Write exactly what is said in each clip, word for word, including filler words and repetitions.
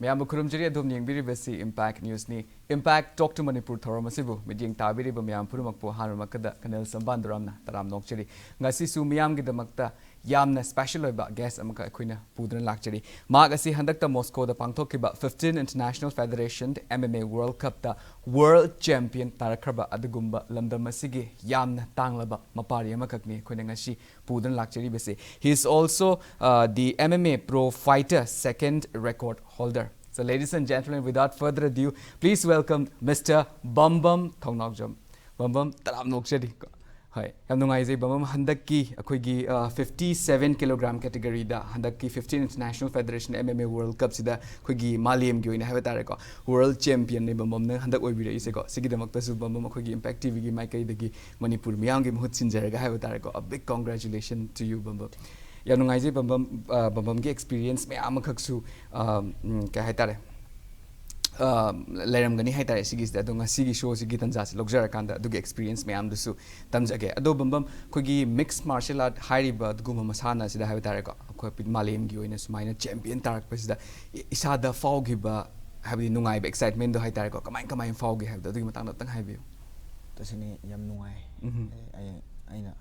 ꯑꯌꯥꯝꯕ ꯈꯨꯔꯨꯝꯖꯔꯤ꯫ ꯑꯗꯣꯝ ꯌꯦꯡꯕꯤꯔꯤꯕꯁꯤ Impact Newsꯅꯤ꯫ Impact Talk to Manipur ꯊꯧꯔꯝ ꯑꯁꯤꯕꯨ ꯃꯤꯠꯌꯦꯡ ꯇꯥꯕꯤꯔꯤꯕ ꯃꯌꯥꯝ ꯄꯨꯝꯅꯃꯛꯄꯨ ꯑꯍꯥꯟꯕꯃꯛꯇꯗ ꯀꯔꯅꯦꯜ ꯁꯝꯕꯥꯟꯗꯨꯔꯥꯝꯅ ꯇꯔꯥꯝ ꯅꯣꯛꯆꯔꯤ꯫ ꯉꯁꯤꯁꯨ ꯃꯤꯌꯥꯝꯒꯤꯗꯃꯛꯇ ꯌꯥꯝꯅ special ꯑꯣꯏꯕ guest ꯑꯃꯈꯛ ꯑꯩꯈꯣꯏꯅ ꯄꯨꯗꯨꯅ ꯂꯥꯛꯆꯔꯤ꯫ ꯃꯍꯥꯛ ꯑꯁꯤ ꯍꯟꯗꯛꯇ ꯃꯣꯁꯀꯣꯗ ꯄꯥꯡꯊꯣꯛꯈꯤꯕ fifteen International Federation M M A World Cupꯇ world champion ꯇꯥꯔꯛꯈ꯭ꯔꯕ ꯑꯗꯨꯒꯨꯝꯕ ꯂꯝꯗꯝ ꯑꯁꯤꯒꯤ ꯌꯥꯝꯅ ꯇꯥꯡꯂꯕ ꯃꯄꯥꯔꯤ ꯑꯃꯈꯛꯅꯤ ꯑꯩꯈꯣꯏꯅ ꯉꯁꯤ ꯄꯨꯗꯨꯅ ꯂꯥꯛꯆꯔꯤꯕꯁꯤ꯫ He is also, uh, the M M A pro fighter second record holder. So, ladies and gentlemen, without further ado, please welcome Mister Bambam Thongnaojam. ꯕꯝꯕꯝ, ꯇꯔꯥꯝ ꯅꯣꯛꯆꯔꯤ꯫ ꯍꯣꯏ, ꯌꯥꯝ ꯅꯨꯡꯉꯥꯏꯖꯩ ꯕꯝꯕꯝ, ꯍꯟꯗꯛꯀꯤ ꯑꯩꯈꯣꯏꯒꯤ, ꯑ, fifty seven kilogram categoryꯗ ꯍꯟꯗꯛꯀꯤ fifteen International Federation M M A World Cupꯁꯤꯗ ꯑꯩꯈꯣꯏꯒꯤ ꯃꯥꯂꯦꯝꯒꯤ ꯑꯣꯏꯅ ꯍꯥꯏꯕ ꯇꯥꯔꯦꯀꯣ, world championꯅꯤ ꯕꯝꯕꯝꯅ ꯍꯟꯗꯛ ꯑꯣꯏꯕꯤꯔꯛꯏꯁꯦꯀꯣ꯫ ꯁꯤꯒꯤꯗꯃꯛꯇꯁꯨ ꯕꯝꯕꯝ ꯑꯩꯈꯣꯏꯒꯤ Impact TVꯒꯤ ꯃꯥꯏꯀꯩꯗꯒꯤ ꯃꯅꯤꯄꯨꯔ ꯃꯤꯌꯥꯝꯒꯤ ꯃꯍꯨꯠ ꯁꯤꯟꯖꯔꯒ ꯍꯥꯏꯕ ꯇꯥꯔꯦꯀꯣ, a big congratulation to you ꯕꯝꯕꯝ꯫ ꯌꯥꯝ ꯅꯨꯡꯉꯥꯏꯖꯩ ꯕꯝꯕꯝ, ꯑ, ꯕꯝꯕꯝꯒꯤ experience ꯃꯌꯥꯝ ꯑꯃꯈꯛꯁꯨ, ꯑ, ꯎꯝ, ꯀꯩ ꯍꯥꯏꯇꯥꯔꯦ, ꯑ, ꯂꯩꯔꯝꯒꯅꯤ ꯍꯥꯏꯇꯥꯔꯦ ꯁꯤꯒꯤꯁꯤꯗ꯫ ꯑꯗꯣ ꯉꯁꯤꯒꯤ showꯁꯤꯒꯤ ꯇꯥꯟꯖꯥꯁꯤ ꯂꯧꯖꯔꯀꯥꯟꯗ ꯑꯗꯨꯒꯤ experience ꯃꯌꯥꯝꯗꯨꯁꯨ ꯇꯝꯖꯒꯦ꯫ ꯑꯗꯣ ꯕꯝꯕꯝ, ꯑꯩꯈꯣꯏꯒꯤ mixed martial art ꯍꯥꯏꯔꯤꯕ ꯑꯗꯨꯒꯨꯝꯕ ꯃꯁꯥꯟꯅ ꯑꯁꯤꯗ ꯍꯥꯏꯕ ꯇꯥꯔꯦꯀꯣ, ꯑꯩꯈꯣꯏ ꯃꯥꯂꯦꯝꯒꯤ ꯑꯣꯏꯅ ꯁꯨꯃꯥꯏꯅ champion ꯇꯥꯔꯛꯄꯁꯤꯗ ꯏ-, ꯏꯁꯥꯗ ꯐꯥꯎꯈꯤꯕ, ꯍꯥꯏꯕꯗꯤ ꯅꯨꯡꯉꯥꯏꯕ, excitementꯗꯣ ꯍꯥꯏ ꯇꯥꯔꯦꯀꯣ, ꯀꯃꯥꯏ ꯀꯃꯥꯏꯅ ꯐꯥꯎꯒꯦ ꯍꯥꯏꯕꯗꯣ ꯑꯗꯨꯒꯤ ꯃꯇꯥꯡꯗ ꯑꯝꯇꯪ ꯍꯥꯏꯕꯤꯌꯨ꯫ ꯇꯁꯦꯡꯅ ꯌꯥꯝ ꯅꯨꯡꯉꯥꯏ꯫ ꯎꯝꯍꯨꯝ꯫ ꯑꯩ, ꯑꯩ, ꯑꯩꯅ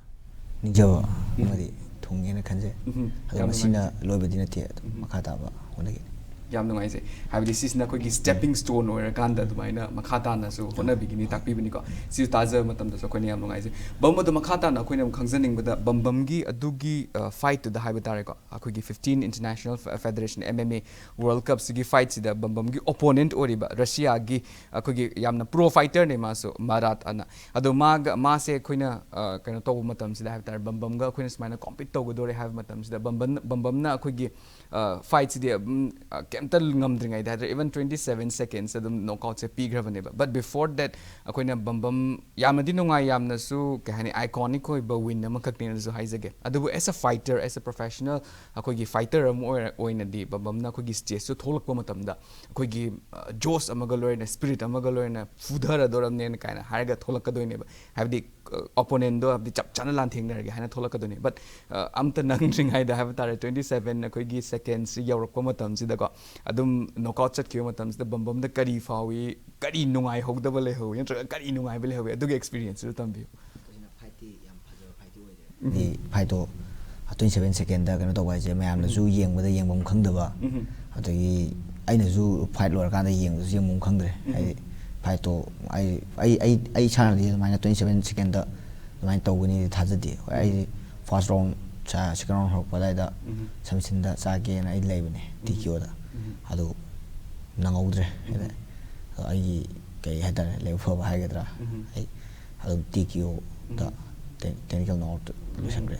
ꯅꯤꯡꯖꯕ ꯎꯝ꯫ ꯑꯃꯗꯤ ꯊꯨꯡꯉꯦꯅ ꯈꯟꯖꯩ꯫ ꯎꯝꯍꯨꯝ꯫ ꯑꯗꯣ ꯌꯥꯝ ꯃꯁꯤꯅ ꯅꯨꯡꯉꯥꯏꯖꯩ꯫ ꯂꯣꯏꯕꯗꯤ ꯅꯠꯇꯦ, ꯑꯗꯨꯝ ꯎꯝ꯫ ꯃꯈꯥ ꯇꯥꯕ ꯍꯣꯠꯅꯒꯅꯤ꯫ ꯌꯥꯝ ꯅꯨꯡꯉꯥꯏꯖꯩ꯫ ꯍꯥꯏꯕꯗꯤ ꯁꯤꯁꯤꯅ ꯑꯩꯈꯣꯏꯒꯤ stepping stone ꯑꯣꯏꯔꯀꯥꯟꯗ ꯑꯗꯨꯃꯥꯏꯅ ꯃꯈꯥ ꯇꯥꯅꯁꯨ ꯍꯣꯠꯅꯕꯤꯒꯅꯤ, ꯇꯥꯛꯄꯤꯕꯅꯤꯀꯣ꯫ ꯁꯤꯁꯨ ꯇꯥꯖꯕ ꯃꯇꯝꯗꯁꯨ ꯑꯩꯈꯣꯏꯅ ꯌꯥꯝ ꯅꯨꯡꯉꯥꯏꯖꯩ꯫ ꯕꯝꯕꯝ, ꯑꯗꯣ ꯃꯈꯥ ꯇꯥꯅ ꯑꯩꯈꯣꯏꯅ ꯑꯃꯨꯛ ꯈꯪꯖꯅꯤꯡꯕꯗ ꯕꯝꯕꯝꯒꯤ ꯑꯗꯨꯒꯤ, ꯑ, fightꯇꯨꯗ ꯍꯥꯏꯕ ꯇꯥꯔꯦꯀꯣ, ꯑꯩꯈꯣꯏꯒꯤ fifteen International Fe-, Federation M M A World Cupꯁꯤꯒꯤ fightꯁꯤꯗ ꯕꯝꯕꯝꯒꯤ opponent ꯑꯣꯏꯔꯤꯕ ꯔꯁꯤꯌꯥꯒꯤ ꯑꯩꯈꯣꯏꯒꯤ ꯌꯥꯝꯅ pro fighterꯅꯤ ꯃꯥꯁꯨ, ꯃꯔꯥꯠ ꯑꯅ꯫ ꯑꯗꯣ ꯃꯥꯒ, ꯃꯥꯁꯦ ꯑꯩꯈꯣꯏꯅ, ꯑ, ꯀꯩꯅꯣ ꯇꯧꯕ ꯃꯇꯝꯁꯤꯗ ꯍꯥꯏꯕ ꯇꯥꯔꯦ, ꯕꯝꯕꯝꯒ ꯑꯩꯈꯣꯏꯅ ꯁꯨꯃꯥꯏꯅ compete ꯇꯧꯒꯗꯣꯔꯦ ꯍꯥꯏꯕ ꯃꯇꯝꯁꯤꯗ ꯕꯝꯕꯝ-, ꯕꯝꯕꯝꯅ ꯑꯩꯈꯣꯏꯒꯤ, ꯑ, fightꯁꯤꯗꯤ, ꯎꯝ, ꯑ, ꯀꯩꯝꯇ ꯉꯝꯗ꯭ꯔꯤꯉꯩꯗ ꯍꯥꯏ ꯇꯥꯔꯦ, even twenty seven seconds ꯑꯗꯨꯝ knockoutꯁꯦ ꯄꯤꯈ꯭ꯔꯕꯅꯦꯕ꯫ But before that ꯑꯩꯈꯣꯏꯅ ꯕꯝꯕꯝ ꯌꯥꯝꯅꯗꯤ ꯅꯨꯡꯉꯥꯏ, ꯌꯥꯝꯅꯁꯨ ꯀꯩ ꯍꯥꯏꯅꯤ, iconic ꯑꯣꯏꯕ win ꯑꯃꯈꯛꯅꯦꯅꯁꯨ ꯍꯥꯏꯖꯒꯦ꯫ ꯑꯗꯨꯕꯨ as a fighter, as a professional ꯑꯩꯈꯣꯏꯒꯤ fighter ꯑꯃ ꯑꯣꯏꯔ-, ꯑꯣꯏꯅꯗꯤ ꯕꯝꯕꯝꯅ ꯑꯩꯈꯣꯏꯒꯤ stageꯇ ꯊꯣꯛꯂꯛꯄ ꯃꯇꯝꯗ ꯑꯩꯈꯣꯏꯒꯤ, ꯑ, josh ꯑꯃꯒ ꯂꯣꯏꯅ, spirit ꯑꯃꯒ ꯂꯣꯏꯅ ꯐꯨꯊꯔꯗꯣꯔꯝꯅꯦꯅ ꯀꯥꯏꯅ ꯍꯥꯏꯔꯒ ꯊꯣꯛꯂꯛꯀꯗꯣꯏꯅꯦꯕ꯫ ꯍꯥꯏꯕꯗꯤ ꯑꯣꯄꯣꯅꯦꯟꯗꯣ ꯍꯥꯏꯕꯗꯤ ꯆꯞ ꯆꯥꯅ ꯂꯥꯟꯊꯦꯡꯅꯔꯒꯦ ꯍꯥꯏꯅ ꯊꯣꯛꯂꯛꯀꯗꯣꯏꯅꯤ꯫ ꯕꯠ ꯑꯝꯇ ꯅꯪꯗ꯭ꯔꯤꯉꯩꯗ ꯍꯥꯏꯕ ꯇꯥꯔꯦ, ꯇ꯭ꯋꯦꯟꯇꯤ ꯁꯚꯦꯟ ꯑꯩꯈꯣꯏꯒꯤ ꯁꯦꯀꯦꯟꯁꯁꯤ ꯌꯧꯔꯛꯄ ꯃꯇꯝꯁꯤꯗꯀꯣ, ꯑꯗꯨꯝ ꯅꯣꯛꯑꯥꯎꯠ ꯆꯠꯈꯤꯕ ꯃꯇꯝꯁꯤꯗ ꯕꯝꯕꯝꯗ ꯀꯔꯤ ꯐꯥꯎꯏ, ꯀꯔꯤ ꯅꯨꯡꯉꯥꯏꯍꯧꯗꯕ ꯂꯩꯍꯧꯏ ꯅꯠꯇ꯭ꯔꯒ ꯀꯔꯤ ꯅꯨꯡꯉꯥꯏꯕ ꯂꯩꯍꯧꯏ, ꯑꯗꯨꯒꯤ ꯑꯦꯛꯁꯄꯤꯔꯤꯌꯦꯟꯁꯇꯨ ꯇꯝꯕꯤꯌꯨ꯫ ꯇꯁꯦꯡꯅ ꯐꯥꯏꯠꯇꯤ ꯌꯥꯝ ꯐꯖꯕ ꯐꯥꯏꯠꯇꯤ ꯑꯣꯏꯗ꯭ꯔꯦ꯫ ꯍꯥꯏꯗꯤ ꯐꯥꯏꯠꯇꯣ ꯇ꯭ꯋꯦꯟꯇꯤ ꯁꯚꯦꯟ ꯁꯦꯀꯦꯟꯗ ꯀꯩꯅꯣ ꯇꯧꯕ ꯍꯥꯏꯁꯦ ꯃꯌꯥꯝꯅꯁꯨ ꯌꯦꯡꯕꯗ ꯌꯦꯡꯐꯝ ꯈꯪꯗꯕ, ꯎꯝ꯫ ꯑꯗꯒꯤ ꯑꯩꯅꯁꯨ ꯐꯥꯏꯠ ꯂꯣꯏꯔꯀꯥꯟꯗ ꯌꯦꯡꯕꯗꯁꯨ ꯌꯦꯡꯐꯝ ꯈꯪꯗ꯭ꯔꯦ꯫ ꯎꯝ꯫ ꯍꯥꯏꯗꯤ ꯐꯥꯏꯠꯇꯣ ꯑꯩ ꯑꯩ ꯑꯩ ꯑꯩ ꯏꯁꯥꯅꯗꯤ ꯑꯗꯨꯃꯥꯏꯅ ꯇ꯭ꯋꯦꯟꯇꯤ ꯁꯚꯦꯟ ꯁꯦꯀꯦꯟꯗ ꯑꯗꯨꯃꯥꯏꯅ ꯇꯧꯒꯅꯤꯗꯤ ꯊꯥꯖꯗꯦ꯫ ꯍꯣꯏ, ꯑꯩꯗꯤ ꯐꯥꯔꯁ ꯔꯥꯎꯟ, ꯁꯦꯀꯦꯟ ꯔꯥꯎꯟ ꯍꯧꯔꯛꯄ ꯑꯗꯨꯋꯥꯏꯗ ꯎꯝ꯫ ꯁꯕꯃꯤꯁꯟꯗ ꯆꯥꯒꯦꯅ ꯑꯩ ꯂꯩꯕꯅꯦ, ꯇꯤ ꯀꯦ ꯑꯣꯗ꯫ ꯎꯝ꯫ ꯑꯗꯨ ꯅꯪꯍꯧꯗ꯭ꯔꯦ꯫ ꯍꯥꯏꯗꯤ ꯑꯗꯣ ꯑꯩꯒꯤ ꯀꯩ ꯍꯥꯏꯇꯥꯔꯦ, ꯂꯥꯏꯕꯛ ꯐꯕ ꯍꯥꯏꯒꯗ꯭ꯔꯥ, ꯎꯝ꯫ ꯑꯩ ꯑꯗꯨꯝ ꯇꯤ ꯀꯦ ꯑꯣꯗ ꯎꯝ꯫ ꯇꯦꯛꯅꯤꯀꯦꯜ ꯅꯣꯛꯑꯥꯎꯠ ꯂꯣꯏꯁꯟꯈ꯭ꯔꯦ꯫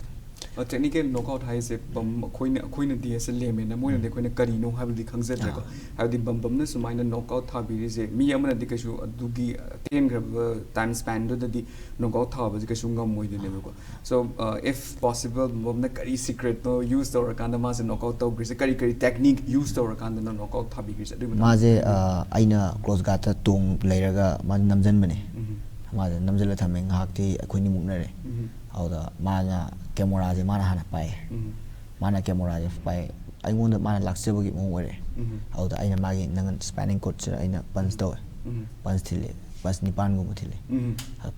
ꯇꯦꯛꯅꯤꯀꯦꯜ ꯅꯣꯛꯑꯥꯎꯠ ꯍꯥꯏꯁꯦ ꯕꯝ ꯑꯩꯈꯣꯏꯅ, ꯑꯩꯈꯣꯏꯅꯗꯤ ꯑꯦꯁ ꯑꯦ ꯂꯦꯃꯦꯟꯅ, ꯃꯣꯏꯅꯗꯤ ꯑꯩꯈꯣꯏꯅ ꯀꯔꯤꯅꯣ ꯍꯥꯏꯕꯗꯤ ꯈꯪꯖꯗ꯭ꯔꯦꯀꯣ꯫ ꯍꯥꯏꯕꯗꯤ ꯕꯝꯕꯝꯅ ꯁꯨꯃꯥꯏꯅ ꯅꯣꯛꯑꯥꯎꯠ ꯊꯥꯕꯤꯔꯤꯁꯦ, ꯃꯤ ꯑꯃꯅꯗꯤ ꯀꯩꯁꯨ ꯑꯗꯨꯒꯤ ꯇꯦꯟꯈ꯭ꯔꯕ ꯇꯥꯏꯝ ꯁ꯭ꯄꯦꯟꯗꯨꯗꯗꯤ ꯅꯣꯛꯑꯥꯎꯠ ꯊꯥꯕꯁꯦ ꯀꯩꯁꯨ ꯉꯝꯃꯣꯏꯗꯣꯏꯅꯦꯕꯀꯣ꯫ ꯁꯣ, ꯏꯐ ꯄꯣꯁꯤꯕꯜ, ꯕꯝꯕꯝꯅ ꯀꯔꯤ ꯁꯤꯀ꯭ꯔꯦꯠꯅꯣ ꯌꯨꯁ ꯇꯧꯔꯀꯥꯟꯗ ꯃꯥꯁꯦ ꯅꯣꯛꯑꯥꯎꯠ ꯇꯧꯈ꯭ꯔꯤꯁꯦ, ꯀꯔꯤ ꯀꯔꯤ ꯇꯦꯛꯅꯤꯛ ꯌꯨꯁ ꯇꯧꯔꯀꯥꯟꯗꯅꯣ ꯅꯣꯛꯑꯥꯎꯠ ꯊꯥꯕꯤꯈ꯭ꯔꯤꯁꯦ, ꯑꯗꯨꯒꯤ ꯃꯇꯥꯡꯗ? ꯃꯥꯁꯦ, ꯑ, ꯑꯩꯅ ꯀ꯭ꯂꯣꯖ ꯒꯥꯔꯗꯇ ꯇꯣꯡ ꯂꯩꯔꯒ ꯃꯥꯁꯦ ꯅꯝꯁꯤꯟꯕꯅꯦ꯫ ꯎꯝ꯫ ꯃꯥꯁꯦ ꯅꯝꯁꯤꯜꯂ ꯊꯝꯃꯦ, ꯉꯥꯏꯍꯥꯛꯇꯤ ꯑꯩꯈꯣꯏꯅꯤ ꯃꯨꯛꯅꯔꯦ꯫ ꯎꯝ꯫ ꯑꯗꯨꯗ ꯃꯥꯅ ꯀꯦꯃꯣꯔꯥꯁꯦ ꯃꯥꯅ ꯍꯥꯟꯅ ꯄꯥꯏꯌꯦ꯫ ꯎꯝ꯫ ꯃꯥꯅ ꯀꯦꯃꯣꯔꯥꯁꯦ ꯄꯥꯏ, ꯑꯩꯉꯣꯟꯗ ꯃꯥꯅ ꯂꯥꯛꯆꯕꯒꯤ ꯃꯑꯣꯡ ꯑꯣꯏꯔꯦ꯫ ꯎꯝ꯫ ꯑꯗꯨꯗ ꯑꯩꯅ ꯃꯥꯒꯤ ꯅꯪ ꯁ꯭ꯄꯥꯏꯅꯤꯡ ꯀꯣꯔꯠꯁꯤꯗ ꯑꯩꯅ ꯄꯟꯁ ꯇꯧꯋꯦ꯫ ꯎꯝ꯫ ꯄꯟꯁ ꯊꯤꯜꯂꯦ, ꯄꯟꯁ ꯅꯤꯄꯥꯟꯒꯨꯝꯕ ꯊꯤꯜꯂꯦ꯫ ꯎꯝ꯫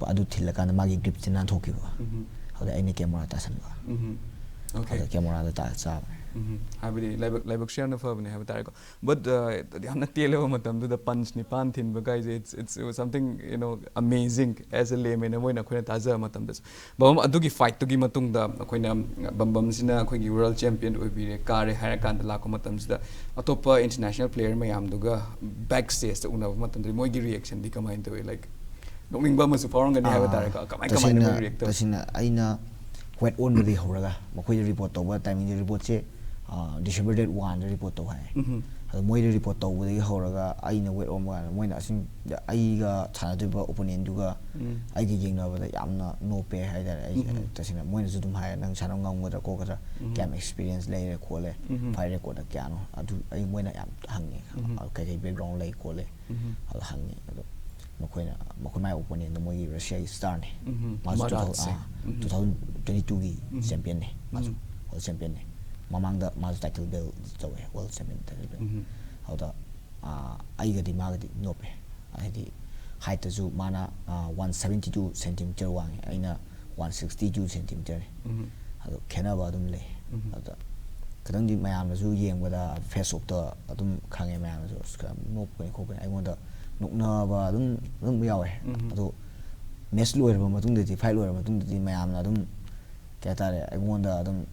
ꯑꯗꯨ ꯊꯤꯜꯂꯀꯥꯟꯗ ꯃꯥꯒꯤ ꯒ꯭ꯔꯤꯞꯁꯦ ꯅꯥꯟꯊꯣꯛꯈꯤꯕ꯫ ꯎꯝ꯫ ꯑꯗꯨꯗ ꯑꯩꯅ ꯀꯦꯃꯣꯔꯥ ꯇꯥꯁꯟꯕ꯫ ꯎꯝ꯫ ꯑꯣꯀꯦ꯫ ꯑꯗꯨꯗ ꯀꯦꯃꯣꯔꯥꯗ ꯇꯥ ꯆꯥꯕꯅꯦ꯫ ꯎꯝ꯫ ꯍꯥꯏꯕꯗꯤ ꯂꯥꯏꯕꯛ, ꯂꯥꯏꯕꯛꯁꯨ ꯌꯥꯝꯅ ꯐꯕꯅꯦ ꯍꯥꯏꯕ ꯇꯥꯔꯦꯀꯣ꯫ ꯕꯠ, ꯑ, ꯌꯥꯝꯅ ꯇꯦꯜꯂꯕ ꯃꯇꯝꯗꯨꯗ ꯄꯟꯁ ꯅꯤꯄꯥꯟ ꯊꯤꯟꯕ ꯀꯥꯏꯁꯦ, it's, it's something, you know, amazing as a layman ꯑꯃ ꯑꯣꯏꯅ ꯑꯩꯈꯣꯏꯅ ꯇꯥꯖꯕ ꯃꯇꯝꯗꯁꯨ꯫ ꯕꯝꯕꯝ, ꯑꯗꯨꯒꯤ ꯐꯥꯏꯠꯇꯨꯒꯤ ꯃꯇꯨꯡꯗ ꯑꯩꯈꯣꯏꯅ ꯕꯝꯕꯝꯁꯤꯅ ꯑꯩꯈꯣꯏꯒꯤ ꯋꯥꯔꯜ ꯆꯦꯝꯄꯤꯌꯟ ꯑꯣꯏꯕꯤꯔꯦ, ꯀꯥꯔꯦ ꯍꯥꯏꯔ ꯀꯥꯟꯗ ꯂꯥꯛꯄ ꯃꯇꯝꯁꯤꯗ ꯑꯇꯣꯞꯄ ꯏꯟꯇꯔꯅꯦꯁꯅꯦꯜ ꯄ꯭ꯂꯦꯌꯔ ꯃꯌꯥꯝꯗꯨꯒ ꯕꯦꯛ ꯁ꯭ꯇꯦꯖꯇ ꯎꯅꯕ ꯃꯇꯝꯗꯗꯤ ꯃꯣꯏꯒꯤ ꯔꯤꯌꯦꯛꯁꯟꯗꯤ ꯀꯃꯥꯏꯅ ꯇꯧꯏ? ꯂꯥꯏꯛ, ꯅꯣꯛꯅꯤꯡꯕ ꯑꯃꯁꯨ ꯐꯥꯎꯔꯝꯒꯅꯤ ꯍꯥꯏꯕ ꯑꯥ, ꯇꯥꯔꯦꯀꯣ꯫ ꯀꯃꯥꯏ, ꯀꯃꯥꯏꯅ ꯇꯁꯦꯡꯅ, ꯃꯣꯏ ꯔꯤꯌꯦꯛ ꯇꯧꯏ? ꯇꯁꯦꯡꯅ ꯑꯩꯅ ꯋꯦꯠ ꯑꯣꯟꯕꯗꯒꯤ ꯍꯧꯔꯒ, ꯃꯈꯣꯏꯗ ꯔꯤꯄꯣꯔꯠ ꯇꯧꯕ ꯇꯥꯏꯃꯤꯡꯁꯦ, ꯔꯤꯄꯣꯔꯠꯁꯦ, ꯑꯥ, ꯗꯤꯁꯦꯝꯕꯔ ꯗꯦꯠ ꯋꯥꯟꯗ ꯔꯤꯄꯣꯔꯠ ꯇꯧ ꯍꯥꯏ꯫ ꯎꯝ꯫ ꯑꯗꯣ ꯃꯣꯏꯗ ꯔꯤꯄꯣꯔꯠ ꯇꯧꯕꯗꯒꯤ ꯍꯧꯔꯒ ꯑꯩꯅ ꯋꯦꯠ ꯑꯣꯟꯕ ꯀꯥꯟꯗ ꯃꯣꯏꯅ ꯑꯁꯤꯡ-, ꯑꯩꯒ ꯁꯥꯟꯅꯗꯣꯏꯕ ꯑꯣꯄꯣꯅꯦꯟꯗꯨꯒ ꯎꯝ꯫ ꯑꯩꯒ ꯌꯦꯡꯅꯕꯗ ꯌꯥꯝꯅ ꯅꯣꯞꯄꯦ ꯍꯥꯏꯇꯥꯔꯦ꯫ ꯑꯩꯁꯦ ꯎꯝ꯫ ꯇꯁꯦꯡꯅ ꯃꯣꯏꯅꯁꯨ ꯑꯗꯨꯝ ꯍꯥꯏꯔꯦ, "ꯅꯪ ꯁꯥꯟꯅꯕ ꯉꯝꯒꯗ꯭ꯔꯥ ꯈꯣꯠꯀꯗ꯭ꯔꯥ? ꯎꯝ꯫ ꯀꯌꯥꯝ ꯑꯦꯛꯁꯄꯤꯔꯤꯌꯦꯟꯁ ꯂꯩꯔꯦ ꯈꯣꯠꯂꯦ? ꯎꯝ꯫ ꯐꯥꯏꯠ ꯔꯦꯀꯣꯔꯗ ꯀꯌꯥꯅꯣ?" ꯑꯗꯨ ꯑꯩ ꯃꯣꯏꯅ ꯌꯥꯝ ꯍꯪꯉꯦ꯫ ꯎꯝ꯫ "ꯀꯩꯀꯩ ꯕꯦꯛꯒ꯭ꯔꯥꯎꯟ ꯂꯩ ꯈꯣꯠꯂꯦ?" ꯎꯝ꯫ ꯑꯗꯨ ꯍꯪꯉꯦ꯫ ꯑꯗꯣ ꯃꯈꯣꯏꯅ ꯃꯈꯣꯏ ꯃꯥꯏ ꯑꯣꯄꯣꯅꯦꯟꯗꯣ ꯃꯣꯏꯒꯤ ꯔꯁꯤꯌꯥꯒꯤ ꯁ꯭ꯇꯥꯔꯅꯦ꯫ ꯎꯝ, ꯃꯥꯁꯨ ꯃꯔꯥꯠꯁꯦ꯫ ꯇꯨ ꯊꯥꯎꯖꯟ ꯇ꯭ꯋꯦꯟꯇꯤ ꯇꯨꯒꯤ ꯆꯦꯝꯄꯤꯌꯟꯅꯦ꯫ ꯃꯥꯁꯨ ꯎꯝ꯫ ꯋꯥꯔꯜ ꯆꯦꯝꯄꯤꯌꯟꯅꯦ꯫ ꯃꯃꯥꯡꯗ ꯃꯥꯁꯨ ꯇꯥꯏꯇꯜ ꯕꯦꯜ ꯇꯧꯋꯦ, ꯋꯥꯔꯜ ꯆꯦꯝꯄꯤꯌꯟ ꯇꯥꯏꯇꯜ ꯕꯦꯜ꯫ ꯎꯝ꯫ ꯑꯗꯨꯗ ꯑꯥ, ꯑꯩꯒꯗꯤ ꯃꯥꯒꯗꯤ ꯅꯣꯞꯄꯦ꯫ ꯍꯥꯏꯗꯤ ꯍꯥꯏꯠꯇꯁꯨ ꯃꯥꯅ ꯋꯥꯟ ꯁꯕꯦꯟꯇꯤ ꯇꯨ ꯁꯦꯟꯇꯤꯃꯤꯇꯔ ꯋꯥꯡꯉꯦ, ꯑꯩꯅ ꯋꯥꯟ ꯁꯤꯛꯁꯇꯤ ꯇꯨ ꯁꯦꯟꯇꯤꯃꯤꯇꯔꯅꯦ꯫ ꯎꯝ꯫ ꯑꯗꯣ ꯈꯦꯠꯅꯕ ꯑꯗꯨꯝ ꯂꯩ꯫ ꯎꯝ꯫ ꯑꯗꯨꯗ ꯈꯤꯇꯪꯗꯤ ꯃꯌꯥꯝꯅꯁꯨ ꯌꯦꯡꯕꯗ ꯐꯦꯁ ꯑꯣꯐꯇ ꯑꯗꯨꯝ ꯈꯪꯉꯦ, ꯃꯌꯥꯝꯅꯁꯨ ꯑꯁ ꯈꯔ ꯅꯣꯛꯄꯅꯤ ꯈꯣꯠꯄꯅꯤ, ꯑꯩꯉꯣꯟꯗ ꯅꯣꯛꯅꯕ ꯑꯗꯨꯝ ꯑꯗꯨꯝ ꯌꯥꯎꯋꯦ꯫ ꯎꯝ꯫ ꯑꯗꯣ ꯃꯦꯠꯆ ꯂꯣꯏꯔꯕ ꯃꯇꯨꯡꯗꯗꯤ, ꯐꯥꯏꯠ ꯂꯣꯏꯔꯕ ꯃꯇꯨꯡꯗꯗꯤ ꯃꯌꯥꯝꯅ ꯑꯗꯨꯝ ꯀꯩ ꯍꯥꯏꯇꯥꯔꯦ, ꯑꯩꯉꯣꯟꯗ ꯑꯗꯨꯝ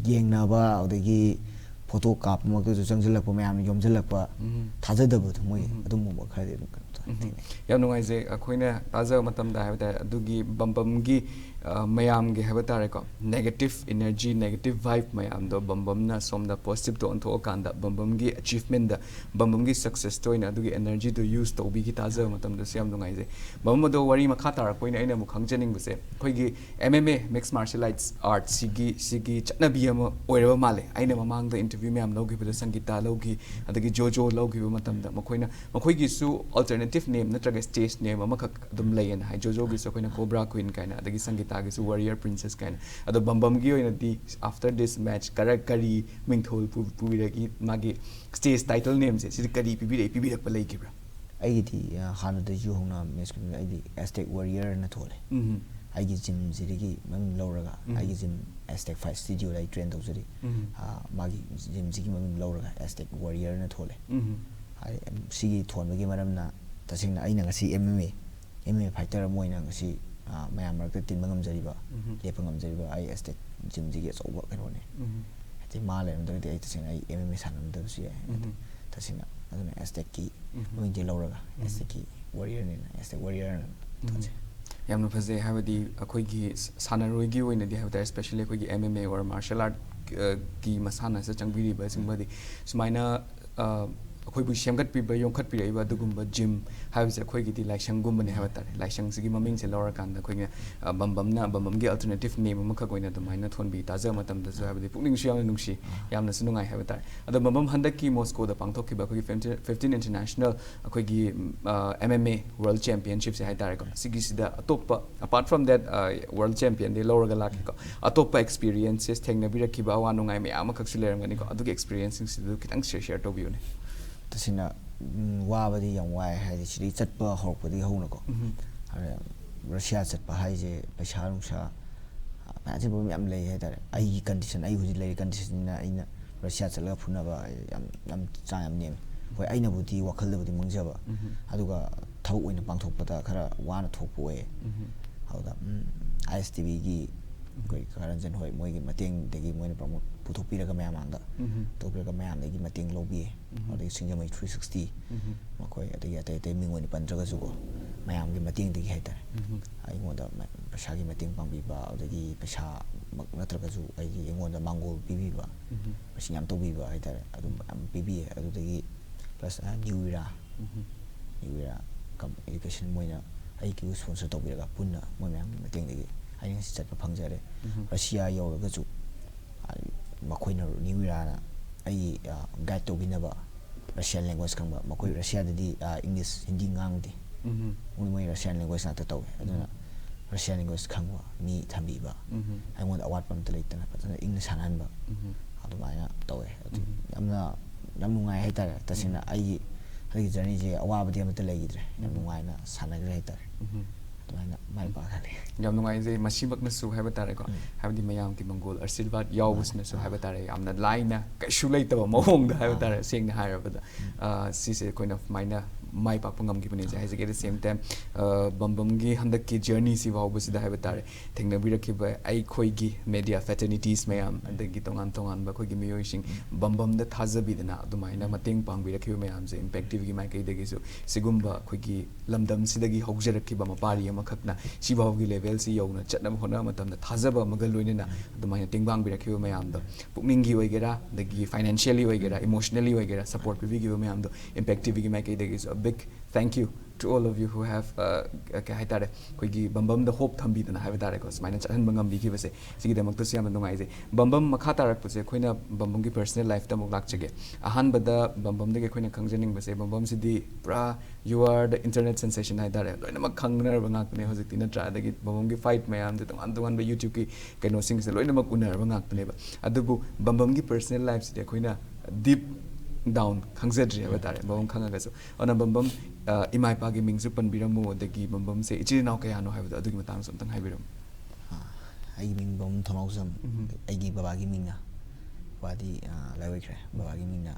ꯌꯦꯡꯅꯕ, ꯑꯗꯒꯤ ꯐꯣꯇꯣ ꯀꯥꯞꯄꯃꯛꯇꯁꯨ ꯆꯪꯁꯤꯜꯂꯛꯄ, ꯃꯌꯥꯝꯅ ꯌꯣꯝꯁꯤꯜꯂꯛꯄ, ꯎꯝ꯫ ꯊꯥꯖꯗꯕꯗꯣ, ꯃꯣꯏ ꯎꯝ꯫ ꯑꯗꯨꯝꯕ ꯈꯔꯗꯤ ꯑꯗꯨꯝ ꯀꯩꯅꯣ ꯇꯧ-, ꯎꯝ꯫ ꯊꯦꯡꯅꯩ꯫ ꯌꯥꯝ ꯅꯨꯡꯉꯥꯏꯖꯩ꯫ ꯑꯩꯈꯣꯏꯅ ꯇꯥꯖꯕ ꯃꯇꯝꯗ ꯍꯥꯏꯕ ꯇꯥꯔꯦ, ꯑꯗꯨꯒꯤ ꯕꯝꯕꯝꯒꯤ, ꯑ, ꯃꯌꯥꯝꯒꯤ ꯍꯥꯏꯕ ꯇꯥꯔꯦꯀꯣ, negative energy, negative vibe ꯃꯌꯥꯝꯗꯣ ꯕꯝꯕꯝꯅ ꯁꯣꯝꯗ positive ꯇ ꯑꯣꯟꯊꯣꯛꯑꯀꯥꯟꯗ, ꯕꯝꯕꯝꯒꯤ achievement ꯇ, ꯕꯝꯕꯝꯒꯤ success ꯇ ꯑꯣꯏꯅ ꯑꯗꯨꯒꯤ energy ꯗꯣ use ꯇꯧꯕꯤꯈꯤ꯫ ꯇꯥꯖꯕ ꯃꯇꯝꯗꯁꯨ ꯌꯥꯝ ꯅꯨꯡꯉꯥꯏꯖꯩ꯫ ꯕꯝꯕꯝ, ꯑꯗꯣ ꯋꯥꯔꯤ ꯃꯈꯥ ꯇꯥꯔꯛꯄ ꯑꯣꯏꯅ ꯑꯩꯅ ꯑꯃꯨꯛ ꯈꯪꯖꯅꯤꯡꯕꯁꯦ, ꯑꯩꯈꯣꯏꯒꯤ M M A, mixed martial arts art ꯁꯤꯒꯤ, ꯁꯤꯒꯤ ꯆꯠꯅꯕꯤ ꯑꯃ ꯑꯣꯏꯔꯕ ꯃꯥꯜꯂꯦ꯫ ꯑꯩꯅ ꯃꯃꯥꯡꯗ interview ꯃꯌꯥꯝ ꯂꯧꯈꯤꯕꯗ, ꯁꯪꯒꯤꯇꯥ ꯂꯧꯈꯤ, ꯑꯗꯒꯤ ꯖꯣꯖꯣ ꯂꯧꯈꯤꯕ ꯃꯇꯝꯗ, ꯃꯈꯣꯏꯅ, ꯃꯈꯣꯏꯒꯤꯁꯨ alternative name ꯅꯠꯇ꯭ꯔꯒ stage name ꯑꯃꯈꯛ ꯑꯗꯨꯝ ꯂꯩꯌꯦꯅ ꯍꯥꯏ꯫ ꯖꯣꯖꯣꯒꯤꯁꯨ ꯑꯩꯈꯣꯏꯅ Cobra Queen ꯀꯥꯏꯅ, ꯑꯗꯒꯤ ꯁꯪꯒꯤꯇꯥꯒꯤꯁꯨ Warrior Princess ꯀꯥꯏꯅ꯫ ꯑꯗꯣ ꯕꯝꯕꯝꯒꯤ ꯑꯣꯏꯅꯗꯤ, after this match, ꯀꯔ-, ꯀꯔꯤ ꯃꯤꯡꯊꯣꯜ ꯄꯨ-, ꯄꯨꯕꯤꯔꯛꯏ? ꯃꯥꯒꯤ stage title name ꯁꯦ, ꯁꯤꯗ ꯀꯔꯤ ꯄꯤꯕꯤꯔꯛꯏ, ꯄꯤꯕꯤꯔꯛꯄ ꯂꯩꯈꯤꯕ꯭ꯔꯥ? ꯑꯩꯒꯤꯗꯤ, ꯑ, ꯍꯥꯟꯅꯗꯒꯤꯁꯨ ꯍꯧꯅ ꯃꯦꯁꯀꯨꯂꯤꯟ, ꯑꯩꯗꯤ Aztec Warrior ꯅ ꯊꯣꯜꯂꯦ꯫ ꯎꯝ꯫ ꯑꯩꯒꯤ ꯖꯤꯝꯁꯤꯗꯒꯤ ꯃꯃꯤꯡ ꯂꯧꯔꯒ, ꯎꯝ꯫ ꯑꯩꯒꯤ ꯖꯤꯝ Aztec Fight Studio ꯗ ꯑꯩ train ꯇꯧꯖꯔꯤ꯫ ꯎꯝ꯫ ꯑ, ꯃꯥꯒꯤ ꯖꯤꯝꯁꯤꯒꯤ ꯃꯃꯤꯡ ꯂꯧꯔꯒ Aztec Warrior ꯅ ꯊꯣꯜꯂꯦ꯫ ꯎꯝ꯫ ꯍꯥꯏꯗꯤ, ꯁꯤꯒꯤ ꯊꯣꯟꯕꯒꯤ ꯃꯔꯝꯅ, ꯇꯁꯦꯡꯅ ꯑꯩꯅ ꯉꯁꯤ M M A, M M A fighter ꯑꯃ ꯑꯣꯏꯅ ꯉꯁꯤ, ꯑ, ꯃꯌꯥꯝ ꯃꯔꯛꯇ ꯇꯤꯟꯕ ꯉꯝꯖꯔꯤꯕ, ꯎꯝ꯫ ꯂꯦꯞꯄ ꯉꯝꯖꯔꯤꯕ ꯑꯩ Aztec ꯖꯤꯝꯁꯤꯒꯤ ꯑꯆꯧꯕ ꯀꯩꯅꯣꯅꯦ꯫ ꯎꯝ꯫ ꯍꯥꯏꯗꯤ, ꯃꯥ ꯂꯩꯔꯝꯗ꯭ꯔꯒꯗꯤ ꯑꯩ ꯇꯁꯦꯡꯅ ꯑꯩ M M A ꯁꯥꯟꯅꯔꯝꯗꯕꯁꯨ ꯌꯥꯏ꯫ ꯎꯝ꯫ ꯇꯁꯦꯡꯅ ꯑꯗꯨꯅ Aztec ꯀꯤ ꯎꯝ꯫ ꯃꯃꯤꯡꯁꯦ ꯂꯧꯔꯒ, ꯎꯝ꯫ Aztec ꯀꯤ Warrior ꯅꯦꯅ, Aztec Warrior ꯅ ꯎꯝ꯫ ꯊꯣꯟꯖꯩ꯫ ꯌꯥꯝꯅ ꯐꯖꯩ꯫ ꯍꯥꯏꯕꯗꯤ ꯑꯩꯈꯣꯏꯒꯤ ꯁ-, ꯁꯥꯟꯅꯔꯣꯏꯒꯤ ꯑꯣꯏꯅꯗꯤ ꯍꯥꯏꯕ ꯇꯥꯔꯦ, especially ꯑꯩꯈꯣꯏꯒꯤ M M A or martial art, ꯑ, ꯒꯤ ꯃꯁꯥꯟꯅꯁꯤꯗ ꯆꯪꯕꯤꯔꯤꯕꯁꯤꯡꯕꯨꯗꯤ ꯁꯨꯃꯥꯏꯅ, ꯑ, ꯑꯩꯈꯣꯏꯕꯨ ꯁꯦꯝꯒꯠꯄꯤꯕ, ꯌꯣꯛꯈꯠꯄꯤꯔꯛꯏꯕ ꯑꯗꯨꯒꯨꯝꯕ ꯖꯤꯝ ꯍꯥꯏꯕꯁꯦ ꯑꯩꯈꯣꯏꯒꯤꯗꯤ ꯂꯥꯏꯁꯪꯒꯨꯝꯕꯅꯦ ꯍꯥꯏꯕ ꯇꯥꯔꯦ꯫ ꯂꯥꯏꯁꯪꯁꯤꯒꯤ ꯃꯃꯤꯡꯁꯦ ꯂꯧꯔꯀꯥꯟꯗ ꯑꯩꯈꯣꯏꯅ, ꯑ, ꯕꯝꯕꯝꯅ, ꯕꯝꯕꯝꯒꯤ alternative name ꯑꯃꯈꯛ ꯑꯣꯏꯅ ꯑꯗꯨꯃꯥꯏꯅ ꯊꯣꯟꯕꯤ꯫ ꯇꯥꯖꯕ ꯃꯇꯝꯗꯁꯨ ꯍꯥꯏꯕꯗꯤ ꯄꯨꯛꯅꯤꯡꯁꯨ ꯌꯥꯝꯅ ꯅꯨꯡꯁꯤ, ꯌꯥꯝꯅꯁꯨ ꯅꯨꯡꯉꯥꯏ ꯍꯥꯏꯕ ꯇꯥꯔꯦ꯫ ꯑꯗꯣ ꯕꯝꯕꯝ, ꯍꯟꯗꯛꯀꯤ ꯃꯣꯁꯀꯣꯗ ꯄꯥꯡꯊꯣꯛꯈꯤꯕ ꯑꯩꯈꯣꯏꯒꯤ fifteen, fifteen international ꯑꯩꯈꯣꯏꯒꯤ, ꯎꯝ, ꯑ, M M A world championshipꯁꯦ ꯍꯥꯏ ꯇꯥꯔꯦꯀꯣ, ꯁꯤꯒꯤꯁꯤꯗ ꯑꯇꯣꯞꯄ, apart from that, ꯑ, world championꯗꯤ ꯂꯧꯔꯒ ꯂꯥꯛꯈꯤꯀꯣ, ꯑꯇꯣꯞꯄ experiences, ꯊꯦꯡꯅꯕꯤꯔꯛꯈꯤꯕ ꯑꯋꯥ ꯅꯨꯡꯉꯥꯏ ꯃꯌꯥꯝ ꯑꯃꯈꯛꯁꯨ ꯂꯩꯔꯝꯒꯅꯤꯀꯣ, ꯑꯗꯨꯒꯤ experienceꯁꯤꯡꯁꯤꯗ ꯈꯤꯇꯪ share, share ꯇꯧꯕꯤꯌꯨꯅꯦ꯫ ꯇꯁꯦꯡꯅ, ꯎꯝ, ꯋꯥꯕꯗꯤ ꯌꯥꯝ ꯋꯥꯏ, ꯍꯥꯏꯗꯤ ꯁꯤꯗꯩ ꯆꯠꯄ ꯍꯧꯔꯛꯄꯗꯒꯤ ꯍꯧꯅꯀꯣ꯫ ꯎꯝ꯫ ꯑꯗ ꯔꯁꯤꯌꯥ ꯆꯠꯄ ꯍꯥꯏꯁꯦ ꯄꯩꯁꯥ ꯅꯨꯡꯁꯥ, ꯑ, ꯃꯌꯥꯝ ꯆꯠꯄ ꯃꯌꯥꯝ ꯂꯩ ꯍꯥꯏꯇꯥꯔꯦ꯫ ꯑꯩꯒꯤ condition, ꯑꯩ ꯍꯧꯖꯤꯛ ꯂꯩꯔꯤ conditionꯁꯤꯅ ꯑꯩꯅ ꯔꯁꯤꯌꯥ ꯆꯠꯂꯒ ꯐꯨꯅꯕ ꯌꯥꯝ, ꯌꯥꯝ ꯆꯥꯡ ꯌꯥꯝ ꯅꯦꯝꯃꯤ꯫ ꯍꯣꯏ, ꯑꯩꯅꯕꯨꯗꯤ ꯋꯥꯈꯜꯗꯕꯨꯗꯤ ꯃꯥꯡꯖꯕ, ꯎꯝ꯫ ꯑꯗꯨꯒ ꯊꯕꯛ ꯑꯣꯏꯅ ꯄꯥꯡꯊꯣꯛꯄꯗ ꯈꯔ ꯋꯥꯅ ꯊꯣꯛꯄ ꯑꯣꯏꯌꯦ꯫ ꯎꯝ꯫ ꯑꯗꯨꯗ, ꯎꯝ, ISTVꯒꯤ ꯑꯩꯈꯣꯏ ꯀꯥ ꯔꯟꯖꯟ ꯍꯣꯏ, ꯃꯣꯏꯒꯤ ꯃꯇꯦꯡꯗꯒꯤ ꯃꯣꯏꯅ promote ꯄꯨꯊꯣꯛꯄꯤꯔꯒ ꯃꯌꯥꯝ ꯃꯥꯡꯗ ꯎꯝ꯫ ꯄꯨꯊꯣꯛꯄꯤꯔꯒ ꯃꯌꯥꯝꯗꯒꯤ ꯃꯇꯦꯡ ꯂꯧꯕꯤꯌꯦ꯫ ꯎꯝ꯫ ꯑꯗꯒꯤ ꯁꯤꯡꯖꯃꯩ three sixty, ꯎꯝ꯫ ꯃꯈꯣꯏ, ꯑꯗꯒꯤ ꯑꯇꯩ ꯑꯇꯩ ꯃꯤꯡ ꯑꯣꯏꯅ ꯄꯟꯗ꯭ꯔꯒꯁꯨꯀꯣ, ꯃꯌꯥꯝꯒꯤ ꯃꯇꯦꯡꯗꯒꯤ ꯍꯥꯏꯇꯥꯔꯦ꯫ ꯎꯝ꯫ ꯑꯩꯉꯣꯟꯗ ꯃ-, ꯄꯩꯁꯥꯒꯤ ꯃꯇꯦꯡ ꯄꯥꯡꯕꯤꯕ, ꯑꯗꯒꯤ ꯄꯩꯁꯥꯃꯛ ꯅꯠꯇ꯭ꯔꯒꯁꯨ ꯑꯩꯒꯤ, ꯑꯩꯉꯣꯟꯗ ꯃꯥꯡꯒꯣꯜ ꯄꯤꯕꯤꯕ, ꯎꯝ꯫ ꯃꯁꯤꯡ ꯌꯥꯝ ꯇꯧꯕꯤꯕ ꯍꯥꯏꯇꯥꯔꯦ, ꯑꯗꯨꯝ ꯌꯥꯝ ꯄꯤꯕꯤꯌꯦ꯫ ꯑꯗꯨꯗꯒꯤ plus, ꯑ, New Era, ꯎꯝ꯫ New Era com-, Education ꯃꯣꯏꯅ ꯑꯩꯒꯤ sponsor ꯇꯧꯕꯤꯔꯒ ꯄꯨꯟꯅ ꯃꯣꯏ ꯃꯌꯥꯝꯒꯤ ꯃꯇꯦꯡꯗꯒꯤ ꯑꯩ ꯉꯁꯤ ꯆꯠꯄ ꯐꯪꯖꯔꯦ꯫ ꯎꯝ꯫ ꯔꯁꯤꯌꯥ ꯌꯧꯔꯒꯁꯨ, ꯑ, ꯃꯈꯣꯏꯅ, New Eraꯅ ꯑꯩꯒꯤ, ꯑ, guide ꯇꯧꯕꯤꯅꯕ Russian language ꯈꯪꯕ, ꯃꯈꯣꯏ ꯔꯁꯤꯌꯥꯗꯗꯤ, ꯑ, English, ꯍꯤꯟꯗꯤ ꯉꯥꯡꯗꯦ꯫ ꯎꯝ꯫ ꯃꯣꯏ Russian language ꯉꯥꯛꯇ ꯇꯧꯋꯦ꯫ ꯑꯗꯨꯅ Russian language ꯈꯪꯕ ꯃꯤ ꯊꯝꯕꯤꯕ, ꯎꯝ꯫ ꯑꯩꯉꯣꯟꯗ ꯑꯋꯥꯠꯄ ꯑꯝꯇ ꯂꯩꯇꯅ ꯐꯖꯅ ꯏꯪꯅ ꯁꯥꯟꯅꯍꯟꯕ, ꯎꯝ꯫ ꯑꯗꯨꯃꯥꯏꯅ ꯇꯧꯋꯦ꯫ ꯑꯗꯨ ꯎꯝ꯫ ꯌꯥꯝꯅ, ꯌꯥꯝ ꯅꯨꯡꯉꯥꯏ ꯍꯥꯏꯇꯥꯔꯦ꯫ ꯇꯁꯦꯡꯅ ꯑꯩꯒꯤ ꯍꯟꯗꯛꯀꯤ journeyꯁꯦ ꯑꯋꯥꯕꯗꯤ ꯑꯃꯠꯇ ꯂꯩꯈꯤꯗ꯭ꯔꯦ꯫ ꯌꯥꯝ ꯎꯝ꯫ ꯅꯨꯡꯉꯥꯏꯅ ꯁꯥꯟꯅꯈ꯭ꯔꯦ ꯍꯥꯏꯇꯥꯔꯦ꯫ ꯎꯝ꯫ ꯑꯗꯨꯃꯥꯏꯅ ꯃꯥꯏ ꯄꯥꯛꯍꯜꯂꯦ꯫ ꯌꯥꯝ ꯅꯨꯡꯉꯥꯏꯖꯩ꯫ ꯃꯁꯤꯃꯛꯅꯁꯨ ꯍꯥꯏꯕ ꯇꯥꯔꯦꯀꯣ, ꯎꯝ꯫ ꯍꯥꯏꯕꯗꯤ ꯃꯌꯥꯝꯒꯤ ꯃꯪꯒꯣꯜ ꯑꯥꯁꯤꯔꯕꯥꯗ ꯌꯥꯎꯕꯁꯤꯅꯁꯨ ꯃꯥꯅꯦ꯫ ꯍꯥꯏꯕ ꯇꯥꯔꯦ, ꯌꯥꯝꯅ ꯂꯥꯏꯅ, ꯀꯩꯁꯨ ꯂꯩꯇꯕ ꯃꯑꯣꯡꯗ ꯍꯥꯏꯕ ꯃꯥꯅꯦ꯫ ꯇꯥꯔꯦ, ꯁꯦꯡꯅ ꯍꯥꯏꯔꯕꯗ꯫ ꯎꯝ꯫ ꯑ, ꯁꯤꯁꯦ ꯑꯩꯈꯣꯏꯅ ꯁꯨꯃꯥꯏꯅ ꯃꯥꯏ ꯄꯥꯛꯄ ꯉꯝꯈꯤꯕꯅꯦꯁꯦ ꯍꯥꯏꯖꯒꯦ꯫ At the same time, ꯕꯝꯕꯝꯒꯤ ꯍꯟꯗꯛꯀꯤ journey ꯁꯤ ꯐꯥꯎꯕꯁꯤꯗ ꯍꯥꯏꯕ ꯇꯥꯔꯦ, ꯊꯦꯡꯅꯕꯤꯔꯛꯈꯤꯕ ꯑꯩꯈꯣꯏꯒꯤ media fraternities ꯃꯌꯥꯝ, ꯑꯗꯒꯤ ꯇꯣꯉꯥꯟ ꯇꯣꯉꯥꯟꯕ ꯑꯩꯈꯣꯏꯒꯤ ꯃꯤꯑꯣꯏꯁꯤꯡ ꯕꯝꯕꯝꯗ ꯊꯥꯖꯕꯤꯗꯅ ꯑꯗꯨꯃꯥꯏꯅ ꯃꯇꯦꯡ ꯄꯥꯡꯕꯤꯔꯛꯈꯤꯕ ꯃꯌꯥꯝꯁꯦ, Impact ꯇꯤꯚꯤꯒꯤ ꯃꯥꯏꯀꯩꯗꯒꯤꯁꯨ ꯁꯤꯒꯨꯝꯕ ꯑꯩꯈꯣꯏꯒꯤ ꯂꯝꯗꯝꯁꯤꯗꯒꯤ ꯍꯧꯖꯔꯛꯈꯤꯕ ꯃꯄꯥꯔꯤ ꯑꯃꯈꯛꯅ ꯁꯤꯐꯥꯎꯒꯤ level ꯁꯤ ꯌꯧꯅ ꯆꯠꯅꯕ ꯍꯣꯠꯅꯕ ꯃꯇꯝꯗ ꯊꯥꯖꯕ ꯑꯃꯒ ꯂꯣꯏꯅꯅ ꯑꯗꯨꯃꯥꯏꯅ ꯇꯦꯡꯕꯥꯡꯕꯤꯔꯛꯈꯤꯕ ꯃꯌꯥꯝꯗꯣ, ꯄꯨꯛꯅꯤꯡꯒꯤ ꯑꯣꯏꯒꯦꯔꯥ, ꯑꯗꯒꯤ financially ꯑꯣꯏꯒꯦꯔꯥ, emotionally ꯑꯣꯏꯒꯦꯔꯥ, support ꯄꯤꯕꯤꯈꯤꯕ ꯃꯌꯥꯝꯗꯣ, Impact ꯇꯤꯚꯤꯒꯤ ꯃꯥꯏꯀꯩꯗꯒꯤꯁꯨ a big thank you to all of you who have, uh, ꯀꯩ ꯍꯥꯏꯇꯥꯔꯦ, ꯑꯩꯈꯣꯏꯒꯤ ꯕꯝꯕꯝꯗ hope ꯊꯝꯕꯤꯗꯅ ꯍꯥꯏꯕ ꯇꯥꯔꯦꯀꯣ, ꯁꯨꯃꯥꯏꯅ ꯆꯠꯍꯟꯕ ꯉꯝꯕꯤꯈꯤꯕꯁꯦ, ꯁꯤꯒꯤꯗꯃꯛꯇꯁꯨ ꯌꯥꯝꯅ ꯅꯨꯡꯉꯥꯏꯖꯩ꯫ ꯕꯝꯕꯝ ꯃꯈꯥ ꯇꯥꯔꯛꯄꯁꯦ ꯑꯩꯈꯣꯏꯅ ꯕꯝꯕꯝꯒꯤ personal life ꯇ ꯑꯃꯨꯛ ꯂꯥꯛꯆꯒꯦ꯫ ꯑꯍꯥꯟꯕꯗ ꯕꯝꯕꯝꯗꯒꯤ ꯑꯩꯈꯣꯏꯅ ꯈꯪꯖꯅꯤꯡꯕꯁꯦ, ꯕꯝꯕꯝꯁꯤꯗꯤ ꯄꯨꯔꯥ you are the internet sensation ꯍꯥꯏꯇꯥꯔꯦ, ꯂꯣꯏꯅꯃꯛ ꯈꯪꯅꯔꯕ ꯉꯥꯛꯇꯅꯦ ꯍꯧꯖꯤꯛꯇꯤ, ꯅꯠꯇ꯭ꯔꯥ? ꯑꯗꯒꯤ ꯕꯝꯕꯝꯒꯤ fight ꯃꯌꯥꯝꯁꯦ, ꯇꯣꯉꯥꯟ ꯇꯣꯉꯥꯟꯕ YouTube ꯀꯤ ꯀꯩꯅꯣꯁꯤꯡꯁꯦ ꯂꯣꯏꯅꯃꯛ ꯎꯅꯔꯕ ꯉꯥꯛꯇꯅꯦꯕ꯫ ꯑꯗꯨꯕꯨ ꯕꯝꯕꯝꯒꯤ personal life ꯁꯤꯗꯤ ꯑꯩꯈꯣꯏꯅ deep down ꯈꯪꯖꯗ꯭ꯔꯤ ꯍꯥꯏꯕ ꯇꯥꯔꯦ, ꯕꯝꯕꯝ ꯈꯪꯉꯒꯁꯨ꯫ ꯑꯗꯨꯅ ꯕꯝꯕꯝ, ꯑ, ꯏꯃꯥ ꯏꯄꯥꯒꯤ ꯃꯤꯡꯁꯨ ꯄꯟꯕꯤꯔꯝꯃꯨ, ꯑꯗꯒꯤ ꯕꯝꯕꯝꯁꯦ ꯏꯆꯤꯜ ꯏꯅꯥꯎ ꯀꯌꯥꯅꯣ ꯍꯥꯏꯕꯗꯣ ꯑꯗꯨꯒꯤ ꯃꯇꯥꯡꯗꯁꯨ ꯑꯝꯇꯪ ꯍꯥꯏꯕꯤꯔꯝꯃꯨ꯫ ꯑ, ꯑꯩꯒꯤ ꯃꯤꯡ ꯕꯝꯕꯝ ꯊꯧꯅꯥꯎꯖꯝ꯫ ꯎꯝ꯫ ꯑꯩꯒꯤ ꯕꯕꯥꯒꯤ ꯃꯤꯡꯅ, ꯕꯕꯥꯗꯤ, ꯑ, ꯂꯥꯏ ꯑꯣꯏꯈ꯭ꯔꯦ꯫ ꯕꯕꯥꯒꯤ ꯃꯤꯡꯅ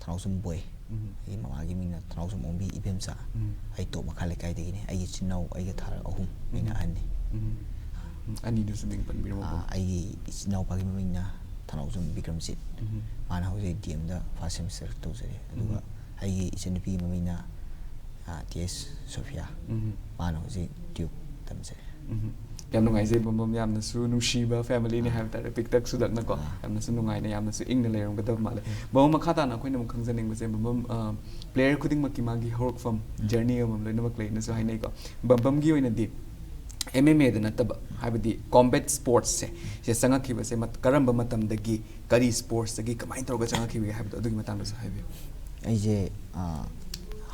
ꯊꯧꯅꯥꯎꯖꯝ ꯕꯣꯏ꯫ ꯎꯝ꯫ ꯑꯩꯒꯤ ꯃꯃꯥꯒꯤ ꯃꯤꯡꯅ ꯊꯧꯅꯥꯎꯖꯝ ꯑꯣꯡꯕꯤ ꯏꯕꯦꯝꯆꯥ꯫ ꯎꯝ꯫ ꯑꯩ ꯇꯣꯞ ꯃꯈꯥ ꯂꯩꯀꯥꯏꯗꯒꯤꯅꯦ꯫ ꯑꯩꯒꯤ ꯏꯆꯤꯟ ꯏꯅꯥꯎ ꯑꯩꯒ ꯊꯥꯔꯒ ꯑꯍꯨꯝ, ꯑꯩꯅ ꯎꯝ꯫ ꯑꯍꯟꯅꯤ꯫ ꯎꯝ꯫ ꯎꯝ, ꯑꯅꯤꯗꯨꯁꯨ ꯃꯤꯡ ꯄꯟꯕꯤꯔꯝꯃꯨ꯫ ꯑ, ꯑꯩꯒꯤ ꯏꯆꯤꯟ ꯏꯅꯥꯎꯄꯥꯒꯤ ꯃꯃꯤꯡꯅ ꯊꯧꯅꯥꯎꯖꯝ ꯕꯤꯀ꯭ꯔꯝꯖꯤꯠ꯫ ꯎꯝ꯫ ꯃꯥꯅ ꯍꯧꯖꯤꯛ ꯗꯤ ꯑꯦꯝꯗ first semester ꯇꯧꯖꯔꯤ꯫ ꯑꯗꯨꯒ ꯎꯝ꯫ ꯑꯩꯒꯤ ꯏꯆꯟꯅꯨꯄꯤꯒꯤ ꯃꯃꯤꯡꯅ, ꯑ, ꯇꯤ ꯑꯦꯁ ꯁꯣꯐꯤꯌꯥ꯫ ꯎꯝ꯫ ꯃꯥꯅ ꯍꯧꯖꯤꯛ ꯇ꯭ꯌꯨꯕ ꯇꯝꯖꯔꯤ꯫ ꯎꯝ꯫ ꯌꯥꯝ ꯅꯨꯡꯉꯥꯏꯖꯩ ꯕꯝꯕꯝ, ꯌꯥꯝꯅꯁꯨ ꯅꯨꯡꯁꯤꯕ family ꯅꯤ ꯑꯥ꯫ ꯍꯥꯏꯕ ꯇꯥꯔꯦ, ꯄꯤꯛꯇꯛ ꯁꯨꯗꯛꯅꯀꯣ꯫ ꯑꯥ꯫ ꯌꯥꯝꯅꯁꯨ ꯅꯨꯡꯉꯥꯏꯅ, ꯌꯥꯝꯅꯁꯨ ꯏꯪꯅ ꯂꯩꯔꯝꯒꯗꯕ ꯃꯥꯜꯂꯦ꯫ ꯎꯝ꯫ ꯕꯝꯕꯝ, ꯃꯈꯥ ꯇꯥꯅ ꯑꯩꯈꯣꯏꯅ ꯑꯃꯨꯛ ꯈꯪꯖꯅꯤꯡꯕꯁꯦ, ꯕꯝꯕꯝ, ꯑ, player ꯈꯨꯗꯤꯡꯃꯛꯀꯤ ꯃꯥꯒꯤ ꯍꯧꯔꯛꯐꯝ, ꯎꯝ꯫ Journey ꯑꯃꯃꯝ ꯂꯣꯏꯅꯃꯛ ꯂꯩꯅꯁꯨ ꯍꯥꯏꯅꯩꯀꯣ꯫ ꯕꯝꯕꯝꯒꯤ ꯑꯣꯏꯅꯗꯤ M M A ꯗ ꯅꯠꯇꯕ, ꯍꯥꯏꯕꯗꯤ combat sports ꯁꯦ, ꯁꯤꯗ ꯆꯪꯉꯛꯈꯤꯕꯁꯦ ꯃꯠ-, ꯀꯔꯝꯕ ꯃꯇꯝꯗꯒꯤ, ꯀꯔꯤ sports ꯇꯒꯤ ꯀꯃꯥꯏꯅ ꯇꯧꯔꯒ ꯆꯪꯉꯛꯈꯤꯕꯒꯦ ꯍꯥꯏꯕꯗꯣ ꯑꯗꯨꯒꯤ ꯃꯇꯥꯡꯗꯁꯨ ꯍꯥꯏꯕꯤꯌꯨ꯫ ꯑꯩꯁꯦ, ꯑ,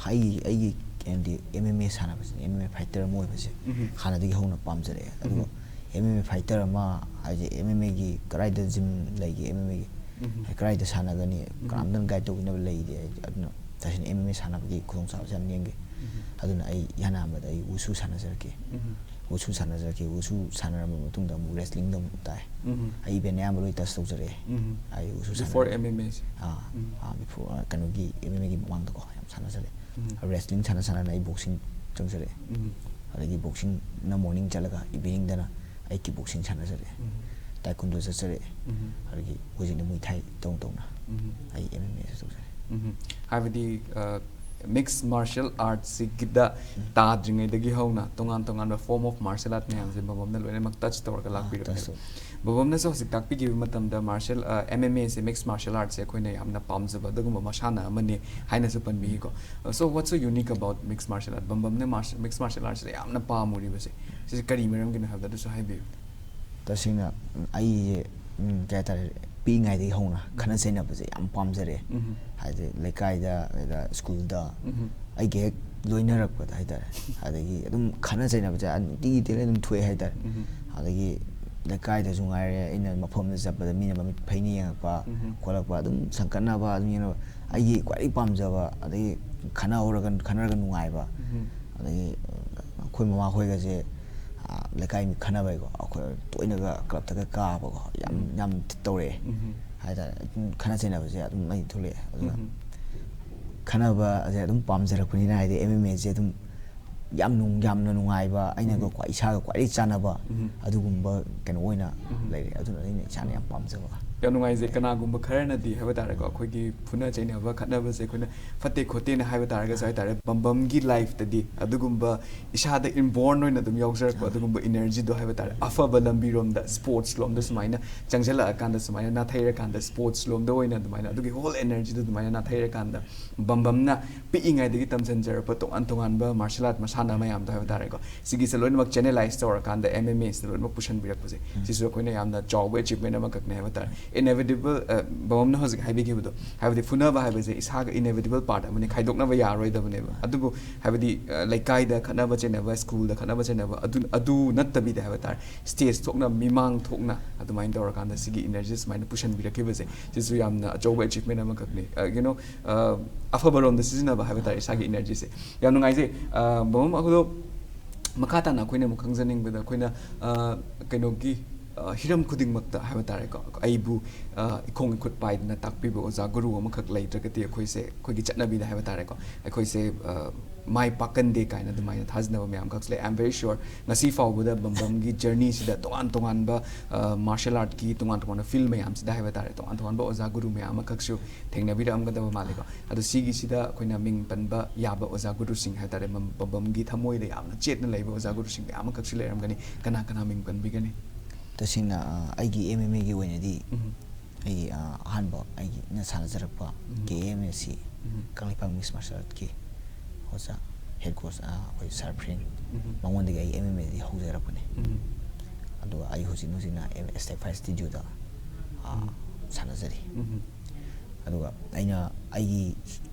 ꯑꯩꯒꯤ, ꯑꯩꯒꯤ ꯀꯩꯅꯣꯗꯤ M M A ꯁꯥꯟꯅꯕꯁꯤꯅꯦ, M M A fighter ꯑꯃ ꯑꯣꯏꯕꯁꯦ ꯎꯝ꯫ ꯍꯥꯟꯅꯗꯒꯤ ꯍꯧꯅ ꯄꯥꯝꯖꯔꯛꯑꯦ꯫ ꯑꯗꯨꯒ ꯎꯝ꯫ M M A fighter ꯑꯃ ꯍꯥꯏꯁꯦ, M M A ꯒꯤ ꯀꯗꯥꯏꯗ gym ꯂꯩꯒꯦ, M M A ꯒꯤ ꯎꯝ꯫ ꯀꯗꯥꯏꯗ ꯁꯥꯟꯅꯒꯅꯤ, ꯎꯝ꯫ ꯀꯅꯥꯝꯇꯅ guide ꯇꯧꯕꯤꯅꯕ ꯂꯩꯇꯦ꯫ ꯑꯗꯨꯅ ꯇꯁꯦꯡꯅ M M A ꯁꯥꯟꯅꯕꯒꯤ ꯈꯨꯗꯣꯡꯆꯥꯕꯁꯦ ꯌꯥꯝ ꯅꯦꯝꯈꯤ꯫ ꯎꯝ꯫ ꯑꯗꯨꯅ ꯑꯩ ꯏꯍꯥꯟ ꯍꯥꯟꯕꯗ ꯑꯩ wushu ꯁꯥꯟꯅꯖꯔꯛꯀꯦ꯫ ꯎꯝ꯫ Wushu ꯁꯥꯟꯅꯖꯔꯛꯀꯦ꯫ Wushu ꯁꯥꯟꯅꯔꯕ ꯃꯇꯨꯡꯗ ꯑꯃꯨꯛ wrestling ꯗ ꯑꯃꯨꯛ ꯇꯥꯏ꯫ ꯎꯝ꯫ ꯑꯩ event ꯑꯌꯥꯝꯕ ꯂꯣꯏ touch ꯇꯧꯖꯔꯛꯑꯦ꯫ ꯎꯝ꯫ ꯑꯩ wushu Before ꯁꯥꯟꯅ-, M M A say? Ah, um. Ah, before, ꯑ, ꯀꯩꯅꯣꯒꯤ M M A ꯒꯤ ꯃꯃꯥꯡꯗꯀꯣ ꯌꯥꯝ ꯁꯥꯟꯅꯖꯔꯛꯑꯦ꯫ ꯔꯦꯁꯂꯤꯡ ꯁꯥꯟꯅ ꯁꯥꯟꯅꯅ ꯑꯩ ꯕꯣꯛꯁꯤꯡ ꯆꯪꯖꯔꯛꯑꯦ꯫ ꯑꯗꯒꯤ ꯕꯣꯛꯁꯤꯡꯅ ꯃꯣꯔꯅꯤꯡ ꯆꯠꯂꯒ ꯏꯚꯤꯅꯤꯡꯗꯅ ꯑꯩ ꯀꯤꯛ ꯕꯣꯛꯁꯤꯡ ꯁꯥꯟꯅꯖꯔꯛꯑꯦ꯫ ꯇꯥꯏꯀꯨꯟꯗꯣ ꯆꯠꯆꯔꯛꯑꯦ꯫ ꯑꯗꯒꯤ ꯍꯧꯖꯤꯛꯅ ꯃꯨꯏ ꯊꯥꯏ ꯇꯧ ꯇꯧꯅ ꯑꯩ ꯑꯦꯝ ꯑꯦꯝ ꯑꯦꯁꯨ ꯇꯧꯖꯔꯦ꯫ ꯍꯥꯏꯕꯗꯤ ꯃꯤꯛꯁ ꯃꯥꯔꯁꯤꯌꯦꯜ ꯑꯥꯔꯠꯁꯤꯒꯤꯗ ꯇꯥꯗ꯭ꯔꯤꯉꯩꯗꯒꯤ ꯍꯧꯅ ꯇꯣꯉꯥꯟ ꯇꯣꯉꯥꯟꯕ ꯐꯣꯔꯝ ꯑꯣꯐ ꯃꯥꯔꯁꯤꯌꯦꯜ ꯑꯥꯔꯠ ꯃꯌꯥꯝꯁꯦ ꯕꯕꯝꯅ ꯂꯣꯏꯅꯃꯛ ꯇꯆ ꯇꯧꯔꯒ ꯂꯥꯛꯄꯤꯔꯛꯄꯅꯦ꯫ ꯇꯆ ꯇꯧ- ꯕꯕꯝꯅꯁꯨ ꯍꯧꯖꯤꯛ ꯇꯥꯛꯄꯤꯈꯤꯕ ꯃꯇꯝꯗ ꯃꯥꯔꯁꯤꯌꯦꯜ ꯑꯦꯝ ꯑꯦꯝ ꯑꯦꯁꯦ, ꯃꯤꯛꯁ ꯃꯥꯔꯁꯤꯌꯦꯜ ꯑꯥꯔꯠꯁꯦ ꯑꯩꯈꯣꯏꯅ ꯌꯥꯝꯅ ꯄꯥꯝꯖꯕ ꯑꯗꯨꯒꯨꯝꯕ ꯃꯁꯥꯟꯅ ꯑꯃꯅꯤ ꯍꯥꯏꯅꯁꯨ ꯄꯟꯕꯤꯈꯤꯀꯣ꯫ So what's so unique about mixed martial art? ꯕꯝꯕꯝꯅ ꯃꯤꯛꯁ ꯃꯥꯔꯁꯤꯌꯦꯜ ꯑꯥꯔꯠꯁꯤꯗ ꯌꯥꯝꯅ ꯄꯥꯝꯃꯨꯔꯤꯕꯁꯦ ꯁꯤꯁꯦ ꯀꯔꯤ ꯃꯔꯝꯒꯤꯅꯣ ꯍꯥꯏꯕꯗꯣ ꯑꯗꯨꯁꯨ ꯍꯥꯏꯕꯤꯌꯨ꯫ ꯇꯁꯦꯡꯅ ꯑꯩꯁꯦ ꯎꯝ, ꯀꯩ ꯍꯥꯏꯇꯥꯔꯦ, ꯄꯤꯛꯏꯉꯩꯗꯒꯤ ꯍꯧꯅ ꯈꯠꯅ ꯆꯩꯅꯕꯁꯦ ꯌꯥꯝ ꯄꯥꯝꯖꯔꯛꯑꯦ꯫ ꯍꯥꯏꯗꯤ ꯂꯩꯀꯥꯏꯗ, ꯑꯗ ꯁ꯭ꯀꯨꯜꯗ ꯑꯩꯒ ꯍꯦꯛ ꯂꯣꯏꯅꯔꯛꯄꯗ ꯍꯥꯏꯇꯥꯔꯦ, ꯑꯗꯒꯤ ꯑꯗꯨꯝ ꯈꯠꯅ ꯆꯩꯅꯕꯁꯦ ꯅꯨꯡꯇꯤꯒꯤ ꯗꯦꯂꯤ ꯑꯗꯨꯝ ꯊꯣꯛꯑꯦ ꯍꯥꯏꯇꯥꯔꯦ꯫ ꯑꯗꯒꯤ ꯂꯩꯀꯥꯏꯗꯁꯨ ꯉꯥꯏꯔꯦ, ꯑꯩꯅ ꯃꯐꯝ ꯑꯃꯗ ꯆꯠꯄꯗ ꯃꯤꯅ ꯃꯃꯤꯠ ꯐꯩꯅ ꯌꯦꯡꯉꯛꯄ ꯈꯣꯠꯂꯛꯄ, ꯑꯗꯨꯝ ꯁꯪꯀꯠꯅꯕ ꯑꯗꯨꯝ ꯌꯦꯡꯅꯕ꯫ ꯑꯩꯒꯤ ꯈ꯭ꯋꯥꯏꯗꯒꯤ ꯄꯥꯝꯖꯕ, ꯑꯗꯒꯤ ꯈꯠꯅꯍꯧꯔꯒ, ꯈꯠꯅꯔꯒ ꯅꯨꯡꯉꯥꯏꯕ, ꯑꯗꯒꯤ ꯑꯩꯈꯣꯏ ꯃꯃꯥꯈꯣꯏꯒꯁꯦ, ꯑ, ꯂꯩꯀꯥꯏ ꯃꯤ ꯈꯠꯅꯕ ꯍꯥꯏꯀꯣ, ꯑꯩꯈꯣꯏ ꯇꯣꯏꯅꯒ ꯀ꯭ꯂꯕꯇꯒ ꯀꯥꯕꯀꯣ, ꯌꯥꯝ ꯌꯥꯝ ꯇꯧꯔꯛꯑꯦ꯫ ꯍꯥꯏꯇꯥꯔꯦ, ꯑꯗꯨꯝ ꯈꯠꯅ ꯆꯩꯅꯕꯁꯦ ꯑꯗꯨꯝ ꯑꯩ ꯊꯣꯛꯂꯛꯑꯦ꯫ ꯑꯗꯨꯅ ꯈꯠꯅꯕꯁꯦ ꯑꯗꯨꯝ ꯄꯥꯝꯖꯔꯛꯄꯅꯤꯅ, ꯍꯥꯏꯗꯤ ꯑꯦꯝ ꯑꯦꯝ ꯑꯦꯁꯦ ꯑꯗꯨꯝ ꯌꯥꯝ ꯅꯨꯡ-, ꯌꯥꯝꯅ ꯅꯨꯡꯉꯥꯏꯕ, ꯑꯩꯅꯒ ꯈ꯭ꯋꯥꯏ, ꯏꯁꯥꯒ ꯈ꯭ꯋꯥꯏꯗꯒꯤ ꯆꯥꯟꯅꯕ ꯑꯗꯨꯒꯨꯝꯕ ꯀꯩꯅꯣ ꯑꯣꯏꯅ ꯂꯩꯔꯦ꯫ ꯑꯗꯨꯅ ꯑꯩꯅ ꯏꯁꯥꯅ ꯌꯥꯝ ꯄꯥꯝꯖꯕ꯫ ꯌꯥꯝ ꯅꯨꯡꯉꯥꯏꯖꯩ꯫ ꯀꯅꯥꯒꯨꯝꯕ ꯈꯔꯅꯗꯤ ꯍꯥꯏꯕ ꯇꯥꯔꯦꯀꯣ, ꯑꯩꯈꯣꯏꯒꯤ ꯐꯨꯅ ꯆꯩꯅꯕ, ꯈꯠꯅꯕꯁꯦ ꯑꯩꯈꯣꯏꯅ ꯐꯠꯇꯦ ꯈꯣꯠꯇꯦꯅ ꯍꯥꯏꯕ ꯇꯥꯔꯒꯁꯨ ꯍꯥꯏ ꯇꯥꯔꯦ, ꯕꯝꯕꯝꯒꯤ ꯂꯥꯏꯐꯇꯗꯤ ꯑꯗꯨꯒꯨꯝꯕ ꯏꯁꯥꯗ ꯏꯟꯕꯣꯔꯟ ꯑꯣꯏꯅ ꯑꯗꯨꯝ ꯌꯥꯎꯖꯔꯛꯄ ꯑꯗꯨꯒꯨꯝꯕ ꯏꯅꯔꯖꯤꯗꯣ ꯍꯥꯏꯕ ꯇꯥꯔꯦ, ꯑꯐꯕ ꯂꯝꯕꯤꯔꯣꯝꯗ, ꯁ꯭ꯄꯣꯔꯠꯁ ꯂꯣꯝꯗ ꯁꯨꯃꯥꯏꯅ ꯆꯪꯁꯤꯜꯂꯛꯑꯀꯥꯟꯗ, ꯁꯨꯃꯥꯏꯅ ꯅꯥꯊꯩꯔꯀꯥꯟꯗ, ꯁ꯭ꯄꯣꯔꯠꯁ ꯂꯣꯝꯗ ꯑꯣꯏꯅ ꯑꯗꯨꯃꯥꯏꯅ ꯑꯗꯨꯒꯤ ꯍꯣꯜ ꯏꯅꯔꯖꯤꯗꯣ ꯑꯗꯨꯃꯥꯏꯅ ꯅꯥꯊꯩꯔꯀꯥꯟꯗ, ꯕꯝꯕꯝꯅ ꯄꯤꯛꯏꯉꯩꯗꯒꯤ ꯇꯝꯁꯤꯟꯖꯔꯛꯄ ꯇꯣꯉꯥꯟ ꯇꯣꯉꯥꯟꯕ ꯃꯥꯔꯁꯤꯌꯦꯜ ꯑꯥꯔꯠ ꯃꯁꯥꯟꯅ ꯃꯌꯥꯝꯗꯣ ꯍꯥꯏꯕ ꯇꯥꯔꯦꯀꯣ, ꯁꯤꯒꯤꯁꯦ ꯂꯣꯏꯅꯃꯛ ꯆꯦꯅꯦꯂꯥꯏꯁ ꯇꯧꯔꯀꯥꯟꯗ ꯑꯦꯝ ꯑꯦꯝ ꯑꯦꯁꯤꯗ ꯂꯣꯏꯅꯃꯛ ꯄꯨꯁꯟꯕꯤꯔꯛꯄꯁꯦ, ꯁꯤꯁꯨ ꯑꯩꯈꯣꯏꯅ ꯌꯥꯝꯅ ꯆꯥꯎꯕ ꯑꯦꯆꯤꯞꯃꯦꯟ ꯑꯃꯈꯛꯅꯦ ꯍꯥꯏꯕ ꯇꯥꯔꯦ꯫ ꯏꯟꯑꯦꯚꯤꯇꯦꯕꯜ, ꯕꯕꯝꯅ ꯍꯧꯖꯤꯛ ꯍꯥꯏꯕꯤꯈꯤꯕꯗꯣ, ꯍꯥꯏꯕꯗꯤ ꯐꯨꯅꯕ ꯍꯥꯏꯕꯁꯦ ꯏꯁꯥꯒ ꯏꯟꯑꯦꯚꯤꯇꯦꯕꯜ ꯄꯥꯔꯠ ꯑꯃꯅꯤ, ꯈꯥꯏꯗꯣꯛꯅꯕ ꯌꯥꯔꯣꯏꯗꯕꯅꯦꯕ꯫ ꯑꯗꯨꯕꯨ ꯍꯥꯏꯕꯗꯤ, ꯑ, ꯂꯩꯀꯥꯏꯗ ꯈꯠꯅꯕ ꯆꯩꯅꯕ, ꯁ꯭ꯀꯨꯜꯗ ꯈꯠꯅꯕ ꯆꯩꯅꯕ, ꯑꯗꯨ, ꯑꯗꯨ ꯅꯠꯇꯕꯤꯗ ꯍꯥꯏꯕ ꯇꯥꯔꯦ, ꯁ꯭ꯇꯦꯖ ꯊꯣꯛꯅ, ꯃꯤꯃꯥꯡ ꯊꯣꯛꯅ ꯑꯗꯨꯃꯥꯏꯅ ꯇꯧꯔꯀꯥꯟꯗ ꯁꯤꯒꯤ ꯏꯅꯔꯖꯤ ꯁꯨꯃꯥꯏꯅ ꯄꯨꯁꯟꯕꯤꯔꯛꯈꯤꯕꯁꯦ, ꯁꯤꯁꯨ ꯌꯥꯝꯅ ꯑꯆꯧꯕ ꯑꯦꯆꯤꯞꯃꯦꯟ ꯑꯃꯈꯛꯅꯤ꯫ ꯑ, you know, ꯑ, ꯑꯐꯕꯔꯣꯝꯗ ꯁꯤꯖꯤꯟꯅꯕ ꯍꯥꯏꯕ ꯇꯥꯔꯦ ꯏꯁꯥꯒꯤ ꯏꯅꯔꯖꯤꯁꯦ꯫ ꯌꯥꯝ ꯅꯨꯡꯉꯥꯏꯖꯩ꯫ ꯑ, ꯕꯕꯝ, ꯑꯗꯣ ꯃꯈꯥ ꯇꯥꯅ ꯑꯩꯈꯣꯏꯅ ꯑꯃꯨꯛ ꯈꯪꯖꯅꯤꯡꯕꯗ, ꯑꯩꯈꯣꯏꯅ, ꯑ, ꯀꯩꯅꯣꯒꯤ, ꯑ, ꯍꯤꯔꯝ ꯈꯨꯗꯤꯡꯃꯛꯇ ꯍꯥꯏꯕ ꯇꯥꯔꯦꯀꯣ, ꯑꯩꯕꯨ, ꯑ, ꯏꯈꯣꯡ ꯏꯈꯨꯠ ꯄꯥꯏꯗꯅ ꯇꯥꯛꯄꯤꯕ ꯑꯣꯖꯥ ꯒꯨꯔꯨ ꯑꯃꯈꯛ ꯂꯩꯇ꯭ꯔꯒꯗꯤ ꯑꯩꯈꯣꯏꯁꯦ, ꯑꯩꯈꯣꯏꯒꯤ ꯆꯠꯅꯕꯤꯗ ꯍꯥꯏꯕ ꯇꯥꯔꯦꯀꯣ, ꯑꯩꯈꯣꯏꯁꯦ, ꯑ, ꯃꯥꯏ ꯄꯥꯛꯀꯟꯗꯦ ꯀꯥꯏꯅ ꯑꯗꯨꯃꯥꯏꯅ ꯊꯥꯖꯅꯕ ꯃꯌꯥꯝ ꯑꯃꯈꯛꯁꯨ ꯂꯩ꯫ I am very sure ꯉꯁꯤ ꯐꯥꯎꯕꯗ ꯕꯝꯕꯝꯒꯤ journey-ꯁꯤꯗ ꯇꯣꯉꯥꯟ ꯇꯣꯉꯥꯟꯕ, ꯑ, martial art-ꯀꯤ ꯇꯣꯉꯥꯟ ꯇꯣꯉꯥꯟꯕ field ꯃꯌꯥꯝꯁꯤꯗ ꯍꯥꯏꯕ ꯇꯥꯔꯦ, ꯇꯣꯉꯥꯟ ꯇꯣꯉꯥꯟꯕ ꯑꯣꯖꯥ ꯒꯨꯔꯨ ꯃꯌꯥꯝ ꯑꯃꯈꯛꯁꯨ ꯊꯦꯡꯅꯕꯤꯔꯛꯑꯝꯒꯗꯕ ꯃꯥꯜꯂꯦꯀꯣ꯫ ꯑꯗꯣ ꯁꯤꯒꯤꯁꯤꯗ ꯑꯩꯈꯣꯏꯅ ꯃꯤꯡ ꯄꯟꯕ ꯌꯥꯕ ꯑꯣꯖꯥ ꯒꯨꯔꯨꯁꯤꯡ ꯍꯥꯏꯕ ꯇꯥꯔꯦ, ꯕꯝ-, ꯕꯝꯕꯝꯒꯤ ꯊꯃꯣꯏꯗ ꯌꯥꯝꯅ ꯆꯦꯠꯅ ꯂꯩꯕ ꯑꯣꯖꯥ ꯒꯨꯔꯨꯁꯤꯡ ꯃꯌꯥꯝ ꯑꯃꯈꯛꯁꯨ ꯂꯩꯔꯝꯒꯅꯤ꯫ ꯀꯅꯥ ꯀꯅꯥ ꯃꯤꯡ ꯄꯟꯕꯤꯒꯅꯤ? ꯇꯁꯦꯡꯅ, ꯑ, ꯑꯩꯒꯤ M M A-ꯒꯤ ꯑꯣꯏꯅꯗꯤ ꯎꯝ꯫ ꯑꯩ, ꯑ, ꯑꯍꯥꯟꯕ ꯑꯩꯒꯤ ꯑꯩꯅ ꯁꯥꯟꯅꯖꯔꯛꯄ ꯎꯝ꯫ K M S C, ꯎꯝ꯫ ꯀꯪꯂꯩꯄꯥꯛ Mixed Martial Art-ꯀꯤ ꯑꯣꯖꯥ, head coach, ꯑ, ꯑꯩꯈꯣꯏ Sir Frank, ꯎꯝ꯫ ꯃꯉꯣꯟꯗꯒꯤ ꯑꯩ M M A-ꯗꯤ ꯍꯧꯖꯔꯛꯄꯅꯦ꯫ ꯎꯝ꯫ ꯑꯗꯨꯒ ꯑꯩ ꯍꯧꯖꯤꯛ ꯍꯧꯖꯤꯛꯅ M-, Step Five Studio-ꯗ, ꯑ, ꯎꯝ꯫ ꯁꯥꯟꯅꯖꯔꯤ꯫ ꯎꯝ꯫ ꯑꯗꯨꯒ ꯑꯩꯅ ꯑꯩꯒꯤ,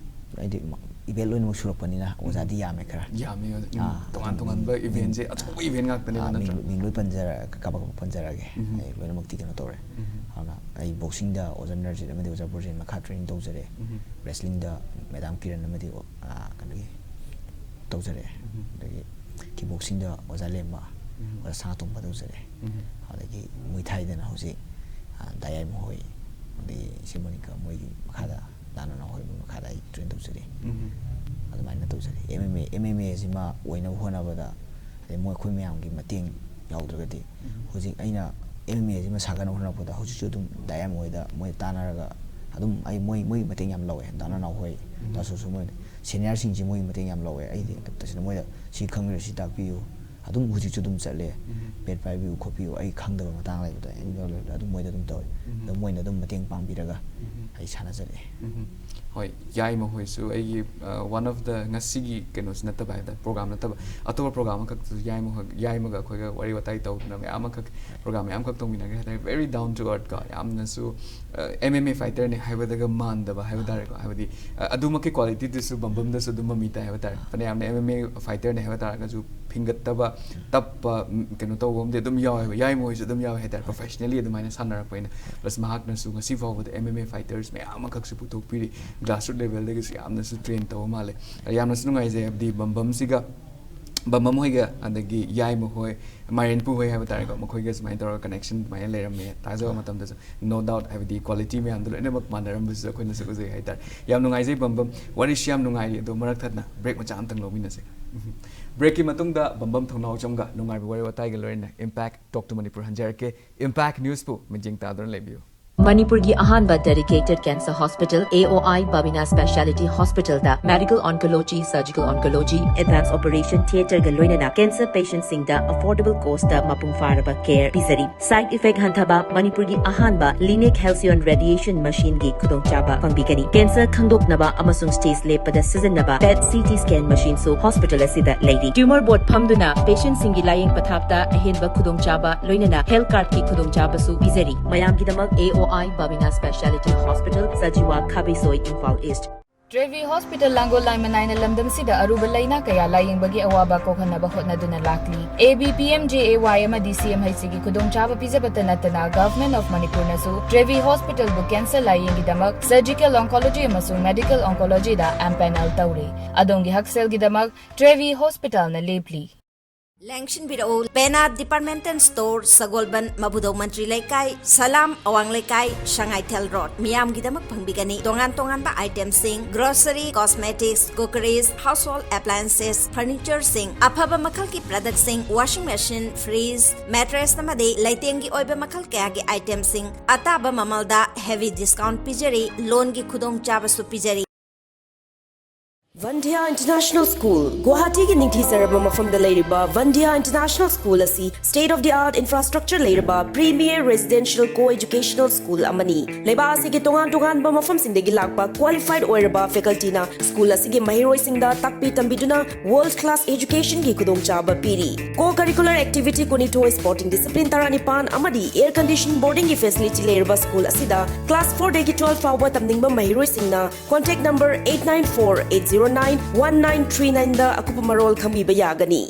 ꯍꯥꯏꯗꯤ, event ꯂꯣꯏꯅꯃꯛ ꯁꯨꯔꯛꯄꯅꯤꯅ ꯑꯣꯖꯥꯗꯤ ꯎꯝ꯫ ꯌꯥꯝꯃꯦ ꯈꯔ꯫ ꯌꯥꯝꯃꯦ, ꯎꯝ꯫ ꯑꯥ, ꯇꯣꯉꯥꯟ ꯑꯗꯨꯝ ꯇꯣꯉꯥꯟꯕ ꯃꯤꯡ, event-ꯁꯦ ꯑꯥ, ꯑꯆꯧꯕ event ꯉꯥꯛꯇꯅꯦꯕ, ꯑꯥ, ꯃꯤꯡ, ꯅꯠꯇ꯭ꯔꯥ? ꯃꯤꯡ ꯂꯣꯏ ꯄꯟꯖꯔ-, ꯀꯥꯕꯛ ꯀꯥꯕꯛ ꯄꯟꯖꯔꯛꯑꯒꯦ꯫ ꯎꯝ꯫ ꯑꯩ ꯂꯣꯏꯅꯃꯛꯇꯤ ꯀꯩꯅꯣ ꯇꯧꯔꯦ꯫ ꯎꯝ꯫ ꯑꯗꯨꯅ ꯑꯩ boxing-ꯗ ꯑꯣꯖꯥ ꯅꯔꯖꯤꯠ ꯑꯃꯗꯤ ꯑꯣꯖꯥ ꯕ꯭ꯔꯣꯖꯦꯟ ꯃꯈꯥ training ꯇꯧꯖꯔꯦ꯫ ꯎꯝ꯫ Wrestling-ꯗ Madam Kiran ꯑꯃꯗꯤ, ꯑꯥ, ꯀꯩꯅꯣꯒꯤ ꯇꯧꯖꯔꯦ꯫ ꯎꯝ꯫ ꯑꯗꯒꯤ kick boxing-ꯗ ꯑꯣꯖꯥ ꯂꯦꯝꯕ, ꯎꯝ꯫ ꯑꯣꯖꯥ ꯁꯅꯥꯇꯣꯝꯕ ꯇꯧꯖꯔꯦ꯫ ꯎꯝ꯫ ꯑꯗꯒꯤ Muay Thai-ꯗꯅ ꯍꯧꯖꯤꯛ, ꯑꯥ, ꯗꯥ ꯌꯥꯏꯃ ꯍꯣꯏ, ꯑꯗꯒꯤ ꯏꯆꯦ ꯃꯣꯅꯤꯀꯥ ꯃꯣꯏꯒꯤ ꯃꯈꯥꯗ, ꯗꯥ ꯅꯅꯥꯎ ꯍꯣꯏ ꯃꯈꯥꯗ ꯑꯩ train ꯇꯧꯖꯔꯤ꯫ ꯎꯝ꯫ ꯑꯗꯨꯃꯥꯏꯅ ꯇꯧꯖꯔꯤ꯫ M M A, M M A-ꯁꯤꯃ ꯑꯣꯏꯅꯕ ꯍꯣꯠꯅꯕꯗ, ꯑꯗꯩ ꯃꯣꯏ, ꯑꯩꯈꯣꯏ ꯃꯌꯥꯝꯒꯤ ꯃꯇꯦꯡ ꯌꯥꯎꯗ꯭ꯔꯒꯗꯤ, ꯎꯝ꯫ ꯍꯧꯖꯤꯛ ꯑꯩꯅ M M A-ꯁꯤꯃ ꯁꯥꯒꯠꯅꯕ ꯍꯣꯠꯅꯔꯛꯄꯗ ꯍꯧꯖꯤꯛꯁꯨ ꯑꯗꯨꯝ ꯗꯥ ꯌꯥꯏꯃ ꯍꯣꯏꯗ ꯃꯣꯏ ꯇꯥꯟꯅꯔꯒ ꯑꯗꯨꯝ ꯑꯩ, ꯃꯣꯏ, ꯃꯣꯏꯒꯤ ꯃꯇꯦꯡ ꯌꯥꯝ ꯂꯧꯋꯦ꯫ ꯗꯥ ꯅꯅꯥꯎ ꯍꯣꯏ, ꯎꯝ꯫ ꯗꯥ ꯁꯨꯁꯨ ꯃꯣꯏ senior-ꯁꯤꯡꯁꯤ ꯃꯣꯏꯒꯤ ꯃꯇꯦꯡ ꯌꯥꯝ ꯂꯧꯋꯦ꯫ ꯑꯩꯗꯤ ꯇꯁꯦꯡꯅ ꯃꯣꯏꯗ ꯁꯤ ꯈꯪꯗ꯭ꯔꯦ, ꯁꯤ ꯇꯥꯛꯄꯤꯌꯨ꯫ ꯑꯗꯨꯝ ꯍꯧꯖꯤꯛꯁꯨ ꯑꯗꯨꯝ ꯆꯠꯂꯦ꯫ ꯎꯝ꯫ Pad ꯄꯥꯏꯕꯤꯌꯨ ꯈꯣꯠꯄꯤꯌꯨ, ꯑꯩ ꯈꯪꯗꯕ ꯃꯇꯥꯡ ꯂꯩꯕꯗ, ꯑꯦꯅꯤ ꯗꯥꯎꯠ ꯂꯩꯕꯗ ꯑꯗꯨꯝ ꯃꯣꯏꯗ ꯑꯗꯨꯝ ꯇꯧꯋꯦ꯫ ꯎꯝ꯫ ꯑꯗꯣ ꯃꯣꯏꯅ ꯑꯗꯨꯝ ꯃꯇꯦꯡ ꯄꯥꯡꯕꯤꯔꯒ ꯎꯝ꯫ ꯑꯩ ꯁꯥꯟꯅꯖꯔꯛꯑꯦ꯫ ꯎꯝ꯫ ꯍꯣꯏ, ꯌꯥꯏꯃ ꯍꯣꯏꯁꯨ ꯑꯩꯒꯤ, ꯑ, one of the, ꯉꯁꯤꯒꯤ ꯀꯩꯅꯣꯁꯤ ꯅꯠꯇꯕ ꯍꯥꯏ ꯇꯥꯔꯦ, program ꯅꯠꯇꯕ, ꯑꯇꯣꯞꯄ program ꯑꯃꯈꯛꯇꯁꯨ ꯌꯥꯏꯃ ꯍꯣꯏ, ꯌꯥꯏꯃꯒ ꯑꯩꯈꯣꯏꯒ ꯋꯥꯔꯤ ꯋꯥꯇꯥꯏ ꯇꯧꯗꯅ ꯃꯌꯥꯝ ꯑꯃꯈꯛ, program ꯃꯌꯥꯝ ꯑꯃꯈꯛ ꯇꯧꯃꯤꯟꯅꯈ꯭ꯔꯦ ꯍꯥꯏ ꯇꯥꯔꯦ꯫ Very down to earth ꯀꯣ, ꯌꯥꯝꯅꯁꯨ, ꯑ, M M A fighter-ꯅꯦ ꯍꯥꯏꯕꯗꯒ ꯃꯥꯟꯗꯕ ꯍꯥꯏꯕ ꯇꯥꯔꯦꯀꯣ꯫ ꯍꯥꯏꯕꯗꯤ, ꯑ, ꯑꯗꯨꯃꯛꯀꯤ quality-ꯗꯨꯁꯨ ꯕꯝꯕꯝꯗꯁꯨ ꯑꯗꯨꯝ ꯃꯃꯤ ꯇꯥꯏ ꯍꯥꯏꯕ ꯇꯥꯔꯦ꯫ ꯐꯅꯌꯥꯝꯅ M M A fighter-ꯅꯦ ꯍꯥꯏꯕ ꯇꯥꯔꯒꯁꯨ ꯐꯤꯡꯒꯠꯇꯕ, ꯇꯞꯄ, ꯎꯝ, ꯀꯩꯅꯣ ꯇꯧꯕ ꯑꯃꯗꯤ ꯑꯗꯨꯝ ꯌꯥꯎꯋꯦꯕ꯫ ꯌꯥꯏꯃ ꯍꯣꯏꯁꯨ ꯑꯗꯨꯝ ꯌꯥꯎꯋꯦ ꯍꯥꯏ ꯇꯥꯔꯦ, professionally ꯑꯗꯨꯃꯥꯏꯅ ꯁꯥꯟꯅꯔꯛꯄꯅꯤꯅ꯫ Plus ꯃꯍꯥꯛꯅꯁꯨ ꯉꯁꯤ ꯐꯥꯎꯕꯗ M M A fighters ꯃꯌꯥꯝ ꯑꯃꯈꯛꯁꯨ ꯄꯨꯊꯣꯛꯄꯤꯔꯤ, grassroot level-ꯗꯒꯤꯁꯨ ꯌꯥꯝꯅꯁꯨ train ꯇꯧꯕ ꯃꯥꯜꯂꯦ꯫ ꯌꯥꯝꯅꯁꯨ ꯅꯨꯡꯉꯥꯏꯖꯩ, ꯍꯥꯏꯕꯗꯤ ꯕꯝꯕꯝꯁꯤꯒ ꯕꯝꯕꯝ ꯍꯣꯏꯒ, ꯑꯗꯒꯤ ꯌꯥꯏꯃ ꯍꯣꯏ, ꯃꯥꯏꯔꯦꯟꯄꯨ ꯍꯣꯏ ꯍꯥꯏꯕ ꯇꯥꯔꯦꯀꯣ, ꯃꯈꯣꯏꯒ ꯁꯨꯃꯥꯏꯅ ꯇꯧꯔꯒ connection ꯑꯗꯨꯃꯥꯏꯅ ꯂꯩꯔꯝꯃꯦ꯫ ꯇꯥꯖꯕ ꯃꯇꯝꯗꯁꯨ no doubt, ꯍꯥꯏꯕꯗꯤ quality ꯃꯌꯥꯝꯗꯣ ꯂꯣꯏꯅꯃꯛ ꯃꯥꯟꯅꯔꯝꯕꯁꯤꯁꯨ ꯑꯩꯈꯣꯏꯅꯁꯨ ꯎꯖꯩ ꯍꯥꯏꯇꯥꯔꯦ꯫ ꯌꯥꯝ ꯅꯨꯡꯉꯥꯏꯖꯩ ꯕꯝꯕꯝ, ꯋꯥꯔꯤꯁꯨ ꯌꯥꯝ ꯅꯨꯡꯉꯥꯏꯔꯤ꯫ ꯑꯗꯣ ꯃꯔꯛ ꯊꯠꯅ break ꯃꯆꯥ ꯑꯝꯇꯪ ꯂꯧꯃꯤꯟꯅꯁꯦ꯫ Breakꯀꯤ ꯃꯇꯨꯡꯗ ꯕꯝꯕꯝ ꯊꯧꯅꯥꯎꯖꯝꯒ ꯅꯨꯡꯉꯥꯏꯕ ꯋꯥꯔꯤ ꯋꯥꯇꯥꯏꯒ ꯂꯣꯏꯅꯅ Impact Talk to Manipur ꯍꯟꯖꯔꯛꯀꯦ꯫ Impact Newsꯄꯨ ꯃꯤꯠꯌꯦꯡ ꯇꯥꯗꯨꯅ ꯂꯩꯕꯤꯌꯨ꯫ ꯃꯅꯤꯄꯨꯔꯒꯤ ꯑꯍꯥꯟꯕ dedicated cancer hospital A O I Babina Speciality Hospitalꯗ medical oncology, surgical oncology, advanced operation theatreꯒ ꯂꯣꯏꯅꯅ cancer patientꯁꯤꯡꯗ affordable costꯇ ꯃꯄꯨꯡ ꯐꯥꯔꯕ care ꯄꯤꯖꯔꯤ꯫ Side effect ꯍꯟꯊꯕ ꯃꯅꯤꯄꯨꯔꯒꯤ ꯑꯍꯥꯟꯕ Linex Halcyon Radiation Machineꯒꯤ ꯈꯨꯗꯣꯡꯆꯥꯕ ꯐꯪꯕꯤꯒꯅꯤ꯫ Cancer ꯈꯪꯗꯣꯛꯅꯕ ꯑꯃꯁꯨꯡ stage ꯂꯦꯞꯄꯗ ꯁꯤꯖꯤꯟꯅꯕ PET CT scan machineꯁꯨ hospital ꯑꯁꯤꯗ ꯂꯩꯔꯤ꯫ Tumor board ꯐꯝꯗꯨꯅ patientꯁꯤꯡꯒꯤ ꯂꯥꯌꯦꯡ ꯄꯊꯥꯞꯇ ꯑꯍꯦꯟꯕ ꯈꯨꯗꯣꯡꯆꯥꯕ ꯂꯣꯏꯅꯅ health cardꯀꯤ ꯈꯨꯗꯣꯡꯆꯥꯕꯁꯨ ꯄꯤꯖꯔꯤ꯫ ꯃꯌꯥꯝꯒꯤꯗꯃꯛ A O I Babina Speciality Hospital, Sajiwa, Khabeisoi, Imphal East꯫ Trevi hospital Langol ꯂꯥꯏ ꯃꯅꯥꯏꯅ ꯂꯝꯗꯝꯁꯤꯗ ꯑꯔꯨꯕ ꯂꯥꯏꯅꯥ ꯀꯌꯥ ꯂꯥꯌꯦꯡꯕꯒꯤ ꯑꯋꯥꯕ ꯀꯣꯛꯍꯟꯅꯕ ꯍꯣꯠꯅꯗꯨꯅ ꯂꯥꯛꯂꯤ꯫ A B P M J A Y ꯑꯃꯗꯤ C M H Cꯒꯤ ꯈꯨꯗꯣꯡꯆꯥꯕ ꯄꯤꯖꯕꯇ ꯅꯠꯇꯅ Government of ꯃꯅꯤꯄꯨꯔꯅꯁꯨ ꯇ꯭ꯔꯦꯚꯤ ꯍꯣꯁꯄꯤꯇꯥꯜꯕꯨ cancer ꯂꯥꯌꯦꯡꯒꯤꯗꯃꯛ surgical oncology ꯑꯃꯁꯨꯡ medical oncologyꯗ empanel ꯇꯧꯔꯦ꯫ ꯑꯗꯣꯝꯒꯤ ꯍꯛꯁꯦꯜꯒꯤꯗꯃꯛ ꯇ꯭ꯔꯦꯚꯤ ꯍꯣꯁꯄꯤꯇꯥꯜꯅ ꯂꯦꯞꯂꯤ꯫ ꯂꯦꯡꯁꯤꯟꯕꯤꯔꯛꯎ, ꯄꯦꯅꯥ Department Store, ꯁꯒꯣꯜꯕꯟ, ꯃꯕꯨꯗꯧ ꯃꯟꯇ꯭ꯔꯤ ꯂꯩꯀꯥꯏ, ꯁꯂꯥꯝ, ꯑꯋꯥꯡ ꯂꯩꯀꯥꯏ, ꯁꯉꯥꯏꯊꯦꯜ ꯔꯣꯗ꯫ ꯃꯤꯌꯥꯝꯒꯤꯗꯃꯛ ꯐꯪꯕꯤꯒꯅꯤ ꯇꯣꯉꯥꯟ ꯇꯣꯉꯥꯟꯕ itemꯁꯤꯡ, grocery, cosmetics, cookeries, household appliances, furnitureꯁꯤꯡ, ꯑꯐꯕ ꯃꯈꯜꯒꯤ productꯁꯤꯡ, washing machine, fridge, mattress ꯑꯃꯗꯤ ꯂꯩꯇꯦꯡꯒꯤ ꯑꯣꯏꯕ ꯃꯈꯜ ꯀꯌꯥꯒꯤ itemꯁꯤꯡ ꯑꯇꯥꯕ ꯃꯃꯜꯗ heavy discount ꯄꯤꯖꯔꯤ, loanꯒꯤ ꯈꯨꯗꯣꯡꯆꯥꯕꯁꯨ ꯄꯤꯖꯔꯤ꯫ Vandya International School, ꯒꯨꯋꯥꯍꯥꯇꯤꯒꯤ ꯅꯤꯡꯊꯤꯖꯔꯕ ꯃꯐꯝꯗ ꯂꯩꯔꯤꯕ Vandya International School ꯑꯁꯤ state of the art infrastructure ꯂꯩꯔꯕ premier residential co-educational school ꯑꯃꯅꯤ꯫ ꯂꯩꯕꯥꯛ ꯑꯁꯤꯒꯤ ꯇꯣꯉꯥꯟ ꯇꯣꯉꯥꯟꯕ ꯃꯐꯝꯁꯤꯡꯗꯒꯤ ꯂꯥꯛꯄ qualified ꯑꯣꯏꯔꯕ facultyꯅ school ꯑꯁꯤꯒꯤ ꯃꯍꯩꯔꯣꯏꯁꯤꯡꯗ ꯇꯥꯛꯄꯤ ꯇꯝꯕꯤꯗꯨꯅ world class educationꯒꯤ ꯈꯨꯗꯣꯡꯆꯥꯕ ꯄꯤꯔꯤ꯫ Co-curricular activity ꯀꯨꯟꯅꯤꯊꯣꯏ, sporting discipline ꯇꯔꯥꯅꯤꯄꯥꯟ ꯑꯃꯗꯤ air condition boardingꯒꯤ facility ꯂꯩꯔꯕ school ꯑꯁꯤꯗ class fourꯗꯒꯤ twelve ꯐꯥꯎꯕ ꯇꯝꯅꯤꯡꯕ ꯃꯍꯩꯔꯣꯏꯁꯤꯡꯅ contact number eight nine four eight zero nine one nine three nineꯗ ꯑꯀꯨꯞꯄ ꯃꯔꯣꯜ ꯈꯪꯕꯤꯕ ꯌꯥꯒꯅꯤ꯫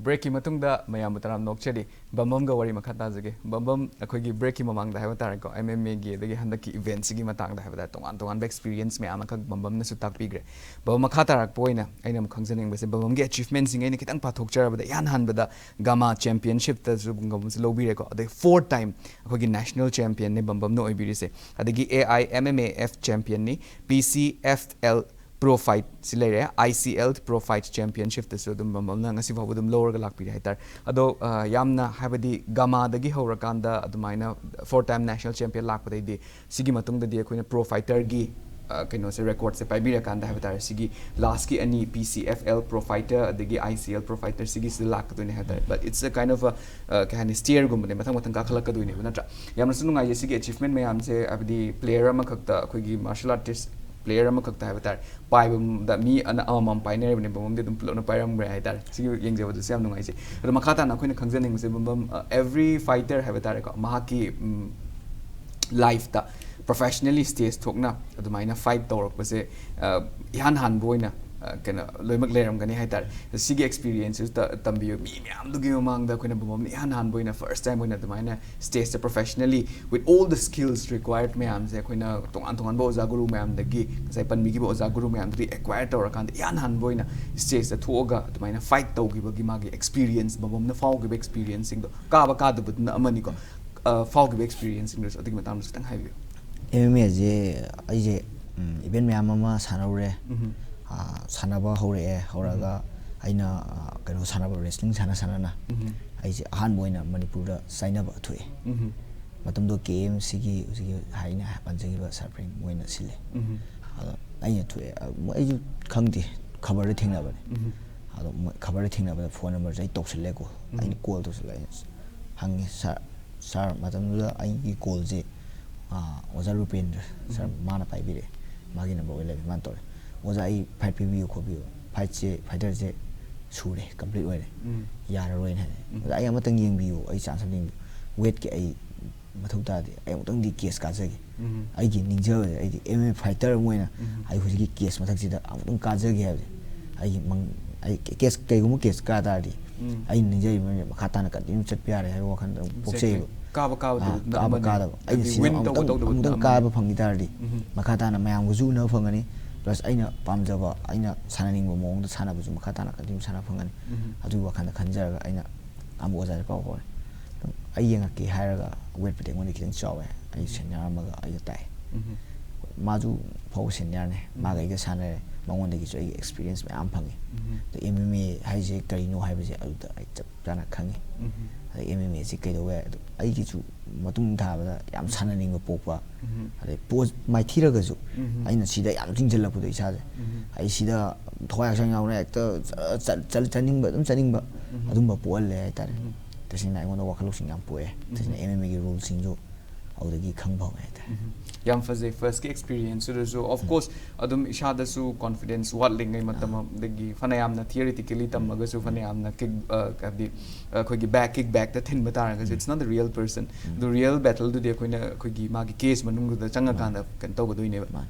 ꯕ꯭ꯔꯦꯛꯀꯤ ꯃꯇꯨꯡꯗ ꯃꯌꯥꯝꯕꯨ ꯇꯔꯥꯝꯅ ꯑꯣꯛꯆꯔꯤ꯫ ꯕꯝꯕꯝꯒ ꯋꯥꯔꯤ ꯃꯈꯥ ꯇꯥꯖꯒꯦ꯫ ꯕꯝꯕꯝ, ꯑꯩꯈꯣꯏꯒꯤ ꯕ꯭ꯔꯦꯛꯀꯤ ꯃꯃꯥꯡꯗ ꯍꯥꯏꯕ ꯇꯥꯔꯦꯀꯣ, ꯑꯦꯝ ꯑꯦꯝ ꯑꯦꯒꯤ ꯑꯗꯒꯤ ꯍꯟꯗꯛꯀꯤ ꯏꯚꯦꯟꯠꯁꯤꯒꯤ ꯃꯇꯥꯡꯗ ꯍꯥꯏꯕ ꯇꯥꯔꯦ, ꯇꯣꯉꯥꯟ ꯇꯣꯉꯥꯟꯕ ꯑꯦꯛꯁꯄꯤꯔꯤꯌꯦꯟꯁ ꯃꯌꯥꯝ ꯑꯃꯈꯛ ꯕꯝꯕꯝꯅꯁꯨ ꯇꯥꯛꯄꯤꯈ꯭ꯔꯦ꯫ ꯕꯝꯕꯝ, ꯃꯈꯥ ꯇꯥꯔꯛꯄ ꯑꯣꯏꯅ ꯑꯩꯅ ꯑꯃꯨꯛ ꯈꯪꯖꯅꯤꯡꯕꯁꯦ, ꯕꯝꯕꯝꯒꯤ ꯑꯦꯆꯤꯚꯃꯦꯟꯠꯁꯤꯡ ꯑꯩꯅ ꯈꯤꯇꯪ ꯄꯥꯊꯣꯛꯆꯔꯕꯗ, ꯏꯍꯥꯟ ꯍꯥꯟꯕꯗ ꯒꯥꯃꯥ ꯆꯦꯝꯄꯤꯌꯟꯁꯤꯞꯇꯁꯨ ꯕꯝꯕꯝꯁꯦ ꯂꯧꯕꯤꯔꯦꯀꯣ, ꯑꯗꯩ ꯐꯣꯔ ꯇꯥꯏꯝ ꯑꯩꯈꯣꯏꯒꯤ ꯅꯦꯁꯅꯦꯜ ꯆꯦꯝꯄꯤꯌꯟꯅꯤ ꯕꯝꯕꯝꯅ ꯑꯣꯏꯕꯤꯔꯤꯁꯦ꯫ ꯑꯗꯒꯤ A I M M A F ꯆꯦꯝꯄꯤꯌꯟꯅꯤ, P C F L pro ꯐꯥꯏꯠꯁꯤ ꯂꯩꯔꯦ, I C L pro fight ꯆꯦꯝꯄꯤꯌꯟꯁꯤꯞꯇꯁꯨ ꯑꯗꯨꯝ ꯕꯝꯕꯝꯅ ꯉꯁꯤ ꯐꯥꯎꯕ ꯑꯗꯨꯝ ꯂꯧꯔꯒ ꯂꯥꯛꯄꯤꯔꯦ ꯍꯥꯏꯇꯥꯔꯦ꯫ ꯑꯗꯣ ꯑ, ꯌꯥꯝꯅ, ꯍꯥꯏꯕꯗꯤ, ꯒꯥꯃꯥꯗꯒꯤ ꯍꯧꯔꯀꯥꯟꯗ ꯑꯗꯨꯃꯥꯏꯅ ꯐꯣꯔ ꯇꯥꯏꯝ ꯅꯦꯁꯅꯦꯜ ꯆꯦꯝꯄꯤꯌꯟ ꯂꯥꯛꯄꯗꯩꯗꯤ, ꯁꯤꯒꯤ ꯃꯇꯨꯡꯗꯗꯤ ꯑꯩꯈꯣꯏꯅ ꯄ꯭ꯔꯣ ꯐꯥꯏꯇꯔꯒꯤ, ꯑ, ꯀꯩꯅꯣꯁꯦ, ꯔꯦꯀꯣꯔꯠꯁꯦ ꯄꯥꯏꯕꯤꯔꯀꯥꯟꯗ ꯍꯥꯏꯕ ꯇꯥꯔꯦ, ꯁꯤꯒꯤ ꯂꯥꯁꯀꯤ ꯑꯅꯤ, ꯄꯤ C F L pro fighter ꯑꯗꯒꯤ I C L pro fighter, ꯁꯤꯒꯤꯁꯤꯗ ꯂꯥꯛꯀꯗꯣꯏꯅꯦ ꯍꯥꯏꯕ ꯇꯥꯔꯦ꯫ But it's a kind of a, ꯑ, ꯀꯩ ꯍꯥꯏꯅꯤ, ꯁ꯭ꯇꯤꯌꯔꯒꯨꯝꯕꯅꯦ, ꯃꯊꯪ ꯃꯊꯪ ꯀꯥꯈꯠꯂꯛꯀꯗꯣꯏꯅꯦꯕ, ꯅꯠꯇ꯭ꯔꯥ? ꯌꯥꯝꯅꯁꯨ ꯅꯨꯡꯉꯥꯏꯖꯩ ꯁꯤꯒꯤ ꯑꯦꯆꯤꯚꯃꯦꯟꯠ ꯃꯌꯥꯝꯁꯦ, ꯍꯥꯏꯕꯗꯤ ꯄ꯭ꯂꯦꯌꯔ ꯑꯃꯈꯛꯇ, ꯑꯩꯈꯣꯏꯒꯤ ꯃꯥꯔꯁꯦꯜ ꯑꯥꯔꯇꯤꯁ꯭ꯠ ꯄ꯭ꯂꯦꯌꯔ ꯑꯃꯈꯛꯇ ꯍꯥꯏꯕ ꯇꯥꯔꯦ, ꯄꯥꯏꯕꯗ ꯃꯤ ꯑꯅ-, ꯑꯃꯃꯝ ꯄꯥꯏꯅꯔꯤꯕꯅꯦ, ꯕꯝꯕꯝꯗꯤ ꯑꯗꯨꯝ ꯄꯨꯂꯞꯅ ꯄꯥꯏꯔꯝꯈ꯭ꯔꯦ ꯍꯥꯏ ꯇꯥꯔꯦ꯫ ꯁꯤꯒꯤ ꯌꯦꯡꯖꯕꯗꯁꯨ ꯌꯥꯝ ꯅꯨꯡꯉꯥꯏꯖꯩ꯫ ꯑꯗꯣ ꯃꯈꯥ ꯇꯥꯅ ꯑꯩꯈꯣꯏꯅ ꯈꯪꯖꯅꯤꯡꯕꯁꯦ, ꯕꯝꯕꯝ, ꯑ, ꯑꯦꯚ꯭ꯔꯤ ꯐꯥꯏꯇꯔ ꯍꯥꯏꯕ ꯇꯥꯔꯦꯀꯣ, ꯃꯍꯥꯛꯀꯤ, ꯎꯝ, ꯂꯥꯏꯐꯇ ꯄ꯭ꯔꯣꯐꯦꯁꯅꯦꯜꯂꯤ ꯁ꯭ꯇꯦꯖ ꯊꯣꯛꯅ ꯑꯗꯨꯃꯥꯏꯅ ꯐꯥꯏꯠ ꯇꯧꯔꯛꯄꯁꯦ, ꯑ, ꯏꯍꯥꯟ ꯍꯥꯟꯕ ꯑꯣꯏꯅ, ꯑ, ꯀꯩꯅꯣ, ꯂꯣꯏꯅꯃꯛ ꯂꯩꯔꯝꯒꯅꯤ ꯍꯥꯏ ꯇꯥꯔꯦ꯫ ꯁꯤꯒꯤ ꯑꯦꯛꯁꯄꯤꯔꯤꯌꯦꯟꯁꯁꯤꯁꯨ ꯇ-, ꯇꯝꯕꯤꯌꯨ꯫ ꯃꯤ ꯃꯌꯥꯝꯗꯨꯒꯤ ꯃꯃꯥꯡꯗ ꯑꯩꯈꯣꯏꯅ ꯕꯝꯕꯝꯅ ꯏꯍꯥꯟ ꯍꯥꯟꯕ ꯑꯣꯏꯅ, ꯐꯥꯔꯁ ꯇꯥꯏꯝ ꯑꯣꯏꯅ ꯑꯗꯨꯃꯥꯏꯅ ꯁ꯭ꯇꯦꯖꯇ professionally with all the skills required ꯃꯌꯥꯝꯁꯦ, ꯑꯩꯈꯣꯏꯅ ꯇꯣꯉꯥꯟ ꯇꯣꯉꯥꯟꯕ ꯑꯣꯖꯥ ꯒꯨꯔꯨ ꯃꯌꯥꯝꯗꯒꯤ, ꯉꯁꯥꯏ ꯄꯟꯕꯤꯈꯤꯕ ꯑꯣꯖꯥ ꯒꯨꯔꯨ ꯃꯌꯥꯝꯗꯒꯤ ꯑꯦꯀ꯭ꯋꯥꯌꯔ ꯇꯧꯔꯀꯥꯟꯗ, ꯏꯍꯥꯟ ꯍꯥꯟꯕ ꯑꯣꯏꯅ ꯁ꯭ꯇꯦꯖꯇ ꯊꯣꯛꯑꯒ ꯑꯗꯨꯃꯥꯏꯅ ꯐꯥꯏꯠ ꯇꯧꯈꯤꯕꯒꯤ ꯃꯥꯒꯤ ꯑꯦꯛꯁꯄꯤꯔꯤꯌꯦꯟꯁ, ꯕꯝꯕꯝꯅ ꯐꯥꯎꯈꯤꯕ ꯑꯦꯛꯁꯄꯤꯔꯤꯌꯦꯟꯁꯁꯤꯡꯗꯣ, ꯀꯥꯕ ꯀꯥꯗꯕꯗꯨꯅ ꯑꯃꯅꯤꯀꯣ, ꯑ, ꯐꯥꯎꯈꯤꯕ ꯑꯦꯛꯁꯄꯤꯔꯤꯌꯦꯟꯁꯁꯤꯡꯗꯨꯁꯨ ꯑꯗꯨꯒꯤ ꯃꯇꯥꯡꯗꯁꯨ ꯈꯤꯇꯪ ꯍꯥꯏꯕꯤꯌꯨ꯫ ꯑꯦꯝ ꯑꯦꯝ ꯑꯦꯁꯦ ꯑꯩꯁꯦ, ꯎꯝ, ꯏꯚꯦꯟꯠ ꯃꯌꯥꯝ ꯑꯃ ꯁꯥꯟꯅꯔꯨꯔꯦ꯫ ꯎꯝ꯫ ꯑ, ꯁꯥꯟꯅꯕ ꯍꯧꯔꯛꯑꯦ꯫ ꯍꯧꯔꯒ ꯎꯝ꯫ ꯑꯩꯅ, ꯑ, ꯀꯩꯅꯣ ꯁꯥꯟꯅꯕ, ꯔꯦꯁꯂꯤꯡ ꯁꯥꯟꯅ ꯁꯥꯟꯅꯅ ꯎꯝ꯫ ꯑꯩꯁꯦ ꯑꯍꯥꯟꯕ ꯑꯣꯏꯅ ꯃꯅꯤꯄꯨꯔꯗ ꯆꯥꯏꯅꯕ ꯊꯣꯛꯑꯦ꯫ ꯎꯝ꯫ ꯃꯇꯝꯗꯣ ꯀꯦ ꯑꯦꯝ ꯁꯤꯒꯤ ꯍꯧꯖꯤꯛꯀꯤ ꯍꯥꯏꯅ ꯄꯟꯖꯈꯤꯕ ꯁꯥꯔ ꯄ꯭ꯔꯦꯝ ꯃꯣꯏꯅ ꯁꯤꯜꯂꯦ꯫ ꯎꯝ꯫ ꯑꯗꯣ ꯑꯩꯅ ꯊꯣꯛꯑꯦ꯫ ꯑ, ꯃꯣꯏ, ꯑꯩꯁꯨ ꯈꯪꯗꯦ, ꯈꯕꯔꯗ ꯊꯦꯡꯅꯕꯅꯦ꯫ ꯎꯝ꯫ ꯑꯗꯣ ꯃꯣꯏ ꯈꯕꯔꯗ ꯊꯦꯡꯅꯕꯗ ꯐꯣꯟ ꯅꯝꯕꯔꯁꯦ ꯑꯩ ꯇꯧꯁꯤꯜꯂꯦꯀꯣ꯫ ꯎꯝ꯫ ꯑꯩꯅ ꯀꯣꯜ ꯇꯧꯁꯤꯜꯂꯦ꯫ ꯑꯩꯅ ꯍꯪꯉꯦ, "ꯁꯥꯔ, ꯁꯥꯔ," ꯃꯇꯝꯗꯨꯗ ꯑꯩꯒꯤ ꯀꯣꯜꯁꯦ, ꯑ, ꯑꯣꯖꯥ ꯔꯨꯄꯦꯟꯗ꯭ꯔ ꯁꯥꯔ ꯎꯝ꯫ ꯃꯥꯅ ꯄꯥꯏꯕꯤꯔꯛꯑꯦ꯫ ꯃꯥꯒꯤ ꯅꯝꯕꯔ ꯑꯣꯏ ꯂꯩꯔꯝꯃꯦ꯫ ꯃꯥꯅ ꯇꯧꯔꯦ, "ꯑꯣꯖꯥ, ꯑꯩ ꯐꯥꯏꯠ ꯄꯤꯕꯤꯌꯨ ꯈꯣꯠꯄꯤꯌꯨ, ꯐꯥꯏꯠꯁꯦ, ꯐꯥꯏꯇꯔꯁꯦ ꯁꯨꯔꯦ, ꯀꯝꯄ꯭ꯂꯤꯠ ꯑꯣꯏꯔꯦ, ꯎꯝ꯫ ꯌꯥꯔꯔꯣꯏꯅ" ꯍꯥꯏꯔꯦ꯫ ꯎꯝ꯫ "ꯑꯣꯖꯥ, ꯑꯩ ꯑꯃꯇꯪ ꯌꯦꯡꯕꯤꯌꯨ, ꯑꯩ ꯆꯥꯟꯁ ꯑꯃ ꯌꯦꯡꯕꯤꯌꯨ, ꯋꯦꯠꯀꯤ ꯑꯩ ꯃꯊꯧ ꯇꯥꯗꯦ, ꯑꯩ ꯑꯃꯨꯛꯇꯪꯗꯤ ꯀꯦꯁ ꯀꯥꯖꯒꯦ꯫ ꯎꯝ꯫ ꯑꯩꯒꯤ ꯅꯤꯡꯖꯕꯁꯦ, ꯑꯩꯗꯤ ꯑꯦꯝ ꯑꯦꯝ ꯑꯦ ꯐꯥꯏꯇꯔ ꯑꯃ ꯑꯣꯏꯅ ꯎꯝ꯫ ꯑꯩ ꯍꯧꯖꯤꯛꯀꯤ ꯀꯦꯁ ꯃꯊꯛꯁꯤꯗ ꯑꯃꯨꯛꯇꯪ ꯀꯥꯖꯒꯦ ꯍꯥꯏꯕꯁꯦ, ꯑꯩꯒꯤ ꯃꯪ-, ꯑꯩ ꯀꯦꯁ, ꯀꯩꯒꯨꯝꯕ ꯀꯦꯁ ꯀꯥ ꯇꯥꯔꯗꯤ ꯎꯝ꯫ ꯑꯩꯅ ꯅꯤꯡꯖꯔꯤꯕ ꯃꯌꯥꯝꯁꯦ ꯃꯈꯥ ꯇꯥꯅ ꯀꯟꯇꯤꯅ꯭ꯌꯨ ꯆꯠꯄ ꯌꯥꯔꯦ ꯍꯥꯏꯕ ꯋꯥꯈꯜꯗ ꯑꯗꯨꯝ ꯄꯣꯛꯆꯩꯌꯦꯕ꯫ ꯀꯥꯕ ꯀꯥꯕꯗꯨ ꯑꯥ, ꯑꯗꯨꯅ ꯀꯥꯕ ꯑꯃꯅꯤ꯫ ꯀꯥꯗꯕ ꯑꯩꯅ ꯍꯥꯏꯗꯤ ꯁꯤꯗ win ꯑꯃꯨꯛꯇꯪ ꯇꯧꯕ ꯇꯧꯗꯕ ꯑꯃꯨꯛꯇꯪ ꯑꯗꯨꯅ ꯀꯥꯕ ꯑꯃꯅꯤ꯫ ꯐꯪꯈꯤ ꯇꯥꯔꯗꯤ ꯎꯝ꯫ ꯃꯈꯥ ꯇꯥꯅ ꯃꯌꯥꯝꯒꯁꯨ ꯎꯅꯕ ꯐꯪꯒꯅꯤ꯫ ꯄ꯭ꯂꯁ ꯑꯩꯅ ꯄꯥꯝꯖꯕ ꯑꯩꯅ ꯁꯥꯟꯅꯅꯤꯡꯕ ꯃꯑꯣꯡꯗ ꯁꯥꯟꯅꯕꯁꯨ ꯃꯈꯥ ꯇꯥꯅ ꯀꯟꯇꯤꯅ꯭ꯌꯨ ꯁꯥꯟꯅ ꯐꯪꯒꯅꯤ꯫ ꯎꯝ꯫ ꯑꯗꯨꯒꯤ ꯋꯥꯈꯜꯗ ꯈꯟꯖꯔꯒ ꯑꯩꯅ ꯑꯃꯨꯛ ꯑꯣꯖꯥꯁꯦ ꯄꯥꯎ ꯐꯥꯎꯔꯦ꯫ ꯑꯗꯨꯝ ꯑꯩ ꯌꯦꯡꯉꯛꯀꯦ ꯍꯥꯏꯔꯒ ꯋꯦꯠꯄꯨꯗꯤ ꯑꯩꯉꯣꯟꯗ ꯈꯤꯇꯪ ꯆꯥꯎꯋꯦ꯫ ꯑꯩ ꯁꯦꯅꯤꯌꯔ ꯑꯃꯒ ꯑꯩꯒ ꯇꯥꯏ꯫ ꯎꯝ꯫ ꯃꯥꯁꯨ ꯐꯥꯎꯕ ꯁꯦꯅꯤꯌꯔꯅꯦ꯫ ꯎꯝ꯫ ꯃꯥꯒ ꯑꯩꯒ ꯁꯥꯟꯅꯔꯦ꯫ ꯃꯉꯣꯟꯗꯒꯤꯁꯨ ꯑꯩꯒꯤ ꯑꯦꯛꯁꯄꯤꯔꯤꯌꯦꯟꯁ ꯃꯌꯥꯝ ꯐꯪꯉꯤ꯫ ꯎꯝ꯫ ꯑꯗ ꯑꯦꯝ ꯑꯦꯝ ꯑꯦ ꯍꯥꯏꯁꯦ ꯀꯔꯤꯅꯣ ꯍꯥꯏꯕꯁꯦ ꯑꯗꯨꯗ ꯑꯩ ꯆꯞ ꯆꯥꯅ ꯈꯪꯉꯤ꯫ ꯎꯝ꯫ ꯑꯗꯩ ꯑꯦꯝ ꯑꯦꯝ ꯑꯦꯁꯤ ꯀꯩꯗꯧꯕ ꯌꯥꯏ ꯑꯗꯣ ꯑꯩꯒꯤꯁꯨ ꯃꯇꯨꯡ ꯊꯥꯕꯗ ꯌꯥꯝ ꯁꯥꯟꯅꯅꯤꯡꯕ ꯄꯣꯛꯄ꯫ ꯎꯝ꯫ ꯑꯗꯩ ꯄꯣꯁ ꯃꯥꯏꯊꯤꯔꯒꯁꯨ ꯎꯝ꯫ ꯑꯩꯅ ꯁꯤꯗ ꯌꯥꯝ ꯆꯤꯡꯁꯤꯜꯂꯛꯄꯗꯣ ꯏꯁꯥꯁꯦ꯫ ꯎꯝ꯫ ꯑꯩ ꯁꯤꯗ ꯊꯋꯥꯏ ꯍꯛꯆꯥꯡ ꯌꯥꯎꯅ ꯍꯦꯛꯇ ꯆ- ꯆ- ꯆꯠ- ꯆꯠꯅꯤꯡꯕ ꯑꯗꯨꯝ ꯆꯠꯅꯤꯡꯕ ꯎꯝ꯫ ꯑꯗꯨꯝꯕ ꯄꯣꯛꯍꯜꯂꯦ ꯍꯥꯏꯇꯥꯔꯦ꯫ ꯎꯝ꯫ ꯇꯁꯦꯡꯅ ꯑꯩꯉꯣꯟꯗ ꯋꯥꯈꯜ ꯂꯧꯁꯤꯡ ꯌꯥꯝ ꯄꯣꯛꯑꯦ꯫ ꯇꯁꯦꯡꯅ ꯎꯝ꯫ ꯑꯦꯝ ꯑꯦꯝ ꯑꯦꯒꯤ ꯔꯨꯜꯁꯤꯡꯁꯨ ꯑꯗꯨꯗꯒꯤ ꯈꯪꯕ ꯍꯧꯋꯦ ꯍꯥꯏꯇꯥꯔꯦ꯫ ꯎꯝ꯫ ꯌꯥꯝ ꯐꯖꯩ꯫ ꯐꯥꯔꯁꯀꯤ ꯑꯦꯛꯁꯄꯤꯔꯤꯌꯦꯟꯁꯇꯨꯗꯁꯨ ꯑꯣꯐ ꯀꯣꯔꯁ ꯑꯗꯨꯝ ꯏꯁꯥꯗꯁꯨ ꯀꯣꯟꯐꯤꯗꯦꯟꯁ ꯋꯥꯠꯂꯤꯉꯩ ꯃꯇꯝ ꯑꯗꯒꯤ ꯐꯅꯌꯥꯝꯅ ꯊꯤꯑꯣꯔꯤꯇꯤꯀꯦꯂꯤ ꯇꯝꯃꯒꯁꯨ ꯐꯅꯌꯥꯝꯅ ꯀꯤꯛ ꯍꯥꯏꯕꯗꯤ ꯑꯩꯈꯣꯏꯒꯤ ꯕꯦꯛ ꯀꯤꯛ ꯕꯦꯛꯇ ꯊꯤꯟꯕ ꯇꯥꯔꯒꯁꯨ it's not the real person꯫ ꯑꯗꯨ ꯔꯤꯌꯦꯜ ꯕꯦꯇꯜꯗꯨꯗꯤ ꯑꯩꯈꯣꯏꯅ ꯑꯩꯈꯣꯏꯒꯤ ꯃꯥꯒꯤ ꯀꯦꯁ ꯃꯅꯨꯡꯗꯨꯗ ꯆꯪꯉꯀꯥꯟꯗ ꯀꯩꯅꯣ ꯇꯧꯒꯗꯣꯏꯅꯦꯕ꯫ ꯃꯥꯅꯦ꯫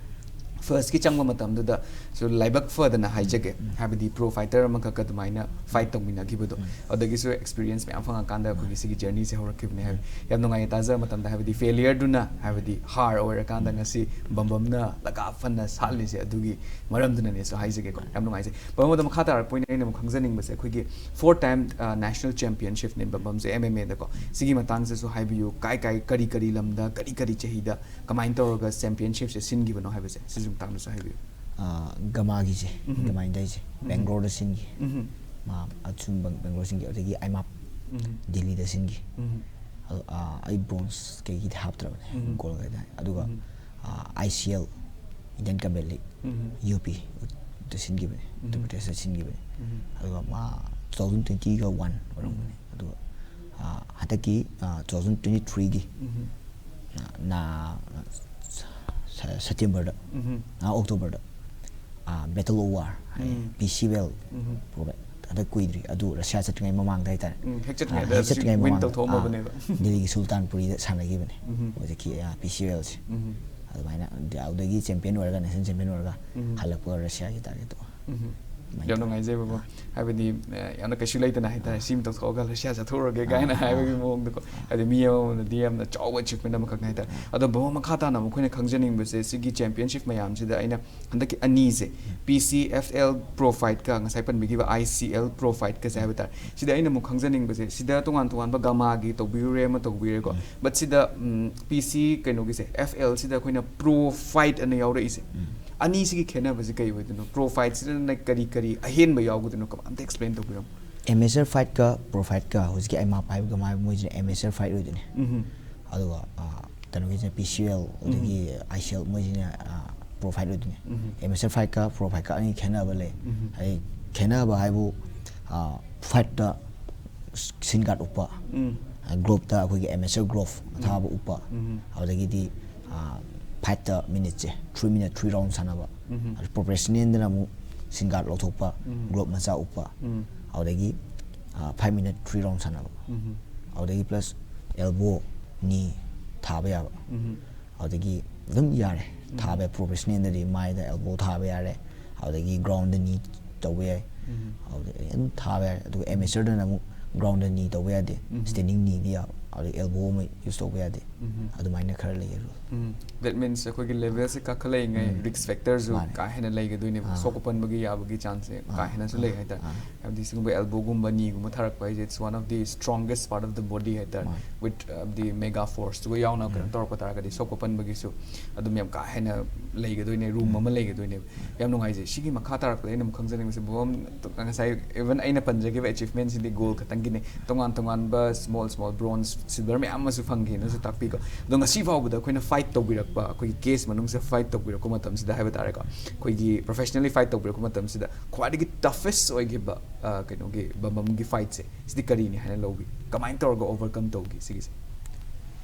ꯐꯥꯔꯁꯀꯤ ꯆꯪꯕ ꯃꯇꯝꯗꯨꯗ ꯁꯨ ꯂꯥꯏꯕꯛ ꯐꯗꯅ ꯍꯥꯏꯖꯒꯦ꯫ ꯍꯥꯏꯕꯗꯤ ꯄ꯭ꯔꯣ ꯐꯥꯏꯇꯔ ꯑꯃꯈꯛꯀ ꯑꯗꯨꯃꯥꯏꯅ ꯐꯥꯏꯠ ꯇꯧꯃꯤꯟꯅꯈꯤꯕꯗꯣ꯫ ꯑꯗꯒꯤꯁꯨ ꯑꯦꯛꯁꯄꯤꯔꯤꯌꯦꯟꯁ ꯃꯌꯥꯝ ꯐꯪꯉꯀꯥꯟꯗ ꯑꯩꯈꯣꯏꯒꯤ ꯁꯤꯒꯤ ꯖꯔꯅꯤꯁꯦ ꯍꯧꯔꯛꯈꯤꯕꯅꯦ ꯍꯥꯏꯕ꯫ ꯌꯥꯝ ꯅꯨꯡꯉꯥꯏꯌꯦ ꯇꯥꯖꯕ ꯃꯇꯝꯗ ꯍꯥꯏꯕꯗꯤ ꯐꯦꯂꯤꯌꯔꯗꯨꯅ ꯍꯥꯏꯕꯗꯤ ꯍꯥꯔ ꯑꯣꯏꯔꯀꯥꯟꯗ ꯉꯁꯤ ꯕꯝꯕꯝꯅ ꯂꯒꯥ ꯐꯅ ꯁꯥꯠꯂꯤꯁꯦ ꯑꯗꯨꯒꯤ ꯃꯔꯝꯗꯨꯅꯅꯦꯁꯨ ꯍꯥꯏꯖꯒꯦꯀꯣ꯫ ꯌꯥꯝ ꯅꯨꯡꯉꯥꯏꯖꯩ꯫ ꯕꯝꯕꯝꯗ ꯃꯈꯥ ꯇꯥꯔꯛꯄ ꯑꯣꯏꯅ ꯑꯩꯅ ꯑꯃꯨꯛ ꯈꯪꯖꯅꯤꯡꯕꯁꯦ ꯑꯩꯈꯣꯏꯒꯤ ꯐꯣꯔ ꯇꯥꯏꯝ ꯅꯦꯁꯅꯦꯜ ꯆꯦꯝꯄꯤꯌꯟꯁꯤꯞꯅꯦ ꯕꯝꯕꯝꯁꯦ ꯑꯦꯝ ꯑꯦꯝ ꯑꯦꯗꯀꯣ꯫ ꯁꯤꯒꯤ ꯃꯇꯥꯡꯁꯤꯗꯁꯨ ꯍꯥꯏꯕꯤꯌꯨ꯫ ꯀꯥꯏ ꯀꯥꯏ ꯀꯔꯤ ꯀꯔꯤ ꯂꯝꯗ ꯀꯔꯤ ꯀꯔꯤ ꯆꯍꯤꯗ ꯀꯃꯥꯏꯅ ꯇꯧꯔꯒ ꯆꯦꯝꯄꯤꯌꯟꯁꯤꯞꯁꯦ ꯁꯤꯟꯈꯤꯕꯅꯣ ꯍꯥꯏꯕꯁꯦ ꯁꯤꯁꯨ ꯃꯇꯥꯡꯗꯁꯨ ꯍꯥꯏꯕꯤꯌꯨ꯫ ꯑꯥ, ꯒꯃꯥꯒꯤꯁꯦ, ꯎꯝ꯫ ꯒꯃꯥ ꯏꯟꯗꯥꯏꯁꯦ ꯎꯝ꯫ ꯕꯦꯡꯒ꯭ꯂꯣꯔꯗ ꯁꯤꯟꯈꯤ꯫ ꯎꯝ꯫ ꯃꯥ ꯑꯁꯨꯝ ꯕꯦꯡ- ꯕꯦꯡꯒ꯭ꯂꯣꯔ ꯁꯤꯟꯈꯤ꯫ ꯑꯗꯒꯤ ꯑꯥꯏꯃꯥꯞ ꯎꯝ꯫ ꯗꯤꯜꯂꯤꯗ ꯁꯤꯟꯈꯤ꯫ ꯎꯝ꯫ ꯑꯗꯣ, ꯑꯥ, ꯑꯩ ꯕ꯭ꯔꯣꯟꯖ ꯀꯩꯒꯤꯗꯤ ꯍꯥꯞꯇ꯭ꯔꯕꯅꯦ꯫ ꯎꯝ꯫ ꯒꯣꯜ ꯀꯩꯗ꯫ ꯑꯗꯨꯒ ꯎꯝ꯫ ꯑꯥ, ꯑꯥꯏ ꯁꯤ ꯑꯦꯜ, ꯏꯟꯗꯤꯌꯟ ꯀꯝꯕꯦꯠ ꯂꯤꯛ, ꯎꯝ꯫ ꯌꯨ ꯄꯤꯗ ꯁꯤꯟꯈꯤꯕꯅꯦ꯫ ꯎꯝ꯫ ꯎꯠꯇꯔ ꯄ꯭ꯔꯗꯦꯁꯇ ꯁꯤꯟꯈꯤꯕꯅꯦ꯫ ꯎꯝ꯫ ꯑꯗꯨꯒ ꯃꯥ ꯇꯨ ꯊꯥꯎꯖꯟ ꯇ꯭ꯋꯦꯟꯇꯤꯒ ꯋꯥꯟ ꯑꯣꯏꯔꯝꯒꯅꯤ꯫ ꯑꯗꯨꯒ, ꯑꯥ, ꯍꯟꯗꯛꯀꯤ, ꯑꯥ, ꯇꯨ ꯊꯥꯎꯖꯟ ꯇ꯭ꯋꯦꯟꯇꯤ ꯊ꯭ꯔꯤꯒꯤ, ꯎꯝ꯫ ꯑꯥ, ꯅ-, ꯁ-, ꯁꯦꯞꯇꯦꯝꯕꯔꯗ, ꯎꯝ꯫ ꯑꯥ, ꯑꯣꯛꯇꯣꯕꯔꯗ, ꯑꯥ, ꯕꯦꯇꯜ ꯑꯣꯐ ꯋꯥꯔ ꯍꯥꯏ, ꯎꯝ꯫ ꯄꯤ ꯁꯤ ꯑꯦꯜ ꯎꯝ꯫ ꯄ꯭ꯔꯣꯕꯦꯠ ꯍꯟꯗꯛ ꯀꯨꯏꯗ꯭ꯔꯤ꯫ ꯑꯗꯨ ꯔꯁꯤꯌꯥ ꯆꯠꯇ꯭ꯔꯤꯉꯩ ꯃꯃꯥꯡꯗ ꯍꯥꯏꯇꯥꯔꯦ꯫ ꯎꯝ, ꯍꯦꯛ ꯑꯥ, ꯆꯠꯇ꯭ꯔꯤꯉꯩꯗ ꯍꯦꯛ ꯆꯠꯇ꯭ꯔꯤꯉꯩ win ꯃꯃꯥꯡꯗ, ꯇꯧꯊꯣꯛꯑꯝꯃꯕꯅꯦꯕ꯫ ꯑꯥ, ꯗꯤꯜꯂꯤꯒꯤ ꯁꯨꯜꯇꯥꯟꯄꯨꯔꯤꯗ ꯁꯥꯟꯅꯈꯤꯕꯅꯦ꯫ ꯎꯝ꯫ ꯍꯧꯖꯤꯛꯀꯤ, ꯑꯥ, ꯄꯤ ꯁꯤ ꯑꯦꯜꯁꯦ꯫ ꯎꯝ꯫ ꯑꯗꯨꯃꯥꯏꯅ ꯑꯗꯨꯗꯒꯤ ꯆꯦꯝꯄꯤꯌꯟ ꯑꯣꯏꯔꯒ, ꯅꯦꯁꯅꯦꯜ ꯆꯦꯝꯄꯤꯌꯟ ꯑꯣꯏꯔꯒ ꯎꯝ꯫ ꯍꯜꯂꯛꯄꯒ ꯔꯁꯤꯌꯥꯒꯤ ꯇꯥꯔꯒꯦꯠ ꯇꯧꯕ꯫ ꯎꯝ꯫ ꯌꯥꯝ ꯅꯨꯡꯉꯥꯏꯖꯩ ꯕꯕꯥ꯫ ꯍꯥꯏꯕꯗꯤ, ꯑ, ꯌꯥꯝꯅ ꯀꯩꯁꯨ ꯂꯩꯇꯅ ꯍꯥꯏꯇꯥꯔꯦ, ꯁꯤꯃ ꯇꯧꯊꯣꯛꯑꯒ ꯔꯁꯤꯌꯥ ꯆꯠꯊꯣꯛꯎꯔꯒꯦ ꯀꯥꯏꯅ ꯍꯥꯏꯕꯒꯤ ꯃꯑꯣꯡꯗꯀꯣ꯫ ꯍꯥꯏꯗꯤ ꯃꯤ ꯑꯃꯃꯝꯗꯗꯤ ꯌꯥꯝꯅ ꯆꯥꯎꯕ achievement ꯑꯃꯈꯛꯅꯤ ꯍꯥꯏꯇꯥꯔꯦ꯫ ꯑꯗꯣ ꯕꯕꯥ, ꯃꯈꯥ ꯇꯥꯅ ꯑꯃꯨꯛ ꯑꯩꯈꯣꯏꯅ ꯈꯪꯖꯅꯤꯡꯕꯁꯦ, ꯁꯤꯒꯤ championship ꯃꯌꯥꯝꯁꯤꯗ ꯑꯩꯅ ꯍꯟꯗꯛꯀꯤ ꯑꯅꯤꯁꯦ, P C F L Pro Fight ꯀ ꯉꯁꯥꯏ ꯄꯟꯕꯤꯈꯤꯕ I C L Pro Fight ꯀꯁꯦ ꯍꯥꯏꯕ ꯇꯥꯔꯦ, ꯁꯤꯗ ꯑꯩꯅ ꯑꯃꯨꯛ ꯈꯪꯖꯅꯤꯡꯕꯁꯦ, ꯁꯤꯗ ꯇꯣꯉꯥꯟ ꯇꯣꯉꯥꯟꯕ ꯒꯃꯥꯒꯤ ꯇꯧꯕꯤꯔꯨꯔꯦ, ꯑꯃ ꯇꯧꯕꯤꯔꯦꯀꯣ꯫ But ꯁꯤꯗ, ꯎꯝ, P C ꯀꯩꯅꯣꯒꯤꯁꯦ, F L ꯁꯤꯗ ꯑꯩꯈꯣꯏꯅ Pro Fight ꯑꯅ ꯌꯥꯎꯔꯛꯏꯁꯦ, ꯑꯅꯤꯁꯤꯒꯤ ꯈꯦꯠꯅꯕꯁꯦ ꯀꯩ ꯑꯣꯏꯗꯣꯏꯅꯣ? Pro Fight ꯁꯤꯗꯅ ꯀꯔꯤ ꯀꯔꯤ ꯑꯍꯦꯟꯕ ꯌꯥꯎꯒꯗꯣꯏꯅꯣ? ꯀꯃꯥꯏ ꯑꯝꯇ explain ꯇꯧꯕꯤꯔꯝꯃꯣ꯫ Amateur fight ꯀ Pro Fight ꯀ ꯍꯧꯖꯤꯛꯀꯤ ꯑꯩ ꯃꯥ ꯄꯥꯏꯕ ꯒꯃꯥ ꯍꯥꯏꯕ ꯃꯣꯏꯁꯤꯅ amateur fight ꯑꯣꯏꯗꯣꯏꯅꯦ꯫ ꯎꯝ꯫ ꯑꯗꯨꯒ, ꯑ, ꯀꯩꯅꯣꯒꯤꯁꯤꯅ P C L, ꯑꯗꯒꯤ I C L ꯃꯣꯏꯁꯤꯅ, ꯑ, Pro Fight ꯑꯣꯏꯗꯣꯏꯅꯦ꯫ Amateur fight ꯀ Pro Fight ꯀ ꯑꯅꯤ ꯈꯦꯠꯅꯕ ꯂꯩ꯫ ꯍꯥꯏꯗꯤ ꯈꯦꯠꯅꯕ ꯍꯥꯏꯕꯨ, ꯑ, fight ꯇ shin guard ꯎꯞꯄ, ꯎꯝ꯫ ꯑ, glove ꯇ ꯑꯩꯈꯣꯏꯒꯤ amateur glove ꯑꯊꯥꯕ ꯎꯞꯄ, ꯑꯗꯒꯤꯗꯤ, ꯑ, fight ꯇ minute ꯁꯦ three minute three round ꯁꯥꯟꯅꯕ, ꯑꯗꯨ professional ꯗꯅ ꯑꯃꯨꯛ shin guard ꯂꯧꯊꯣꯛꯄ, glove ꯃꯆꯥ ꯎꯞꯄ, ꯑꯗꯨꯗꯒꯤ, ꯑ, five minute three round ꯁꯥꯟꯅꯕ, ꯑꯗꯨꯗꯒꯤ plus elbow, knee ꯊꯥꯕ ꯌꯥꯕ, ꯑꯗꯨꯗꯒꯤ ꯑꯗꯨꯝ ꯌꯥꯔꯦ꯫ ꯊꯥꯕ ꯌꯥꯏ꯫ Professional ꯗꯗꯤ ꯃꯥꯏꯗ elbow ꯊꯥꯕ ꯌꯥꯔꯦ, ꯑꯗꯨꯗꯒꯤ ground ꯗ knee ꯇꯧꯕ ꯌꯥꯏ, ꯑꯗꯨꯗꯒꯤ ꯑꯗꯨꯝ ꯊꯥꯕ ꯌꯥꯔꯦ꯫ ꯑꯗꯨꯒ amateur ꯗꯅ ꯑꯃꯨꯛ ground ꯗ knee ꯇꯧꯕ ꯌꯥꯗꯦ, standing knee ꯗꯤ ꯌꯥꯕ, ꯑꯗꯨꯗꯒꯤ elbow ꯑꯃ use ꯇꯧꯕ ꯌꯥꯗꯦ꯫ ꯑꯗꯨꯃꯥꯏꯅ ꯈꯔ ꯂꯩꯌꯦ rule꯫ That means ꯑꯩꯈꯣꯏꯒꯤ level ꯁꯦ ꯀꯥꯈꯠꯂꯛꯏꯉꯩ risk factor ꯁꯨ ꯀꯥ ꯍꯦꯟꯅ ꯂꯩꯒꯗꯣꯏꯅꯦꯕ, ꯁꯣꯛꯄ ꯄꯟꯕꯒꯤ ꯌꯥꯕꯒꯤ chance ꯁꯦ ꯀꯥ ꯍꯦꯟꯅꯁꯨ ꯂꯩ ꯍꯥꯏꯇꯥꯔꯦ꯫ ꯍꯥꯏꯕꯗꯤ ꯁꯤꯒꯨꯝꯕ elbow ꯒꯨꯝꯕ, knee ꯒꯨꯝꯕ ꯊꯥꯔꯛꯄ ꯍꯥꯏꯁꯦ, it's one of the strongest part of the body ꯍꯥꯏꯇꯥꯔꯦ꯫ With, uh, the mega force ꯇꯨꯒ ꯌꯥꯎꯅ ꯀꯩꯅꯣ ꯇꯧꯔꯛꯄ ꯇꯥꯔꯒꯗꯤ ꯁꯣꯛꯄ ꯄꯟꯕꯒꯤꯁꯨ ꯑꯗꯨꯝ ꯌꯥꯝ ꯀꯥ ꯍꯦꯟꯅ ꯂꯩꯒꯗꯣꯏꯅꯦ, room ꯑꯃ ꯂꯩꯒꯗꯣꯏꯅꯦꯕ꯫ ꯌꯥꯝ ꯅꯨꯡꯉꯥꯏꯖꯩ꯫ ꯁꯤꯒꯤ ꯃꯈꯥ ꯇꯥꯔꯛꯄꯗ ꯑꯩꯅ ꯑꯃꯨꯛ ꯈꯪꯖꯅꯤꯡꯕꯁꯦ, ꯕꯣꯝ, ꯉꯁꯥꯏ even ꯑꯩꯅ ꯄꯟꯖꯈꯤꯕ achievement ꯁꯤꯗꯤ goal ꯈꯛꯇꯪꯒꯤꯅꯦ, ꯇꯣꯉꯥꯟ ꯇꯣꯉꯥꯟꯕ small small bronze, silver ꯃꯌꯥꯝ ꯑꯃꯁꯨ ꯐꯪꯈꯤꯅꯁꯨ ꯇꯥꯛꯄꯤꯀꯣ꯫ ꯑꯗꯣ ꯉꯁꯤ ꯐꯥꯎꯕꯗ ꯑꯩꯈꯣꯏꯅ fight ꯇꯧꯕꯤꯔꯛꯄ, ꯑꯩꯈꯣꯏꯒꯤ case ꯃꯅꯨꯡꯁꯤꯗ fight ꯇꯧꯕꯤꯔꯛꯄ ꯃꯇꯝꯁꯤꯗ ꯍꯥꯏꯕ ꯇꯥꯔꯦꯀꯣ, ꯑꯩꯈꯣꯏꯒꯤ professionally fight ꯇꯧꯕꯤꯔꯛꯄ ꯃꯇꯝꯁꯤꯗ ꯈ꯭ꯋꯥꯏꯗꯒꯤ toughest ꯑꯣꯏꯈꯤꯕ, ꯑ, ꯀꯩꯅꯣꯒꯤ ꯕꯝꯕꯝꯒꯤ fight ꯁꯦ, ꯁꯤꯗꯤ ꯀꯔꯤꯅꯤ ꯍꯥꯏꯅ ꯂꯧꯕꯤ? ꯀꯃꯥꯏꯅ ꯇꯧꯔꯒ overcome ꯇꯧꯈꯤ ꯁꯤꯒꯤꯁꯦ?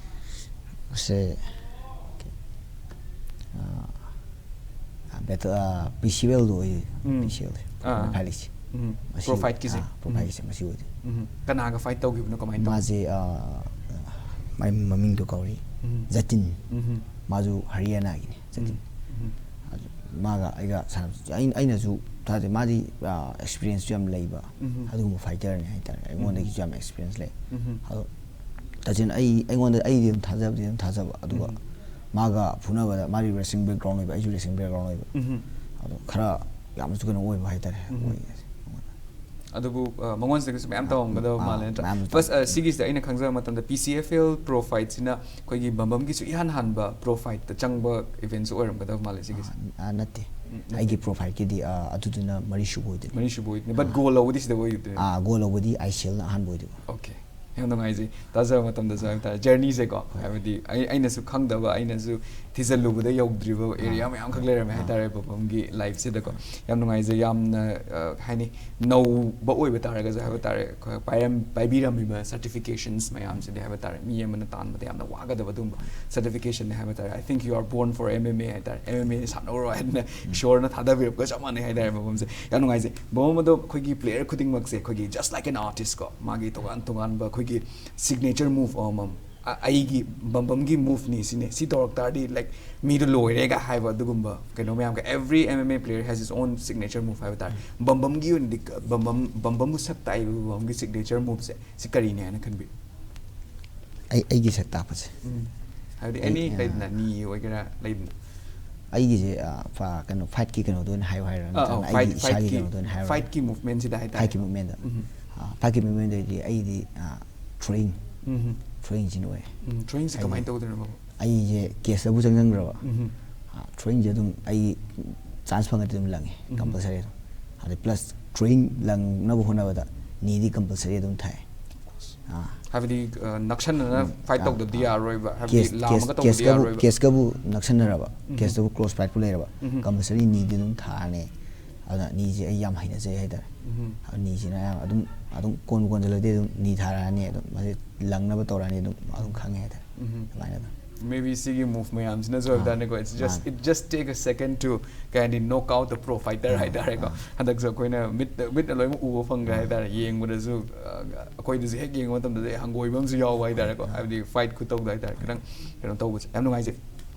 ꯁꯦ, ꯑ, battle, ꯑ, P C L ꯗꯣ ꯑꯣꯏ, ꯎꯝ꯫ P C L ꯁꯦ꯫ ꯑꯥ꯫ Profile ꯁꯦ꯫ ꯎꯝ꯫ ꯃꯁꯤ Pro Fight ꯀꯤꯁꯦ꯫ ꯑꯥ, Pro Fight ꯎꯝ꯫ ꯀꯤꯁꯦ ꯃꯁꯤ ꯑꯣꯏꯗꯣꯏꯅꯤ꯫ ꯎꯝ꯫ ꯀꯅꯥꯒ fight ꯇꯧꯈꯤꯕꯅꯣ, ꯀꯃꯥꯏꯅ ꯇꯧ-? ꯃꯥꯁꯦ, ꯑ, ꯃꯥꯏ ꯃꯃꯤꯡꯗꯣ ꯀꯧꯔꯤ꯫ ꯎꯝ꯫ ꯖꯇꯤꯟ꯫ ꯎꯝ꯫ ꯃꯥꯁꯨ ꯍꯔꯤꯌꯥꯅꯥꯒꯤꯅꯤ, ꯖꯇꯤꯟ꯫ ꯎꯝ꯫ ꯎꯝ꯫ ꯑꯗꯨ ꯃꯥꯒ ꯑꯩꯒ ꯁꯥꯟꯅꯕꯁꯦ ꯑꯩ- ꯑꯩꯅꯁꯨ ꯊꯥꯖꯩ, ꯃꯥꯗꯤ ꯑꯦꯛꯁꯄꯤꯔꯤꯌꯦꯟꯁꯁꯨ ꯌꯥꯝ ꯂꯩꯕ ꯎꯝ. ꯑꯗꯨꯒꯨꯝꯕ ꯐꯥꯏꯇꯔꯅꯤ ꯍꯥꯏꯇꯥꯔꯦ꯫ ꯑꯩꯉꯣꯟꯗꯒꯤꯁꯨ ꯌꯥꯝ ꯑꯦꯛꯁꯄꯤꯔꯤꯌꯦꯟꯁ ꯂꯩ꯫ ꯎꯝ. ꯑꯗꯣ ꯇꯁꯦꯡꯅ ꯑꯩ ꯑꯩꯉꯣꯟꯗ ꯑꯩꯗꯤ ꯑꯗꯨꯝ ꯊꯥꯖꯕꯗꯤ ꯑꯗꯨꯝ ꯊꯥꯖꯕ, ꯑꯗꯨꯒ ꯎꯝ. ꯃꯥꯒ ꯐꯨꯅꯕꯗ ꯃꯥꯗꯤ ꯔꯦꯁꯂꯤꯡ ꯕꯦꯛꯒ꯭ꯔꯥꯎꯟ ꯑꯣꯏꯕ, ꯑꯩꯁꯨ ꯔꯦꯁꯂꯤꯡ ꯕꯦꯛꯒ꯭ꯔꯥꯎꯟ ꯑꯣꯏꯕ꯫ ꯎꯝ. ꯑꯗꯣ ꯈꯔ ꯌꯥꯝꯅꯁꯨ ꯀꯩꯅꯣ ꯑꯣꯏꯕ ꯍꯥꯏꯇꯥꯔꯦ꯫ ꯎꯝ. ꯃꯣꯏ ꯑꯗꯨꯕꯨ ꯑ, ꯃꯉꯣꯟꯁꯤꯗꯒꯤꯁꯨ ꯃꯌꯥꯝ ꯇꯧꯔꯝꯒꯗꯕ ꯑꯥ, ꯃꯥꯜꯂꯦ ꯅꯠꯇ꯭ꯔꯥ? ꯃꯌꯥꯝ ꯐꯥꯔꯁ ꯑ, ꯁꯤꯒꯤꯁꯤꯗ ꯑꯩꯅ ꯈꯪꯖꯕ ꯃꯇꯝꯗ ꯄꯤ ꯁꯤ ꯑꯦꯐ ꯑꯦꯜ ꯄ꯭ꯔꯣ ꯐꯥꯏꯠꯁꯤꯅ ꯑꯩꯈꯣꯏꯒꯤ ꯕꯝꯕꯝꯒꯤꯁꯨ ꯏꯍꯥꯟ ꯍꯥꯟꯕ ꯄ꯭ꯔꯣ ꯐꯥꯏꯠꯇ ꯆꯪꯕ ꯏꯚꯦꯟꯠꯁꯨ ꯑꯣꯏꯔꯝꯒꯗꯕ ꯃꯥꯜꯂꯦ ꯁꯤꯒꯤꯁꯦ꯫ ꯑꯥ, ꯅꯠꯇꯦ, ꯎꯝ, ꯅꯠꯇꯦ. ꯑꯩꯒꯤ ꯄ꯭ꯔꯣ ꯐꯥꯏꯠꯀꯤꯗꯤ ꯑꯥ, ꯑꯗꯨꯗꯨꯅ ꯃꯔꯤꯁꯨꯕ ꯑꯣꯏꯗꯣꯏꯅꯤ꯫ ꯃꯔꯤꯁꯨꯕ ꯑꯣꯏꯗꯣꯏꯅꯦ, ꯕꯠ ꯒꯣꯜ ꯂꯧꯕꯗꯤ ꯁꯤꯗ ꯑꯣꯏꯗꯣꯏꯅꯦ꯫ ꯑꯥ, ꯒꯣꯜ ꯂꯧꯕꯗꯤ ꯑꯥꯏ ꯁꯤ ꯑꯦꯜꯅ ꯑꯍꯥꯟꯕ ꯑꯣꯏꯗꯣꯏꯕ꯫ ꯑꯣꯀꯦ, ꯌꯥꯝ ꯅꯨꯡꯉꯥꯏꯖꯩ ꯇꯥꯖꯕ ꯃꯇꯝꯗꯁꯨ ꯍꯥꯏꯕ ꯇꯥꯔꯦ, ꯖꯔꯅꯤꯁꯦꯀꯣ꯫ ꯍꯥꯏꯕꯗꯤ ꯑꯩ ꯑꯩꯅꯁꯨ ꯈꯪꯗꯕ, ꯑꯩꯅꯁꯨ ꯊꯤꯖꯤꯜꯂꯨꯕꯗ ꯌꯧꯗ꯭ꯔꯤꯕ ꯑꯦꯔꯤꯌꯥ ꯑꯥ. ꯃꯌꯥꯝꯈꯛ ꯂꯩꯔꯝꯃꯦ ꯑꯥ. ꯍꯥꯏꯇꯥꯔꯦ ꯕꯝꯕꯝꯒꯤ ꯂꯥꯏꯐꯁꯤꯗꯀꯣ꯫ ꯌꯥꯝ ꯅꯨꯡꯉꯥꯏꯖꯩ꯫ ꯌꯥꯝꯅ ꯑ, ꯍꯥꯏꯅꯤ, ꯅꯧꯕ ꯑꯣꯏꯕ ꯇꯥꯔꯒꯁꯨ ꯍꯥꯏꯕ ꯇꯥꯔꯦ, ꯑꯩꯈꯣꯏ ꯄꯥꯏꯔꯝ ꯄꯥꯏꯕꯤꯔꯝꯃꯤꯕ ꯁꯔꯇꯤꯐꯤꯀꯦꯁꯟꯁ ꯃꯌꯥꯝꯁꯤꯗꯤ ꯍꯥꯏꯕ ꯇꯥꯔꯦ, ꯃꯤ ꯑꯃꯅ ꯇꯥꯟꯕꯗ ꯌꯥꯝꯅ ꯋꯥꯒꯗꯕ ꯑꯗꯨꯒꯨꯝꯕ ꯁꯔꯇꯤꯐꯤꯀꯦꯁꯟꯅꯤ ꯍꯥꯏꯕ ꯇꯥꯔꯦ꯫ I think you are born for M M A ꯍꯥꯏ ꯇꯥꯔꯦ꯫ ꯑꯦꯝ ꯑꯦꯝ ꯑꯦ ꯁꯥꯟꯅꯧꯔꯣ ꯍꯥꯏꯅ ꯏꯁꯣꯔꯅ ꯊꯥꯗꯕꯤꯔꯛꯄꯒ ꯆꯞ ꯃꯥꯟꯅꯩ ꯍꯥꯏ ꯇꯥꯔꯦ ꯃꯐꯝꯁꯦ꯫ ꯌꯥꯝ ꯅꯨꯡꯉꯥꯏꯖꯩ꯫ ꯕꯝꯕꯝ ꯑꯗꯣ ꯑꯩꯈꯣꯏꯒꯤ ꯄ꯭ꯂꯦꯌꯔ ꯈꯨꯗꯤꯡꯃꯛꯁꯦ ꯑꯩꯈꯣꯏꯒꯤ just like an artist ꯀꯣ, ꯃꯥꯒꯤ ꯇꯣꯉꯥꯟ ꯇꯣꯉꯥꯟꯕ ꯑꯩꯈꯣꯏꯒꯤ ꯁꯤꯒꯅꯦꯆꯔ ꯃꯨꯚ ꯑꯃꯃꯝ, ꯑ- ꯑꯩꯒꯤ ꯕꯝꯕꯝꯒꯤ ꯃꯨꯚꯅꯤ ꯁꯤꯅꯦ, ꯁꯤ ꯇꯧꯔꯛ ꯇꯥꯔꯗꯤ ꯂꯥꯏꯛ ꯃꯤꯗꯣ ꯂꯣꯏꯔꯦꯒ ꯍꯥꯏꯕ ꯑꯗꯨꯒꯨꯝꯕ ꯀꯩꯅꯣ ꯃꯌꯥꯝꯒ꯫ Every M M A player has his own signature move ꯍꯥꯏꯕ ꯇꯥꯔꯦ꯫ ꯕꯝꯕꯝꯒꯤ ꯑꯣꯏꯅꯗꯤ ꯕꯝꯕꯝ ꯕꯝꯕꯝꯕꯨ ꯁꯛ ꯇꯥꯛꯏꯕ ꯕꯝꯕꯝꯒꯤ ꯁꯤꯒꯅꯦꯆꯔ ꯃꯨꯚꯁꯦ ꯁꯤ ꯀꯔꯤꯅꯦ ꯍꯥꯏꯅ ꯈꯟꯕꯤ? ꯑꯩ ꯑꯩꯒꯤ ꯁꯛ ꯇꯥꯛꯄꯁꯦ꯫ ꯍꯥꯏꯕꯗꯤ ꯑꯩ- ꯑꯦꯅꯤ ꯑ- ꯂꯩꯗꯅ, ꯅꯤ ꯑꯣꯏꯒꯦꯔꯥ ꯂꯩꯗꯅ꯫ ꯑꯩꯒꯤꯁꯦ ꯑꯥ, ꯐ- ꯀꯩꯅꯣ, ꯐꯥꯏꯠꯀꯤ ꯀꯩꯅꯣꯗꯣ ꯑꯣꯏꯅ ꯍꯥꯏꯌꯨ ꯍꯥꯏꯔꯣ, ꯑꯥ, ꯅꯠꯇ꯭ꯔꯒꯅ ꯐꯥꯏꯠ- ꯑꯩꯒꯤ ꯏꯁꯥꯒꯤ ꯐꯥꯏꯠꯀꯤ- ꯀꯩꯅꯣꯗꯣ ꯑꯣꯏꯅ ꯍꯥꯏꯌꯨ ꯍꯥꯏꯔꯣ? ꯐꯥꯏꯠꯀꯤ ꯃꯨꯚꯃꯦꯟꯁꯤꯗ ꯍꯥꯏꯇꯥꯔꯦ꯫ ꯐꯥꯏꯠꯀꯤ ꯃꯨꯚꯃꯦꯟꯗꯗꯤ ꯑꯩꯗꯤ ꯑꯥ, ꯊ꯭ꯔꯣꯌꯤꯡ ꯎꯝ. ꯊ꯭ꯔꯣꯌꯤꯡꯁꯤꯅ ꯑꯣꯏ꯫ ꯎꯝ, ꯊ꯭ꯔꯣꯌꯤꯡꯁꯦ ꯍꯥꯏꯗꯤ ꯀꯃꯥꯏꯅ ꯇꯧꯗꯣꯏꯅꯣ ꯕꯕꯥ? ꯑꯩꯁꯦ ꯀꯦꯁꯇꯕꯨ ꯆꯪꯁꯤꯟꯈ꯭ꯔꯕ, ꯎꯝ. ꯑꯥ, ꯊ꯭ꯔꯣꯌꯤꯡꯁꯦ ꯑꯗꯨꯝ ꯑꯩ ꯆꯥꯟꯁ ꯐꯪꯉꯗꯤ ꯑꯗꯨꯝ ꯂꯪꯉꯦ, ꯎꯝ. ꯀꯝꯄꯜꯁꯔꯤ ꯑꯗꯨꯝ꯫ ꯑꯗꯩ ꯄ꯭ꯂꯁ ꯊ꯭ꯔꯣꯌꯤꯡ ꯂꯪꯅꯕ ꯍꯣꯠꯅꯕꯗ ꯅꯤꯗꯤ ꯀꯝꯄꯜꯁꯔꯤ ꯑꯗꯨꯝ ꯊꯥꯏ꯫ ꯑꯥ. ꯍꯥꯏꯕꯗꯤ ꯑ, ꯅꯛꯁꯟꯅꯅ ꯎꯝ. ꯐꯥꯏꯠ ꯑꯥ, ꯇꯧꯗꯕꯗꯤ ꯑꯥ. ꯌꯥꯔꯔꯣꯏꯕ, ꯍꯥꯏꯕꯗꯤ ꯀꯦꯁ- ꯂꯥꯝꯃꯒ ꯀꯦꯁ- ꯇꯧꯕꯗꯤ ꯀꯦꯁꯀꯕꯨ ꯌꯥꯔꯔꯣꯏꯕ꯫ ꯀꯦꯁꯀꯕꯨ ꯅꯛꯁꯟꯅꯔꯕ, ꯎꯝ. ꯀꯦꯁꯇꯕꯨ ꯀ꯭ꯔꯣꯁ ꯐꯥꯏꯠꯄꯨ ꯂꯩꯔꯕ, ꯎꯝ. ꯀꯝꯄꯜꯁꯔꯤ ꯅꯤꯗꯤ ꯑꯗꯨꯝ ꯊꯥꯔꯅꯤ꯫ ꯑꯗꯨꯅ ꯅꯤꯁꯦ ꯑꯩ ꯌꯥꯝ ꯍꯩꯅꯖꯩ ꯍꯥꯏꯇꯥꯔꯦ꯫ ꯎꯝ. ꯑꯗꯨ ꯅꯤꯁꯤꯅ ꯑꯌꯥꯝꯕ ꯑꯗꯨꯝ ꯑꯗꯨꯝ ꯀꯣꯟꯕꯨ ꯀꯣꯟꯁꯤꯜꯂꯗꯤ ꯑꯗꯨꯝ ꯅꯤ ꯊꯥꯔꯛꯑꯅꯤ, ꯑꯗꯨꯝ ꯃꯁꯤ ꯂꯪꯅꯕ ꯇꯧꯔꯛꯑꯅꯤ, ꯑꯗꯨꯝ ꯑꯗꯨꯝ ꯈꯪꯉꯦ ꯍꯥꯏꯇꯥꯔꯦ꯫ ꯎꯝ. ꯑꯗꯨꯃꯥꯏꯅ ꯑꯗꯨꯝ Maybe ꯁꯤꯒꯤ ꯃꯨꯚ ꯃꯌꯥꯝꯁꯤꯅꯁꯨ ꯍꯥꯏꯕ ꯑꯥ, ꯇꯥꯔꯦꯀꯣ, it's just, ꯃꯥꯅꯦ꯫ It just take a second to ꯀꯩ ꯍꯥꯏꯅꯤ, knock out the pro fighter ꯑꯥ, ꯍꯥꯏꯇꯥꯔꯦꯀꯣ꯫ ꯑꯥ. ꯍꯟꯗꯛꯁꯨ ꯑꯩꯈꯣꯏꯅ ꯃꯤꯠ ꯃꯤꯠꯅ ꯂꯣꯏꯅꯃꯛ ꯎꯕ ꯐꯪꯈ꯭ꯔꯦ ꯑꯥ. ꯍꯥꯏꯇꯥꯔꯦ꯫ ꯌꯦꯡꯕꯗꯁꯨ ꯑ, ꯑꯩꯈꯣꯏꯗꯁꯨ ꯍꯦꯛ ꯌꯦꯡꯕ ꯃꯇꯝꯗꯗꯤ ꯍꯪꯒꯣꯏꯕ ꯑꯃꯁꯨ ꯌꯥꯎꯕ ꯍꯥꯏꯇꯥꯔꯦꯀꯣ, ꯑꯥ. ꯍꯥꯏꯕꯗꯤ ꯐꯥꯏꯠ ꯈꯨꯇꯧꯗ ꯍꯥꯏꯇꯥꯔꯦ, ꯈꯤꯇꯪ ꯀꯩꯅꯣ ꯇꯧꯕꯁꯦ꯫ ꯌꯥꯝ ꯅꯨꯡꯉꯥꯏꯖꯩ꯫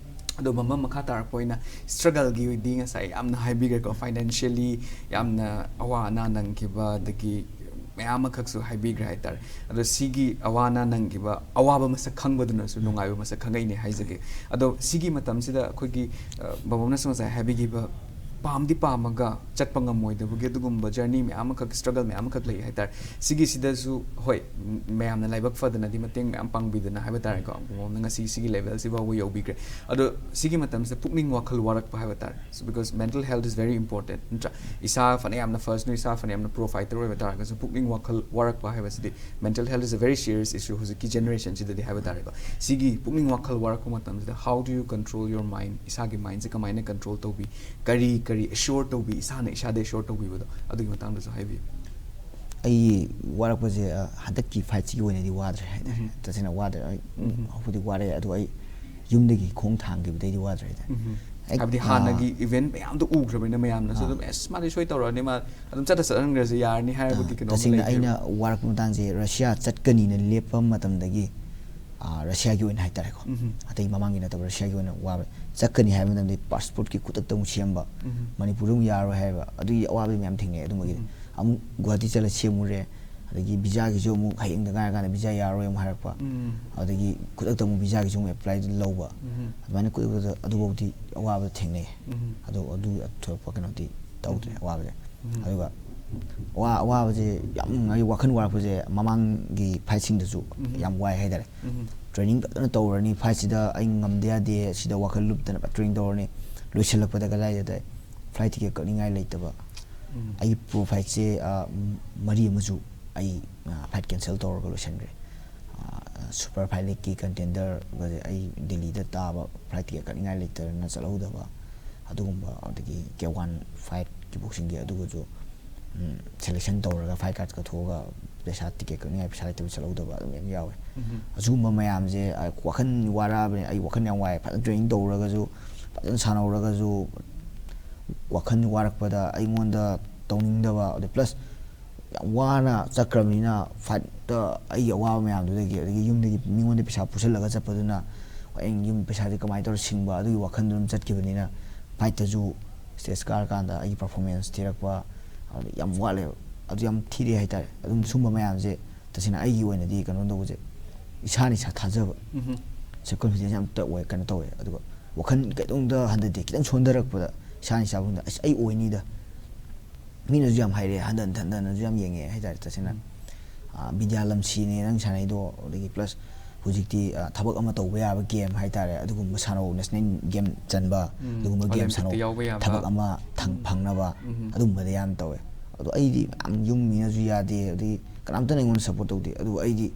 ꯑꯗꯣ ꯃꯃꯝ ꯃꯈꯥ ꯇꯥꯔꯛꯄ ꯑꯣꯏꯅ ꯁ꯭ꯇ꯭ꯔꯒꯜꯒꯤꯗꯤ ꯉꯁꯥꯏ ꯌꯥꯝꯅ ꯍꯥꯏꯕꯤꯈ꯭ꯔꯦꯀꯣ, ꯐꯥꯏꯅꯥꯟꯁꯤꯌꯦꯜꯂꯤ ꯌꯥꯝꯅ ꯑꯋꯥ ꯑꯅꯥ ꯅꯪꯈꯤꯕ, ꯑꯗꯒꯤ ꯃꯌꯥꯝ ꯑꯃꯈꯛꯁꯨ ꯍꯥꯏꯕꯤꯈ꯭ꯔꯦ ꯍꯥꯏꯇꯥꯔꯦ꯫ ꯑꯗꯣ ꯁꯤꯒꯤ ꯑꯋꯥ ꯑꯅꯥ ꯅꯪꯈꯤꯕ, ꯑꯋꯥꯕ ꯃꯁꯛ ꯈꯪꯕꯗꯨꯅꯁꯨ ꯅꯨꯡꯉꯥꯏꯕ ꯃꯁꯛ ꯈꯪꯉꯛꯏꯅꯦ ꯍꯥꯏꯖꯒꯦ꯫ ꯑꯗꯣ ꯁꯤꯒꯤ ꯃꯇꯝꯁꯤꯗ ꯑꯩꯈꯣꯏꯒꯤ, ꯑ, ꯕꯥꯕꯣꯛꯅꯁꯨ ꯉꯁꯥꯏ ꯍꯥꯏꯕꯤꯈꯤꯕ, ꯄꯥꯝꯗꯤ ꯄꯥꯝꯃꯒ ꯆꯠꯄ ꯉꯝꯃꯣꯏꯗꯕꯒꯤ ꯑꯗꯨꯒꯨꯝꯕ ꯖꯔꯅꯤ ꯃꯌꯥꯝ ꯑꯃꯈꯛ, ꯁ꯭ꯇ꯭ꯔꯒꯜ ꯃꯌꯥꯝ ꯑꯃꯈꯛ ꯂꯩ ꯍꯥꯏꯇꯥꯔꯦ꯫ ꯁꯤꯒꯤꯁꯤꯗꯁꯨ ꯍꯣꯏ, ꯃꯌꯥꯝꯅ ꯂꯥꯏꯕꯛ ꯐꯗꯅꯗꯤ ꯃꯇꯦꯡ ꯃꯌꯥꯝ ꯄꯥꯡꯕꯤꯗꯅ ꯍꯥꯏꯕ ꯇꯥꯔꯦꯀꯣ, ꯕꯥꯕꯣꯛꯅ ꯉꯁꯤ ꯁꯤꯒꯤ ꯂꯦꯚꯦꯜꯁꯤ ꯐꯥꯎꯕ ꯌꯧꯕꯤꯈ꯭ꯔꯦ꯫ ꯑꯗꯣ ꯁꯤꯒꯤ ꯃꯇꯝꯁꯤꯗ ꯄꯨꯛꯅꯤꯡ ꯋꯥꯈꯜ ꯋꯥꯔꯛꯄ ꯍꯥꯏꯕ ꯇꯥꯔꯦ, because mental health is very important, ꯅꯠꯇ꯭ꯔꯥ? ꯏꯁꯥ ꯐꯅ ꯌꯥꯝꯅ ꯐꯔꯁꯅꯨ, ꯏꯁꯥ ꯐꯅ ꯌꯥꯝꯅ ꯄ꯭ꯔꯣ ꯐꯥꯏꯇꯔ ꯑꯣꯏꯕ ꯇꯥꯔꯒꯁꯨ ꯄꯨꯛꯅꯤꯡ ꯋꯥꯈꯜ ꯋꯥꯔꯛꯄ ꯍꯥꯏꯕꯁꯤꯗꯤ, mental health is a very serious issue ꯍꯧꯖꯤꯛꯀꯤ ꯖꯦꯅꯦꯔꯦꯁꯟꯁꯤꯗꯗꯤ ꯍꯥꯏꯕ ꯇꯥꯔꯦꯀꯣ꯫ ꯁꯤꯒꯤ ꯄꯨꯛꯅꯤꯡ ꯋꯥꯈꯜ ꯋꯥꯔꯛꯄ ꯃꯇꯝꯁꯤꯗ, how do you control your mind? ꯏꯁꯥꯒꯤ ꯃꯥꯏꯟꯁꯦ ꯀꯃꯥꯏꯅ ꯀꯟꯇ꯭ꯔꯣꯜ ꯇꯧꯕꯤ? ꯀꯔꯤ ꯀꯔꯤ ꯑꯦꯁ꯭ꯌꯣꯔ ꯇꯧꯕꯤ? ꯏꯁꯥꯅ ꯏꯁꯥꯗ ꯑꯦꯁ꯭ꯌꯣꯔ ꯇꯧꯕꯤꯕꯗꯣ, ꯑꯗꯨꯒꯤ ꯃꯇꯥꯡꯗꯁꯨ ꯍꯥꯏꯕꯤꯌꯨ꯫ ꯑꯩ ꯋꯥꯔꯛꯄꯁꯦ, ꯑ, ꯍꯟꯗꯛꯀꯤ ꯐꯥꯏꯠꯁꯤꯒꯤ ꯑꯣꯏꯅꯗꯤ ꯋꯥꯗ꯭ꯔꯦ ꯍꯥꯏꯇꯥꯔꯦ꯫ ꯎꯝ꯫ ꯇꯁꯦꯡꯅ ꯋꯥꯗ꯭ꯔꯦ꯫ ꯑꯩ ꯎꯝ꯫ ꯍꯧꯖꯤꯛ ꯋꯥꯔꯦ, ꯑꯗꯣ ꯑꯩ ꯌꯨꯝꯗꯒꯤ ꯈꯣꯡ ꯊꯥꯡꯈꯤꯕꯗꯩꯗꯤ ꯋꯥꯗ꯭ꯔꯦ ꯍꯥꯏꯇꯥꯔꯦ꯫ ꯎꯝ꯫ ꯑꯩ, ꯍꯥꯏꯕꯗꯤ ꯑ, ꯍꯥꯟꯅꯒꯤ ꯏꯚꯦꯟꯠ ꯃꯌꯥꯝꯗꯣ ꯎꯈ꯭ꯔꯕꯅꯤꯅ ꯃꯌꯥꯝꯅꯁꯨ ꯑꯥ꯫ ꯑꯗꯨꯝ, "ꯑꯦꯁ, ꯃꯥꯗꯤ ꯁꯣꯏ ꯇꯧꯔꯛꯑꯅꯤ, ꯃꯥ ꯑꯗꯨꯝ ꯆꯠꯇ ꯆꯠꯍꯟꯈ꯭ꯔꯁꯦ, ꯌꯥꯔꯅꯤ" ꯍꯥꯏꯕꯒꯤ ꯑ, ꯀꯩꯅꯣꯝꯃ ꯇꯁꯦꯡꯅ ꯂꯩꯈ꯭ꯔꯦꯕ꯫ ꯑꯩꯅ ꯋꯥꯔꯛꯄ ꯃꯇꯥꯡꯁꯦ, ꯔꯁꯤꯌꯥ ꯆꯠꯀꯅꯤꯅ ꯂꯦꯞꯄ ꯃꯇꯝꯗꯒꯤ, ꯑ, ꯔꯁꯤꯌꯥꯒꯤ ꯑꯣꯏꯅ ꯍꯥꯏꯇꯥꯔꯦꯀꯣ, ꯎꯝ꯫ ꯑꯇꯩ ꯃꯃꯥꯡꯒꯤ ꯅꯠꯇꯕ, ꯔꯁꯤꯌꯥꯒꯤ ꯑꯣꯏꯅ ꯋꯥꯕ꯫ ꯆꯠꯀꯅꯤ ꯍꯥꯏꯕ ꯃꯇꯝꯗ ꯄꯥꯁꯄꯣꯔꯠꯀꯤ ꯈꯨꯗꯛꯇ ꯑꯃꯨꯛ ꯁꯦꯝꯕ, ꯎꯝ꯫ ꯃꯅꯤꯄꯨꯔꯗ ꯑꯃꯨꯛ ꯌꯥꯔꯣꯏ ꯍꯥꯏꯕ, ꯑꯗꯨꯒꯤ ꯑꯋꯥꯕ ꯃꯌꯥꯝ ꯊꯦꯡꯅꯩ꯫ ꯑꯗꯨꯝꯕꯒꯤꯗꯤ ꯎꯝ꯫ ꯑꯃꯨꯛ ꯒꯨꯍꯥꯇꯤ ꯆꯠꯂ ꯁꯦꯝꯃꯨꯔꯦ, ꯑꯗꯒꯤ ꯚꯤꯖꯥꯒꯤꯁꯨ ꯑꯃꯨꯛ ꯍꯌꯦꯡꯗ ꯉꯥꯏꯔꯀꯥꯟꯗ ꯚꯤꯖꯥ ꯌꯥꯔꯣꯏ ꯑꯃꯨꯛ ꯍꯥꯏꯔꯛꯄ, ꯎꯝ꯫ ꯑꯗꯒꯤ ꯈꯨꯗꯛꯇ ꯑꯃꯨꯛ ꯚꯤꯖꯥꯒꯤꯁꯨ ꯑꯃꯨꯛ ꯑꯦꯄ꯭ꯂꯥꯏ ꯂꯧꯕ, ꯎꯝ꯫ ꯑꯗꯨꯃꯥꯏꯅ ꯈꯨꯗꯛꯇ ꯑꯗꯨꯐꯥꯎꯗꯤ ꯑꯋꯥꯕ ꯊꯦꯡꯅꯩ꯫ ꯎꯝ꯫ ꯑꯗꯣ ꯑꯗꯨ ꯊꯣꯏꯗꯣꯛꯄ ꯀꯩꯅꯣꯗꯤ ꯇꯧꯗ꯭ꯔꯦ, ꯎꯝ꯫ ꯑꯋꯥꯕꯁꯦ꯫ ꯎꯝ꯫ ꯑꯗꯨꯒ ꯑꯋꯥ-, ꯑꯋꯥꯕꯁꯦ ꯌꯥꯝ, ꯑꯩ ꯋꯥꯈꯜ ꯋꯥꯔꯛꯄꯁꯦ ꯃꯃꯥꯡꯒꯤ ꯐꯥꯏꯠꯁꯤꯡꯗꯁꯨ ꯎꯝ꯫ ꯌꯥꯝ ꯋꯥꯏ ꯍꯥꯏꯇꯥꯔꯦ꯫ ꯎꯝ꯫ ꯇ꯭ꯔꯦꯅꯤꯡ ꯐꯖꯅ ꯇꯧꯔꯅꯤ, ꯐꯥꯏꯠꯁꯤꯗ ꯑꯩ ꯉꯝꯗ ꯌꯥꯗꯦ, ꯁꯤꯗ ꯋꯥꯈꯜ ꯂꯨꯞꯇꯅ ꯇ꯭ꯔꯦꯅꯤꯡ ꯇꯧꯔꯅꯤ, ꯂꯣꯏꯁꯤꯜꯂꯛꯄꯗ ꯀꯗꯥꯏꯗ ꯐ꯭ꯂꯥꯏꯠ ꯇꯤꯀꯦꯠ ꯀꯛꯅꯤꯡꯉꯥꯏ ꯂꯩꯇꯕ, ꯎꯝ꯫ ꯑꯩꯒꯤ ꯄ꯭ꯔꯣ ꯐꯥꯏꯠꯁꯦ, ꯑ, ꯃꯔꯤ ꯑꯃꯁꯨ ꯑꯩ, ꯑ, ꯐ꯭ꯂꯥꯏꯠ ꯀꯦꯟꯁꯦꯜ ꯇꯧꯔꯒ ꯂꯣꯏꯁꯤꯟꯈ꯭ꯔꯦ꯫ ꯑ, ꯁꯨꯄꯔ ꯐꯥꯏꯠ ꯂꯤꯛꯀꯤ ꯀꯟꯇꯦꯟꯗꯔꯒꯁꯦ ꯑꯩ ꯗꯦꯜꯂꯤꯗ ꯇꯥꯕ ꯐ꯭ꯂꯥꯏꯠ ꯇꯤꯀꯦꯠ ꯀꯛꯅꯤꯡꯉꯥꯏ ꯂꯩꯇꯗꯅ ꯆꯠꯍꯧꯗꯕ, ꯑꯗꯨꯒꯨꯝꯕ, ꯑꯗꯒꯤ ꯀꯦ ꯋꯥꯟ ꯐꯥꯏꯠ ꯀꯤꯛ ꯕꯣꯛꯁꯤꯡꯒꯤ ꯑꯗꯨꯒꯁꯨ, ꯎꯝ, ꯁꯦꯂꯦꯛꯁꯟ ꯇꯧꯔꯒ ꯐꯥꯏꯠ ꯀꯥꯔꯠ ꯀꯛꯊꯣꯛꯑꯒ ꯄꯩꯁꯥ ꯇꯤꯀꯦꯠ ꯀꯛꯅꯤꯡꯉꯥꯏ ꯄꯩꯁꯥ ꯂꯩꯇꯕ ꯆꯠꯍꯧꯗꯕ ꯑꯗꯨꯝ ꯌꯥꯝ ꯌꯥꯎꯋꯦ꯫ ꯎꯝ꯫ ꯑꯁꯤꯒꯨꯝꯕ ꯃꯌꯥꯝꯁꯦ, ꯑ, ꯋꯥꯈꯜ ꯋꯥꯔꯛꯑꯕꯅꯤ, ꯑꯩ ꯋꯥꯈꯜ ꯌꯥꯝ ꯋꯥꯏ꯫ ꯐꯖꯅ ꯇ꯭ꯔꯦꯅꯤꯡ ꯇꯧꯔꯒꯁꯨ, ꯐꯖꯅ ꯁꯥꯟꯅꯧꯔꯒꯁꯨ, ꯋꯥꯈꯜ ꯋꯥꯔꯛꯄꯗ ꯑꯩꯉꯣꯟꯗ ꯇꯧꯅꯤꯡꯗꯕ, ꯑꯗꯩ ꯄ꯭ꯂꯁ ꯌꯥꯝ ꯋꯥꯅ ꯆꯠꯈ꯭ꯔꯕꯅꯤꯅ ꯐꯥꯏꯠꯇ ꯑꯩꯒꯤ ꯑꯋꯥꯕ ꯃꯌꯥꯝꯗꯨꯗꯒꯤ, ꯑꯗꯒꯤ ꯌꯨꯝꯗꯒꯤ ꯃꯤꯉꯣꯟꯗ ꯄꯩꯁꯥ ꯄꯨꯁꯜꯂꯒ ꯆꯠꯄꯗꯨꯅ ꯑꯩꯅ ꯌꯨꯝ ꯄꯩꯁꯥꯁꯦ ꯀꯃꯥꯏꯅ ꯇꯧꯔ ꯁꯤꯡꯕ, ꯑꯗꯨꯒꯤ ꯋꯥꯈꯜꯗꯨ ꯑꯗꯨꯝ ꯆꯠꯈꯤꯕꯅꯤꯅ, ꯐꯥꯏꯠꯇꯁꯨ ꯁ꯭ꯇꯦꯖ ꯀꯥꯔꯀꯥꯟꯗ ꯑꯩꯒꯤ ꯄꯔꯐꯣꯔꯃꯦꯟꯁ ꯊꯤꯔꯛꯄ, ꯑꯗꯨ ꯌꯥꯝ ꯋꯥꯠꯂꯦꯕ, ꯑꯗꯨ ꯌꯥꯝ ꯊꯤꯔꯛꯑꯦ ꯍꯥꯏꯇꯥꯔꯦ꯫ ꯑꯗꯨꯝ ꯁꯨꯝꯕ ꯃꯌꯥꯝꯁꯦ ꯇꯁꯦꯡꯅ ꯑꯩꯒꯤ ꯑꯣꯏꯅꯗꯤ ꯀꯩꯅꯣ ꯇꯧꯕꯁꯦ, ꯏꯁꯥꯅ ꯏꯁꯥ ꯊꯥꯖꯕ, ꯎꯝ꯫ ꯁꯦꯜꯐ ꯀꯟꯐꯤꯗꯦꯟꯁ ꯌꯥꯝ ꯇꯧꯋꯦ, ꯀꯩꯅꯣ ꯇꯧꯋꯦ꯫ ꯑꯗꯨꯒ ꯋꯥꯈꯜ ꯀꯩꯗꯧꯝꯇ ꯍꯟꯊꯗꯦ, ꯈꯤꯇꯪ ꯁꯣꯟꯊꯔꯛꯄꯗ ꯏꯁꯥꯅ ꯏꯁꯥꯕꯨ ꯍꯟꯊ-, "ꯑꯁ, ꯑꯩ ꯑꯣꯏꯅꯤꯗ"꯫ ꯃꯤꯅꯁꯨ ꯌꯥꯝ ꯍꯥꯏꯔꯛꯑꯦ, ꯍꯟꯊꯟ ꯍꯟꯊꯅꯁꯨ ꯌꯥꯝ ꯌꯦꯡꯉꯛꯑꯦ ꯍꯥꯏꯇꯥꯔꯦ ꯇꯁꯦꯡꯅ꯫ ꯎꯝ꯫ ꯑꯥ, ꯕꯤꯗ꯭ꯌꯥ ꯂꯝꯁꯤꯅꯦ ꯅꯪ ꯁꯥꯟꯅꯩꯗꯣ, ꯑꯗꯒꯤ ꯄ꯭ꯂꯁ ꯍꯧꯖꯤꯛꯇꯤ, ꯑꯥ, ꯊꯕꯛ ꯑꯃ ꯇꯧꯕ ꯌꯥꯕ ꯒꯦꯝ ꯍꯥꯏꯇꯥꯔꯦ, ꯑꯗꯨꯒꯨꯝꯕ ꯁꯥꯟꯅꯧ, ꯅꯦꯁꯅꯦꯜ ꯒꯦꯝ ꯆꯟꯕ, ꯎꯝ, ꯑꯗꯨꯒꯨꯝꯕ ꯒꯦꯝ ꯑꯣꯂꯦꯝꯄꯤꯛꯇ ꯁꯥꯟꯅꯧ, ꯌꯥꯎꯕ ꯌꯥꯕ꯫ ꯊꯕꯛ ꯑꯃ ꯊꯪ-, ꯎꯝ꯫ ꯐꯪꯅꯕ, ꯎꯝ꯫ ꯑꯗꯨꯝꯕꯗ ꯌꯥꯝ ꯇꯧꯋꯦ꯫ ꯑꯗꯣ ꯑꯩꯗꯤ ꯌꯥꯝ ꯌꯨꯝ ꯃꯤꯅꯁꯨ ꯌꯥꯗꯦ, ꯑꯗꯒꯤ ꯀꯅꯥꯝꯇꯅ ꯑꯩꯉꯣꯟꯗ ꯁꯞꯄꯣꯔꯠ ꯇꯧꯗꯦ꯫ ꯑꯗꯨꯕꯨ ꯑꯩꯗꯤ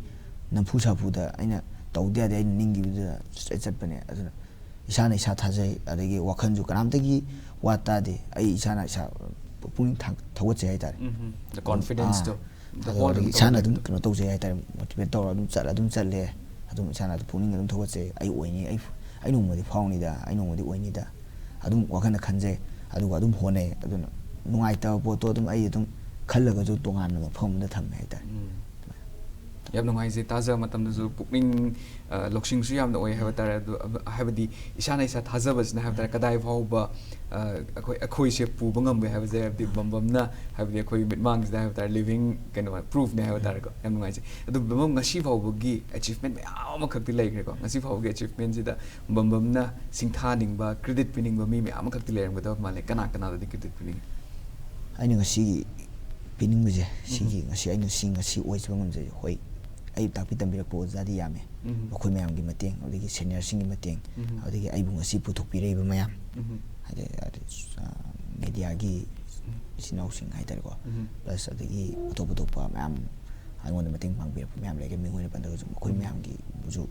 ꯅꯝꯐꯨ ꯁꯥꯐꯨꯗ ꯑꯩꯅ ꯇꯧꯗ ꯌꯥꯗꯦ, ꯑꯩꯅ ꯅꯤꯡꯈꯤꯕꯗꯨꯗ straight ꯆꯠꯄꯅꯦ꯫ ꯑꯗꯨꯅ ꯏꯁꯥꯅ ꯏꯁꯥ ꯊꯥꯖꯩ, ꯑꯗꯒꯤ ꯋꯥꯈꯜꯁꯨ ꯀꯅꯥꯝꯇꯒꯤ ꯋꯥ ꯇꯥꯗꯦ꯫ ꯑꯩ ꯏꯁꯥꯅ ꯏꯁꯥ ꯄꯨꯛꯅꯤꯡ ꯊꯥ-, ꯊꯧꯒꯠꯆꯩ ꯍꯥꯏꯇꯥꯔꯦ꯫ ꯎꯝ, the ꯑꯗꯨꯝ, confidence ꯑꯥ, ꯇꯣ, the ꯑꯗꯣ ꯍꯣꯜ ꯑꯗꯒꯤ ꯑꯗꯨꯝ ꯏꯁꯥꯅ ꯇꯧꯕꯗꯣ꯫ ꯑꯗꯨꯝ ꯀꯩꯅꯣ ꯇꯧꯖꯩ ꯍꯥꯏꯇꯥꯔꯦ, motivate ꯇꯧꯔ ꯑꯗꯨꯝ ꯆꯠꯂ, ꯑꯗꯨꯝ ꯆꯠꯂꯦ꯫ ꯑꯗꯨꯝ ꯏꯁꯥꯅ ꯑꯗꯨꯝ ꯄꯨꯛꯅꯤꯡ ꯑꯗꯨꯝ ꯊꯧꯒꯠꯆꯩ, "ꯑꯩ ꯑꯣꯏꯅꯤ, ꯑꯩ, ꯑꯩ ꯅꯣꯡꯃꯗꯤ ꯐꯥꯎꯅꯤꯗ, ꯑꯩ ꯅꯣꯡꯃꯗꯤ ꯑꯣꯏꯅꯤꯗ", ꯑꯗꯨꯝ ꯋꯥꯈꯜꯗ ꯈꯟꯖꯩ, ꯑꯗꯨꯒ ꯑꯗꯨꯝ ꯍꯣꯠꯅꯩ꯫ ꯑꯗꯨꯅ ꯅꯨꯡꯉꯥꯏꯇꯕ ꯄꯣꯠꯇꯣ ꯑꯗꯨꯝ ꯑꯩ ꯑꯗꯨꯝ ꯈꯜꯂꯒꯁꯨ ꯇꯣꯉꯥꯟꯅ ꯃꯐꯝ ꯑꯃꯗ ꯊꯝꯃꯦ ꯍꯥꯏꯇꯥꯔꯦ꯫ ꯎꯝ꯫ ꯌꯥꯝ ꯅꯨꯡꯉꯥꯏꯖꯩ, ꯇꯥꯖꯕ ꯃꯇꯝꯗꯁꯨ ꯄꯨꯛꯅꯤꯡ, ꯑ, ꯂꯧꯁꯤꯡꯁꯨ ꯌꯥꯝꯅ ꯑꯣꯏ ꯍꯥꯏꯕ ꯇꯥꯔꯦ꯫ ꯑꯗꯨ, ꯑ, ꯍꯥꯏꯕꯗꯤ ꯏꯁꯥꯅ ꯏꯁꯥ ꯊꯥꯖꯕꯁꯤꯅ ꯍꯥꯏꯕ ꯇꯥꯔꯦ, ꯀꯗꯥꯏ ꯐꯥꯎꯕ, ꯑ, ꯑꯩꯈꯣꯏ, ꯑꯩꯈꯣꯏꯁꯦ ꯄꯨꯕ ꯉꯝꯒꯦ ꯍꯥꯏꯕꯁꯦ, ꯍꯥꯏꯕꯗꯤ ꯕꯝꯕꯝꯅ, ꯍꯥꯏꯕꯗꯤ ꯑꯩꯈꯣꯏ ꯃꯤꯠꯃꯥꯡꯁꯤꯗ ꯍꯥꯏꯕ ꯇꯥꯔꯦ, living ꯀꯩꯅꯣ, proof ꯅꯦ ꯍꯥꯏꯕ ꯇꯥꯔꯦꯀꯣ꯫ ꯌꯥꯝ ꯅꯨꯡꯉꯥꯏꯖꯩ꯫ ꯑꯗꯨ ꯕꯝꯕꯝ, ꯉꯁꯤ ꯐꯥꯎꯕꯒꯤ achievement ꯃꯌꯥꯝ ꯑꯃꯈꯛꯇꯤ ꯂꯩꯈ꯭ꯔꯦꯀꯣ꯫ ꯉꯁꯤ ꯐꯥꯎꯕꯒꯤ achievement ꯁꯤꯗ ꯕꯝꯕꯝꯅ ꯁꯤꯡꯊꯥꯅꯤꯡꯕ, credit ꯄꯤꯅꯤꯡꯕ ꯃꯤ ꯃꯌꯥꯝ ꯑꯃꯈꯛꯇꯤ ꯂꯩꯔꯝꯒꯗꯕ ꯃꯥꯜꯂꯦ꯫ ꯀꯅꯥ ꯀꯅꯥꯗꯗꯤ credit ꯄꯤꯅꯤꯡꯉꯤ? ꯑꯩꯅ ꯉꯁꯤꯒꯤ ꯄꯤꯅꯤꯡꯕꯁꯦ, ꯁꯤꯒꯤ ꯎꯝ꯫ ꯉꯁꯤ ꯑꯩꯅ ꯁꯤ ꯉꯁꯤ ꯑꯣꯏꯖꯕ ꯉꯝꯖꯔꯤꯁꯦ, ꯍꯣꯏ, ꯑꯩ ꯇꯥꯛꯄꯤ ꯇꯝꯕꯤꯔꯛꯄ ꯑꯣꯖꯥꯗꯤ ꯌꯥꯝꯃꯦ꯫ ꯎꯝ꯫ ꯃꯈꯣꯏ ꯃꯌꯥꯝꯒꯤ ꯃꯇꯦꯡ, ꯑꯗꯒꯤ senior ꯁꯤꯡꯒꯤ ꯃꯇꯦꯡ, ꯎꯝ꯫ ꯑꯗꯒꯤ ꯑꯩꯕꯨ ꯉꯁꯤ ꯄꯨꯊꯣꯛꯄꯤꯔꯛꯏꯕ ꯃꯌꯥꯝ, ꯎꯝ꯫ ꯍꯥꯏꯗꯤ, ꯍꯥꯏꯗꯤ, ꯑ, media ꯒꯤ ꯎꯝ꯫ ꯏꯆꯤꯟ ꯏꯅꯥꯎꯁꯤꯡ ꯍꯥꯏꯇꯥꯔꯦꯀꯣ, ꯎꯝ꯫ Plus ꯑꯗꯒꯤ ꯑꯇꯣꯞ ꯑꯇꯣꯞꯄ ꯃꯌꯥꯝ ꯑꯩꯉꯣꯟꯗ ꯃꯇꯦꯡ ꯄꯥꯡꯕꯤꯔꯛꯄ ꯃꯌꯥꯝ ꯂꯩꯔꯦ, ꯃꯤꯡ ꯑꯣꯏꯅ ꯄꯟꯗ꯭ꯔꯒꯁꯨ ꯃꯈꯣꯏ ꯎꯝ꯫ ꯃꯌꯥꯝꯒꯤꯕꯨꯁꯨ,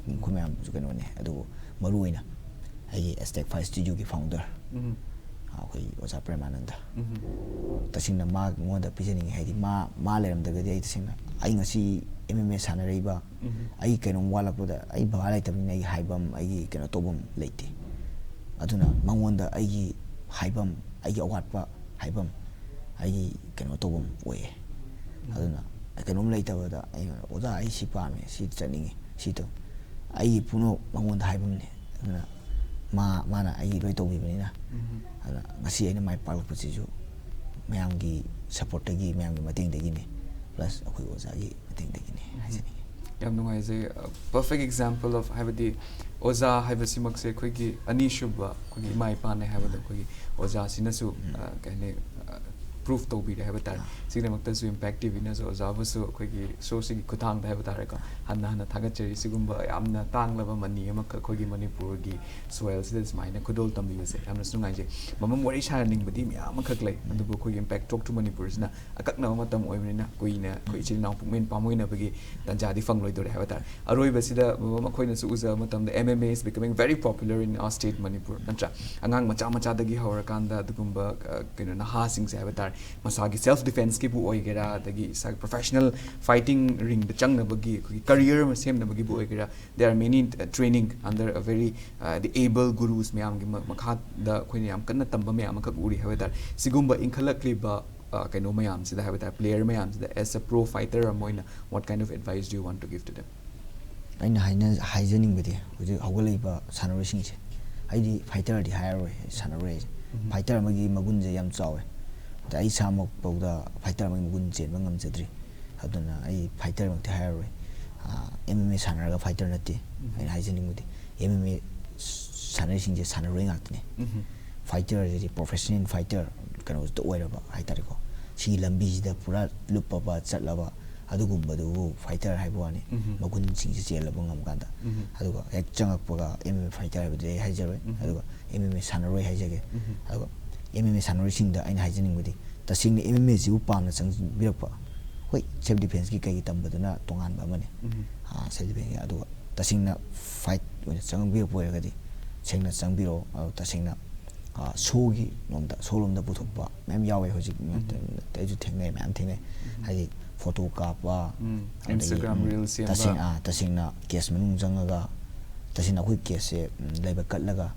ꯃꯈꯣꯏ ꯃꯌꯥꯝꯕꯨꯁꯨ ꯀꯩꯅꯣꯅꯦ꯫ ꯑꯗꯨꯕꯨ ꯃꯔꯨ ꯑꯣꯏꯅ ꯑꯩꯒꯤ Aztec Fire Studio ꯒꯤ founder, ꯎꯝ꯫ ꯑꯩꯈꯣꯏ ꯑꯣꯖꯥ ꯄ꯭ꯔꯦꯃꯥꯅꯟꯗ꯫ ꯎꯝ꯫ ꯇꯁꯦꯡꯅ ꯃꯉꯣꯟꯗ ꯄꯤꯖꯅꯤꯡꯉꯤ, ꯍꯥꯏꯗꯤ ꯃꯥ, ꯃꯥ ꯂꯩꯔꯝꯗ꯭ꯔꯒꯗꯤ ꯑꯩ ꯇꯁꯦꯡꯅ, ꯑꯩ ꯉꯁꯤ M M A ꯁꯥꯟꯅꯔꯛꯏꯕ, ꯎꯝ꯫ ꯑꯩ ꯀꯩꯅꯣꯝ ꯋꯥꯠꯂꯛꯄꯗ ꯑꯩ ꯕꯕꯥ ꯂꯩꯇꯕꯅꯤꯅ ꯑꯩ ꯍꯥꯏꯐꯝ, ꯑꯩꯒꯤ ꯀꯩꯅꯣ ꯇꯧꯐꯝ ꯂꯩꯇꯦ꯫ ꯑꯗꯨꯅ ꯃꯉꯣꯟꯗ ꯑꯩꯒꯤ ꯍꯥꯏꯐꯝ, ꯑꯩꯒꯤ ꯑꯋꯥꯠꯄ ꯍꯥꯏꯐꯝ, ꯑꯩꯒꯤ ꯀꯩꯅꯣ ꯇꯧꯐꯝ ꯑꯣꯏꯌꯦ꯫ ꯎꯝ꯫ ꯑꯗꯨꯅ ꯀꯩꯅꯣꯝ ꯂꯩꯇꯕꯗ ꯑꯩ, "ꯑꯣꯖꯥ, ꯑꯩ ꯁꯤ ꯄꯥꯝꯃꯦ, ꯁꯤ ꯆꯠꯅꯤꯡꯉꯤ, ꯁꯤ ꯇꯧ-", ꯑꯩꯒꯤ ꯄꯨꯝꯅꯃꯛ ꯃꯉꯣꯟꯗ ꯍꯥꯏꯕꯅꯤ꯫ ꯑꯗꯨꯅ ꯃꯥ ꯃꯥꯅ ꯑꯩꯒꯤ ꯂꯣꯏ ꯇꯧꯕꯤꯕꯅꯤꯅ꯫ ꯑꯗꯨꯅ ꯉꯁꯤ ꯑꯩꯅ ꯃꯥꯏ ꯄꯥꯛꯂꯛꯄꯁꯤꯁꯨ ꯃꯌꯥꯝꯒꯤ ꯁꯞꯄꯣꯔꯠꯇꯒꯤ, ꯃꯌꯥꯝꯒꯤ ꯃꯇꯦꯡꯗꯒꯤꯅꯤ, ꯄ꯭ꯂꯁ ꯑꯩꯈꯣꯏ ꯑꯣꯖꯥꯒꯤ ꯃꯇꯦꯡꯗꯒꯤꯅꯤ ꯍꯥꯏꯖꯅꯤꯡꯉꯤ꯫ ꯌꯥꯝ ꯅꯨꯡꯉꯥꯏꯖꯩ꯫ ꯄꯔꯐꯦꯛ ꯑꯦꯛꯖꯥꯝꯄꯜ ꯑꯣꯐ, ꯍꯥꯏꯕꯗꯤ ꯑꯣꯖꯥ ꯍꯥꯏꯕꯁꯤꯃꯛꯁꯦ ꯑꯩꯈꯣꯏꯒꯤ ꯑꯅꯤꯁꯨꯕ, ꯑꯩꯈꯣꯏꯒꯤ ꯏꯃꯥ ꯏꯄꯥꯅꯦ ꯍꯥꯏꯕꯗꯣ ꯑꯩꯈꯣꯏꯒꯤ ꯑꯣꯖꯥꯁꯤꯅꯁꯨ, ꯑ, ꯀꯩ ꯍꯥꯏꯅꯤ, ꯄ꯭ꯔꯨꯐ ꯇꯧꯕꯤꯔꯦ ꯍꯥꯏꯕ ꯇꯥꯔꯦ꯫ ꯁꯤꯒꯤꯗꯃꯛꯇꯁꯨ ꯏꯝꯄꯦꯛ ꯇꯤꯚꯤꯅꯁꯨ ꯑꯣꯖꯥꯕꯨꯁꯨ ꯑꯩꯈꯣꯏꯒꯤ ꯁꯣꯁꯤꯒꯤ ꯈꯨꯠꯊꯥꯡꯗ ꯍꯥꯏꯕ ꯇꯥꯔꯦꯀꯣ, ꯍꯟꯅ ꯍꯟꯅ ꯊꯥꯒꯠꯆꯔꯤ꯫ ꯁꯤꯒꯨꯝꯕ ꯌꯥꯝꯅ ꯇꯥꯡꯂꯕ ꯃꯅꯤ ꯑꯃꯈꯛ ꯑꯩꯈꯣꯏꯒꯤ ꯃꯅꯤꯄꯨꯔꯒꯤ ꯁꯣꯏꯜꯁꯤꯗ ꯁꯨꯃꯥꯏꯅ ꯈꯨꯗꯣꯜ ꯇꯝꯕꯤꯕꯁꯦ ꯌꯥꯝꯅꯁꯨ ꯅꯨꯡꯉꯥꯏꯖꯩ꯫ ꯃꯃꯝ ꯋꯥꯔꯤ ꯁꯥꯟꯅꯅꯤꯡꯕꯗꯤ ꯃꯌꯥꯝ ꯑꯃꯈꯛ ꯂꯩ, ꯑꯗꯨꯕꯨ ꯑꯩꯈꯣꯏꯒꯤ ꯏꯝꯄꯦꯛ ꯇꯣꯛ ꯇꯨ ꯃꯅꯤꯄꯨꯔꯁꯤꯅ ꯑꯀꯛꯅꯕ ꯃꯇꯝ ꯑꯣꯏꯕꯅꯤꯅ ꯀꯨꯏꯅ ꯑꯩꯈꯣꯏ ꯏꯆꯤꯜ ꯏꯅꯥꯎ ꯄꯨꯛꯃꯦꯟ ꯄꯥꯝꯃꯣꯏꯅꯕꯒꯤ ꯇꯥꯟꯖꯥꯗꯤ ꯐꯪꯂꯣꯏꯗꯧꯔꯦ ꯍꯥꯏꯕ ꯇꯥꯔꯦ꯫ ꯑꯔꯣꯏꯕꯁꯤꯗ ꯃꯃꯝ ꯑꯩꯈꯣꯏꯅꯁꯨ ꯎꯖꯕ ꯃꯇꯝꯗ M M A is becoming very popular in our state Manipur, ꯅꯠꯇ꯭ꯔꯥ? ꯑꯉꯥꯡ ꯃꯆꯥ ꯃꯆꯥꯗꯒꯤ ꯍꯧꯔꯀꯥꯟꯗ ꯑꯗꯨꯒꯨꯝꯕ, ꯑ, ꯀꯩꯅꯣ, ꯅꯍꯥꯁꯤꯡꯁꯦ ꯍꯥꯏꯕ ꯇꯥꯔꯦ, ꯃꯁꯥꯒꯤ ꯁꯦꯜꯐ ꯗꯤꯐꯦꯟꯁꯀꯤꯕꯨ ꯑꯣꯏꯒꯦꯔꯥ, ꯑꯗꯒꯤ ꯏꯁꯥꯒꯤ ꯄ꯭ꯔꯣꯐꯦꯁꯅꯦꯜ ꯐꯥꯏꯇꯤꯡ ꯔꯤꯡꯗ ꯆꯪꯅꯕꯒꯤ ꯑꯩꯈꯣꯏꯒꯤ ꯀꯔꯤꯌꯔ ꯑꯃ ꯁꯦꯝꯅꯕꯒꯤꯕꯨ ꯑꯣꯏꯒꯦꯔꯥ, there are many, uh, training under a very, uh, the able gurus ꯃꯌꯥꯝꯒꯤ ꯃ-, ꯃꯈꯥꯗ ꯑꯩꯈꯣꯏꯅ ꯌꯥꯝ ꯀꯟꯅ ꯇꯝꯕ ꯃꯌꯥꯝ ꯑꯃꯈꯛ ꯎꯔꯤ ꯍꯥꯏꯕ ꯇꯥꯔꯦ꯫ ꯁꯤꯒꯨꯝꯕ ꯏꯟꯈꯠꯂꯛꯂꯤꯕ, ꯑ, ꯀꯩꯅꯣ ꯃꯌꯥꯝꯁꯤꯗ ꯍꯥꯏꯕ ꯇꯥꯔꯦ, ꯄ꯭ꯂꯦꯌꯔ ꯃꯌꯥꯝꯁꯤꯗ, as a pro fighter ꯑꯃ ꯑꯣꯏꯅ, what kind of advice do you want to give to them? ꯑꯩꯅ ꯍꯥꯏꯅ-, ꯍꯥꯏꯖꯅꯤꯡꯕꯗꯤ ꯍꯧꯖꯤꯛ ꯍꯧꯒꯠꯂꯛꯏꯕ ꯁꯥꯟꯅꯔꯣꯏꯁꯤꯡꯁꯦ, ꯑꯩꯗꯤ ꯐꯥꯏꯇꯔꯗꯤ ꯍꯥꯏꯔꯔꯣꯏ, ꯁꯥꯟꯅꯔꯣꯏ ꯍꯥꯏꯁꯦ꯫ ꯐꯥꯏꯇꯔ ꯑꯃꯒꯤ ꯃꯒꯨꯟꯁꯦ ꯌꯥꯝ ꯆꯥꯎꯋꯦ꯫ ꯑꯗ ꯑꯩ ꯏꯁꯥꯃꯛ ꯐꯥꯎꯗ ꯐꯥꯏꯇꯔ ꯑꯃꯒꯤ ꯃꯒꯨꯟ ꯆꯦꯟꯕ ꯉꯝꯖꯗ꯭ꯔꯤ꯫ ꯑꯗꯨꯅ ꯑꯩ ꯐꯥꯏꯇꯔꯃꯛꯇꯤ ꯍꯥꯏꯔꯔꯣꯏ꯫ ꯑꯦꯝ ꯑꯦꯝ ꯑꯦ ꯁꯥꯟꯅꯔꯒ ꯐꯥꯏꯇꯔ ꯅꯠꯇꯦ꯫ ꯑꯩꯅ ꯍꯥꯏꯖꯅꯤꯡꯕꯗꯤ ꯑꯦꯝ ꯑꯦꯝ ꯑꯦ ꯁꯥꯟꯅꯔꯤꯁꯤꯡꯁꯦ ꯁꯥꯟꯅꯔꯣꯏ ꯉꯥꯛꯇꯅꯦ꯫ ꯐꯥꯏꯇꯔꯁꯤꯗꯤ ꯄ꯭ꯔꯣꯐꯦꯁꯅꯦꯜ ꯐꯥꯏꯇꯔ ꯀꯩꯅꯣꯁꯤꯗ ꯑꯣꯏꯔꯕ ꯍꯥꯏꯇꯥꯔꯦꯀꯣ꯫ ꯁꯤꯒꯤ ꯂꯝꯕꯤꯁꯤꯗ ꯄꯨꯔꯥ ꯂꯨꯞꯄꯕ, ꯆꯠꯂꯕ ꯑꯗꯨꯒꯨꯝꯕꯗꯨꯕꯨ ꯐꯥꯏꯇꯔ ꯍꯥꯏꯕ ꯋꯥꯅꯤ꯫ ꯃꯒꯨꯟꯁꯤꯡꯁꯦ ꯆꯦꯜꯂꯕ ꯉꯝꯀꯥꯟꯗ꯫ ꯑꯗꯨꯒ ꯍꯦꯛ ꯆꯪꯉꯛꯄꯒ ꯑꯦꯝ ꯑꯦꯝ ꯑꯦ ꯐꯥꯏꯇꯔ ꯍꯥꯏꯕꯗꯨꯗꯤ ꯑꯩ ꯍꯥꯏꯖꯔꯣꯏ꯫ ꯑꯗꯨꯒ ꯑꯦꯝ ꯑꯦꯝ ꯑꯦ ꯁꯥꯟꯅꯔꯣꯏ ꯍꯥꯏꯖꯒꯦ꯫ ꯑꯗꯨꯒ ꯑꯦꯝ ꯑꯦꯝ ꯑꯦ ꯁꯥꯟꯅꯔꯣꯏꯁꯤꯡꯗ ꯑꯩꯅ ꯍꯥꯏꯖꯅꯤꯡꯕꯗꯤ, ꯇꯁꯦꯡꯅ ꯑꯦꯝ ꯑꯦꯝ ꯑꯦꯁꯤꯕꯨ ꯄꯥꯝꯅ ꯆꯪꯕꯤꯔꯛꯄ, ꯍꯣꯏ, ꯁꯦꯜꯐ ꯗꯤꯐꯦꯟꯁꯀꯤ ꯀꯩꯒꯤ ꯇꯝꯕꯗꯨꯅ ꯇꯣꯉꯥꯟꯕ ꯑꯃꯅꯤ꯫ ꯁꯦꯜꯐ ꯗꯤꯐꯦꯟꯁꯀꯤ, ꯑꯗꯨꯒ ꯇꯁꯦꯡꯅ ꯐꯥꯏꯠ ꯑꯣꯏꯅ ꯆꯪꯕꯤꯔꯛꯄ ꯑꯣꯏꯔꯒꯗꯤ ꯁꯦꯡꯅ ꯆꯪꯕꯤꯔꯛꯑꯣ꯫ ꯑꯗꯣ ꯇꯁꯦꯡꯅ, ꯑ, ꯁꯣꯒꯤ ꯂꯣꯝꯗ, ꯁꯣ ꯂꯣꯝꯗ ꯄꯨꯊꯣꯛꯄ ꯃꯌꯥꯝ ꯌꯥꯎꯋꯦ ꯍꯧꯖꯤꯛ꯫ ꯑꯩꯁꯨ ꯊꯦꯡꯅꯩ, ꯃꯌꯥꯝ ꯊꯦꯡꯅꯩ꯫ ꯍꯥꯏꯗꯤ ꯐꯣꯇꯣ ꯀꯥꯞꯄ, ꯑꯗꯒꯤ, Instagram ꯎꯝ, reels ꯁꯦꯝꯕ꯫ ꯇꯁꯦꯡ-, ꯑ, ꯇꯁꯦꯡꯅ ꯀꯦꯁ ꯃꯅꯨꯡ ꯆꯪꯉꯒ, ꯇꯁꯦꯡꯅ ꯑꯩꯈꯣꯏ ꯀꯦꯁꯁꯦ, ꯎꯝ, ꯂꯩꯕ ꯀꯠꯂꯒ,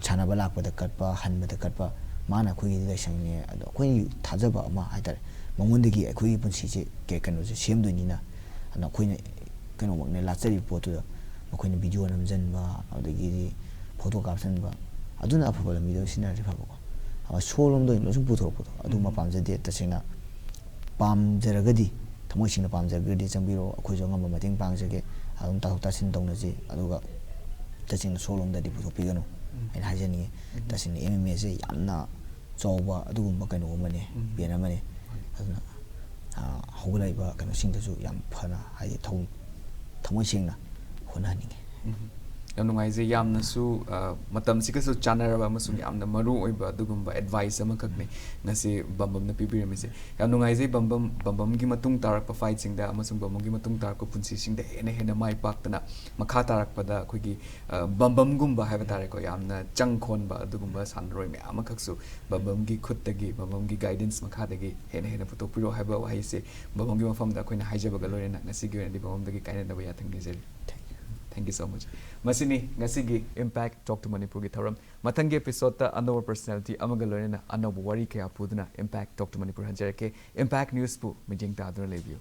ꯁꯥꯟꯅꯕ ꯂꯥꯛꯄꯗ ꯀꯠꯄ, ꯍꯟꯕꯗ ꯀꯠꯄ, ꯃꯥꯅ ꯑꯩꯈꯣꯏꯒꯤ ꯂꯥꯏꯁꯪꯅꯦ, ꯑꯗꯣ ꯑꯩꯈꯣꯏꯒꯤ ꯊꯥꯖꯕ ꯑꯃ ꯍꯥꯏꯇꯥꯔꯦ, ꯃꯉꯣꯟꯗꯒꯤ ꯑꯩꯈꯣꯏꯒꯤ ꯄꯨꯟꯁꯤꯁꯦ ꯀꯩ-, ꯀꯩꯅꯣꯁꯦ ꯁꯦꯝꯗꯣꯏꯅꯤꯅ, ꯑꯗꯨꯅ ꯑꯩꯈꯣꯏꯅ ꯀꯩꯅꯣꯃꯛꯅꯦ ꯂꯥꯠꯆꯔꯤꯕ ꯄꯣꯠꯇꯨꯗ ꯃꯈꯣꯏꯅ ꯚꯤꯗꯤꯑꯣ ꯅꯝꯁꯤꯟꯕ, ꯑꯗꯒꯤꯗꯤ ꯐꯣꯇꯣ ꯀꯥꯞꯁꯤꯟꯕ, ꯑꯗꯨꯅ ꯑꯐꯕ ꯂꯝꯕꯤꯗ ꯁꯤꯖꯤꯟꯅꯔꯗꯤ ꯐꯕꯀꯣ꯫ ꯑꯃ ꯁꯣ ꯂꯣꯝꯗ ꯑꯣꯏꯅ ꯁꯨꯝ ꯄꯨꯊꯣꯔꯛꯄꯗꯣ, ꯑꯗꯨꯃ ꯄꯥꯝꯖꯗꯦ꯫ ꯇꯁꯦꯡꯅ ꯄꯥꯝꯖꯔꯒꯗꯤ, ꯊꯃꯣꯏ ꯁꯦꯡꯅ ꯄꯥꯝꯖꯔꯒꯗꯤ ꯆꯪꯕꯤꯔꯛꯑꯣ, ꯑꯩꯈꯣꯏꯁꯨ ꯑꯉꯝꯕ ꯃꯇꯦꯡ ꯄꯥꯡꯖꯒꯦ꯫ ꯑꯗꯨꯝ ꯇꯥꯊꯣꯛ ꯇꯥꯁꯤꯟ ꯇꯧꯅꯁꯤ, ꯑꯗꯨꯒ ꯇꯁꯦꯡꯅ ꯁꯣ ꯂꯣꯝꯗꯗꯤ ꯄꯨꯊꯣꯛꯄꯤꯒꯅꯨ ꯍꯥꯏꯅ ꯍꯥꯏꯖꯅꯤꯡꯉꯤ꯫ ꯇꯁꯦꯡꯅ ꯑꯦꯝ ꯑꯦꯝ ꯑꯦꯁꯦ ꯌꯥꯝꯅ ꯆꯥꯎꯕ ꯑꯗꯨꯒꯨꯝꯕ ꯀꯩꯅꯣ ꯑꯃꯅꯤ, ꯏꯚꯦꯟ ꯑꯃꯅꯤ꯫ ꯑꯗꯨꯅ, ꯑ, ꯍꯧꯒꯠꯂꯛꯏꯕ ꯀꯩꯅꯣꯁꯤꯡꯗꯁꯨ ꯌꯥꯝ ꯐꯅ, ꯍꯥꯏꯗꯤ ꯊꯧ-, ꯊꯃꯣꯏ ꯁꯦꯡꯅ ꯍꯣꯠꯅꯍꯟꯅꯤꯡꯉꯤ꯫ ꯌꯥꯝ ꯅꯨꯡꯉꯥꯏꯖꯩ꯫ ꯌꯥꯝꯅꯁꯨ, ꯑ, ꯃꯇꯝꯁꯤꯒꯁꯨ ꯆꯥꯟꯅꯔꯕ ꯑꯃꯁꯨꯡ ꯌꯥꯝꯅ ꯃꯔꯨ ꯑꯣꯏꯕ ꯑꯗꯨꯒꯨꯝꯕ ꯑꯦꯗꯚꯥꯏꯁ ꯑꯃꯈꯛꯅꯤ ꯉꯁꯤ ꯕꯝꯕꯝꯅ ꯄꯤꯕꯤꯔꯝꯃꯤꯁꯦ꯫ ꯌꯥꯝ ꯅꯨꯡꯉꯥꯏꯖꯩ ꯕꯝꯕꯝ, ꯕꯝꯕꯝꯒꯤ ꯃꯇꯨꯡ ꯇꯥꯔꯛꯄ ꯐꯥꯏꯠꯁꯤꯡꯗ ꯑꯃꯁꯨꯡ ꯕꯝꯕꯝꯒꯤ ꯃꯇꯨꯡ ꯇꯥꯔꯛꯄ ꯄꯨꯟꯁꯤꯁꯤꯡꯗ ꯍꯦꯟꯅ ꯍꯦꯟꯅ ꯃꯥꯏ ꯄꯥꯛꯇꯅ ꯃꯈꯥ ꯇꯥꯔꯛꯄꯗ ꯑꯩꯈꯣꯏꯒꯤ, ꯑ, ꯕꯝꯕꯝꯒꯨꯝꯕ ꯍꯥꯏꯕ ꯇꯥꯔꯦꯀꯣ, ꯌꯥꯝꯅ ꯆꯪ ꯈꯣꯟꯕ ꯑꯗꯨꯒꯨꯝꯕ ꯁꯥꯟꯅꯔꯣꯏ ꯃꯌꯥꯝ ꯑꯃꯈꯛꯁꯨ ꯕꯝꯕꯝꯒꯤ ꯈꯨꯠꯇꯒꯤ, ꯕꯝꯕꯝꯒꯤ ꯒꯥꯏꯗꯦꯟꯁ ꯃꯈꯥꯗꯒꯤ ꯍꯦꯟꯅ ꯍꯦꯟꯅ ꯄꯨꯊꯣꯛꯄꯤꯔꯣ ꯍꯥꯏꯕ ꯋꯥꯍꯩꯁꯦ ꯕꯝꯕꯝꯒꯤ ꯃꯐꯝꯗ ꯑꯩꯈꯣꯏꯅ ꯍꯥꯏꯖꯕꯒ ꯂꯣꯏꯅꯅ ꯉꯁꯤꯒꯤ ꯑꯣꯏꯅꯗꯤ ꯕꯝꯕꯝꯗꯒꯤ ꯀꯥꯏꯅꯅꯕ ꯌꯥꯊꯪ ꯅꯤꯖꯔꯤ꯫ Thank you so much. ꯃꯁꯤꯅꯤ ꯉꯁꯤꯒꯤ Impact Talk to ꯃꯅꯤꯄꯨꯔꯒꯤ ꯊꯧꯔꯝ꯫ ꯃꯊꯪꯒꯤ ꯑꯦꯄꯤꯁꯣꯗꯇ ꯑꯅꯧꯕ ꯄꯔꯁꯅꯦꯂꯤꯇꯤ ꯑꯃꯒ ꯂꯣꯏꯅꯅ ꯑꯅꯧꯕ ꯋꯥꯔꯤ ꯀꯌꯥ ꯄꯨꯗꯨꯅ Impact Talk to ꯃꯅꯤꯄꯨꯔ ꯍꯟꯖꯔꯛꯀꯦ꯫ ꯏꯝꯄꯦꯛ ꯅ꯭ꯌꯨꯁꯄꯨ ꯃꯤꯠꯌꯦꯡ ꯇꯥꯗꯨꯅ ꯂꯩꯕꯤꯌꯨ꯫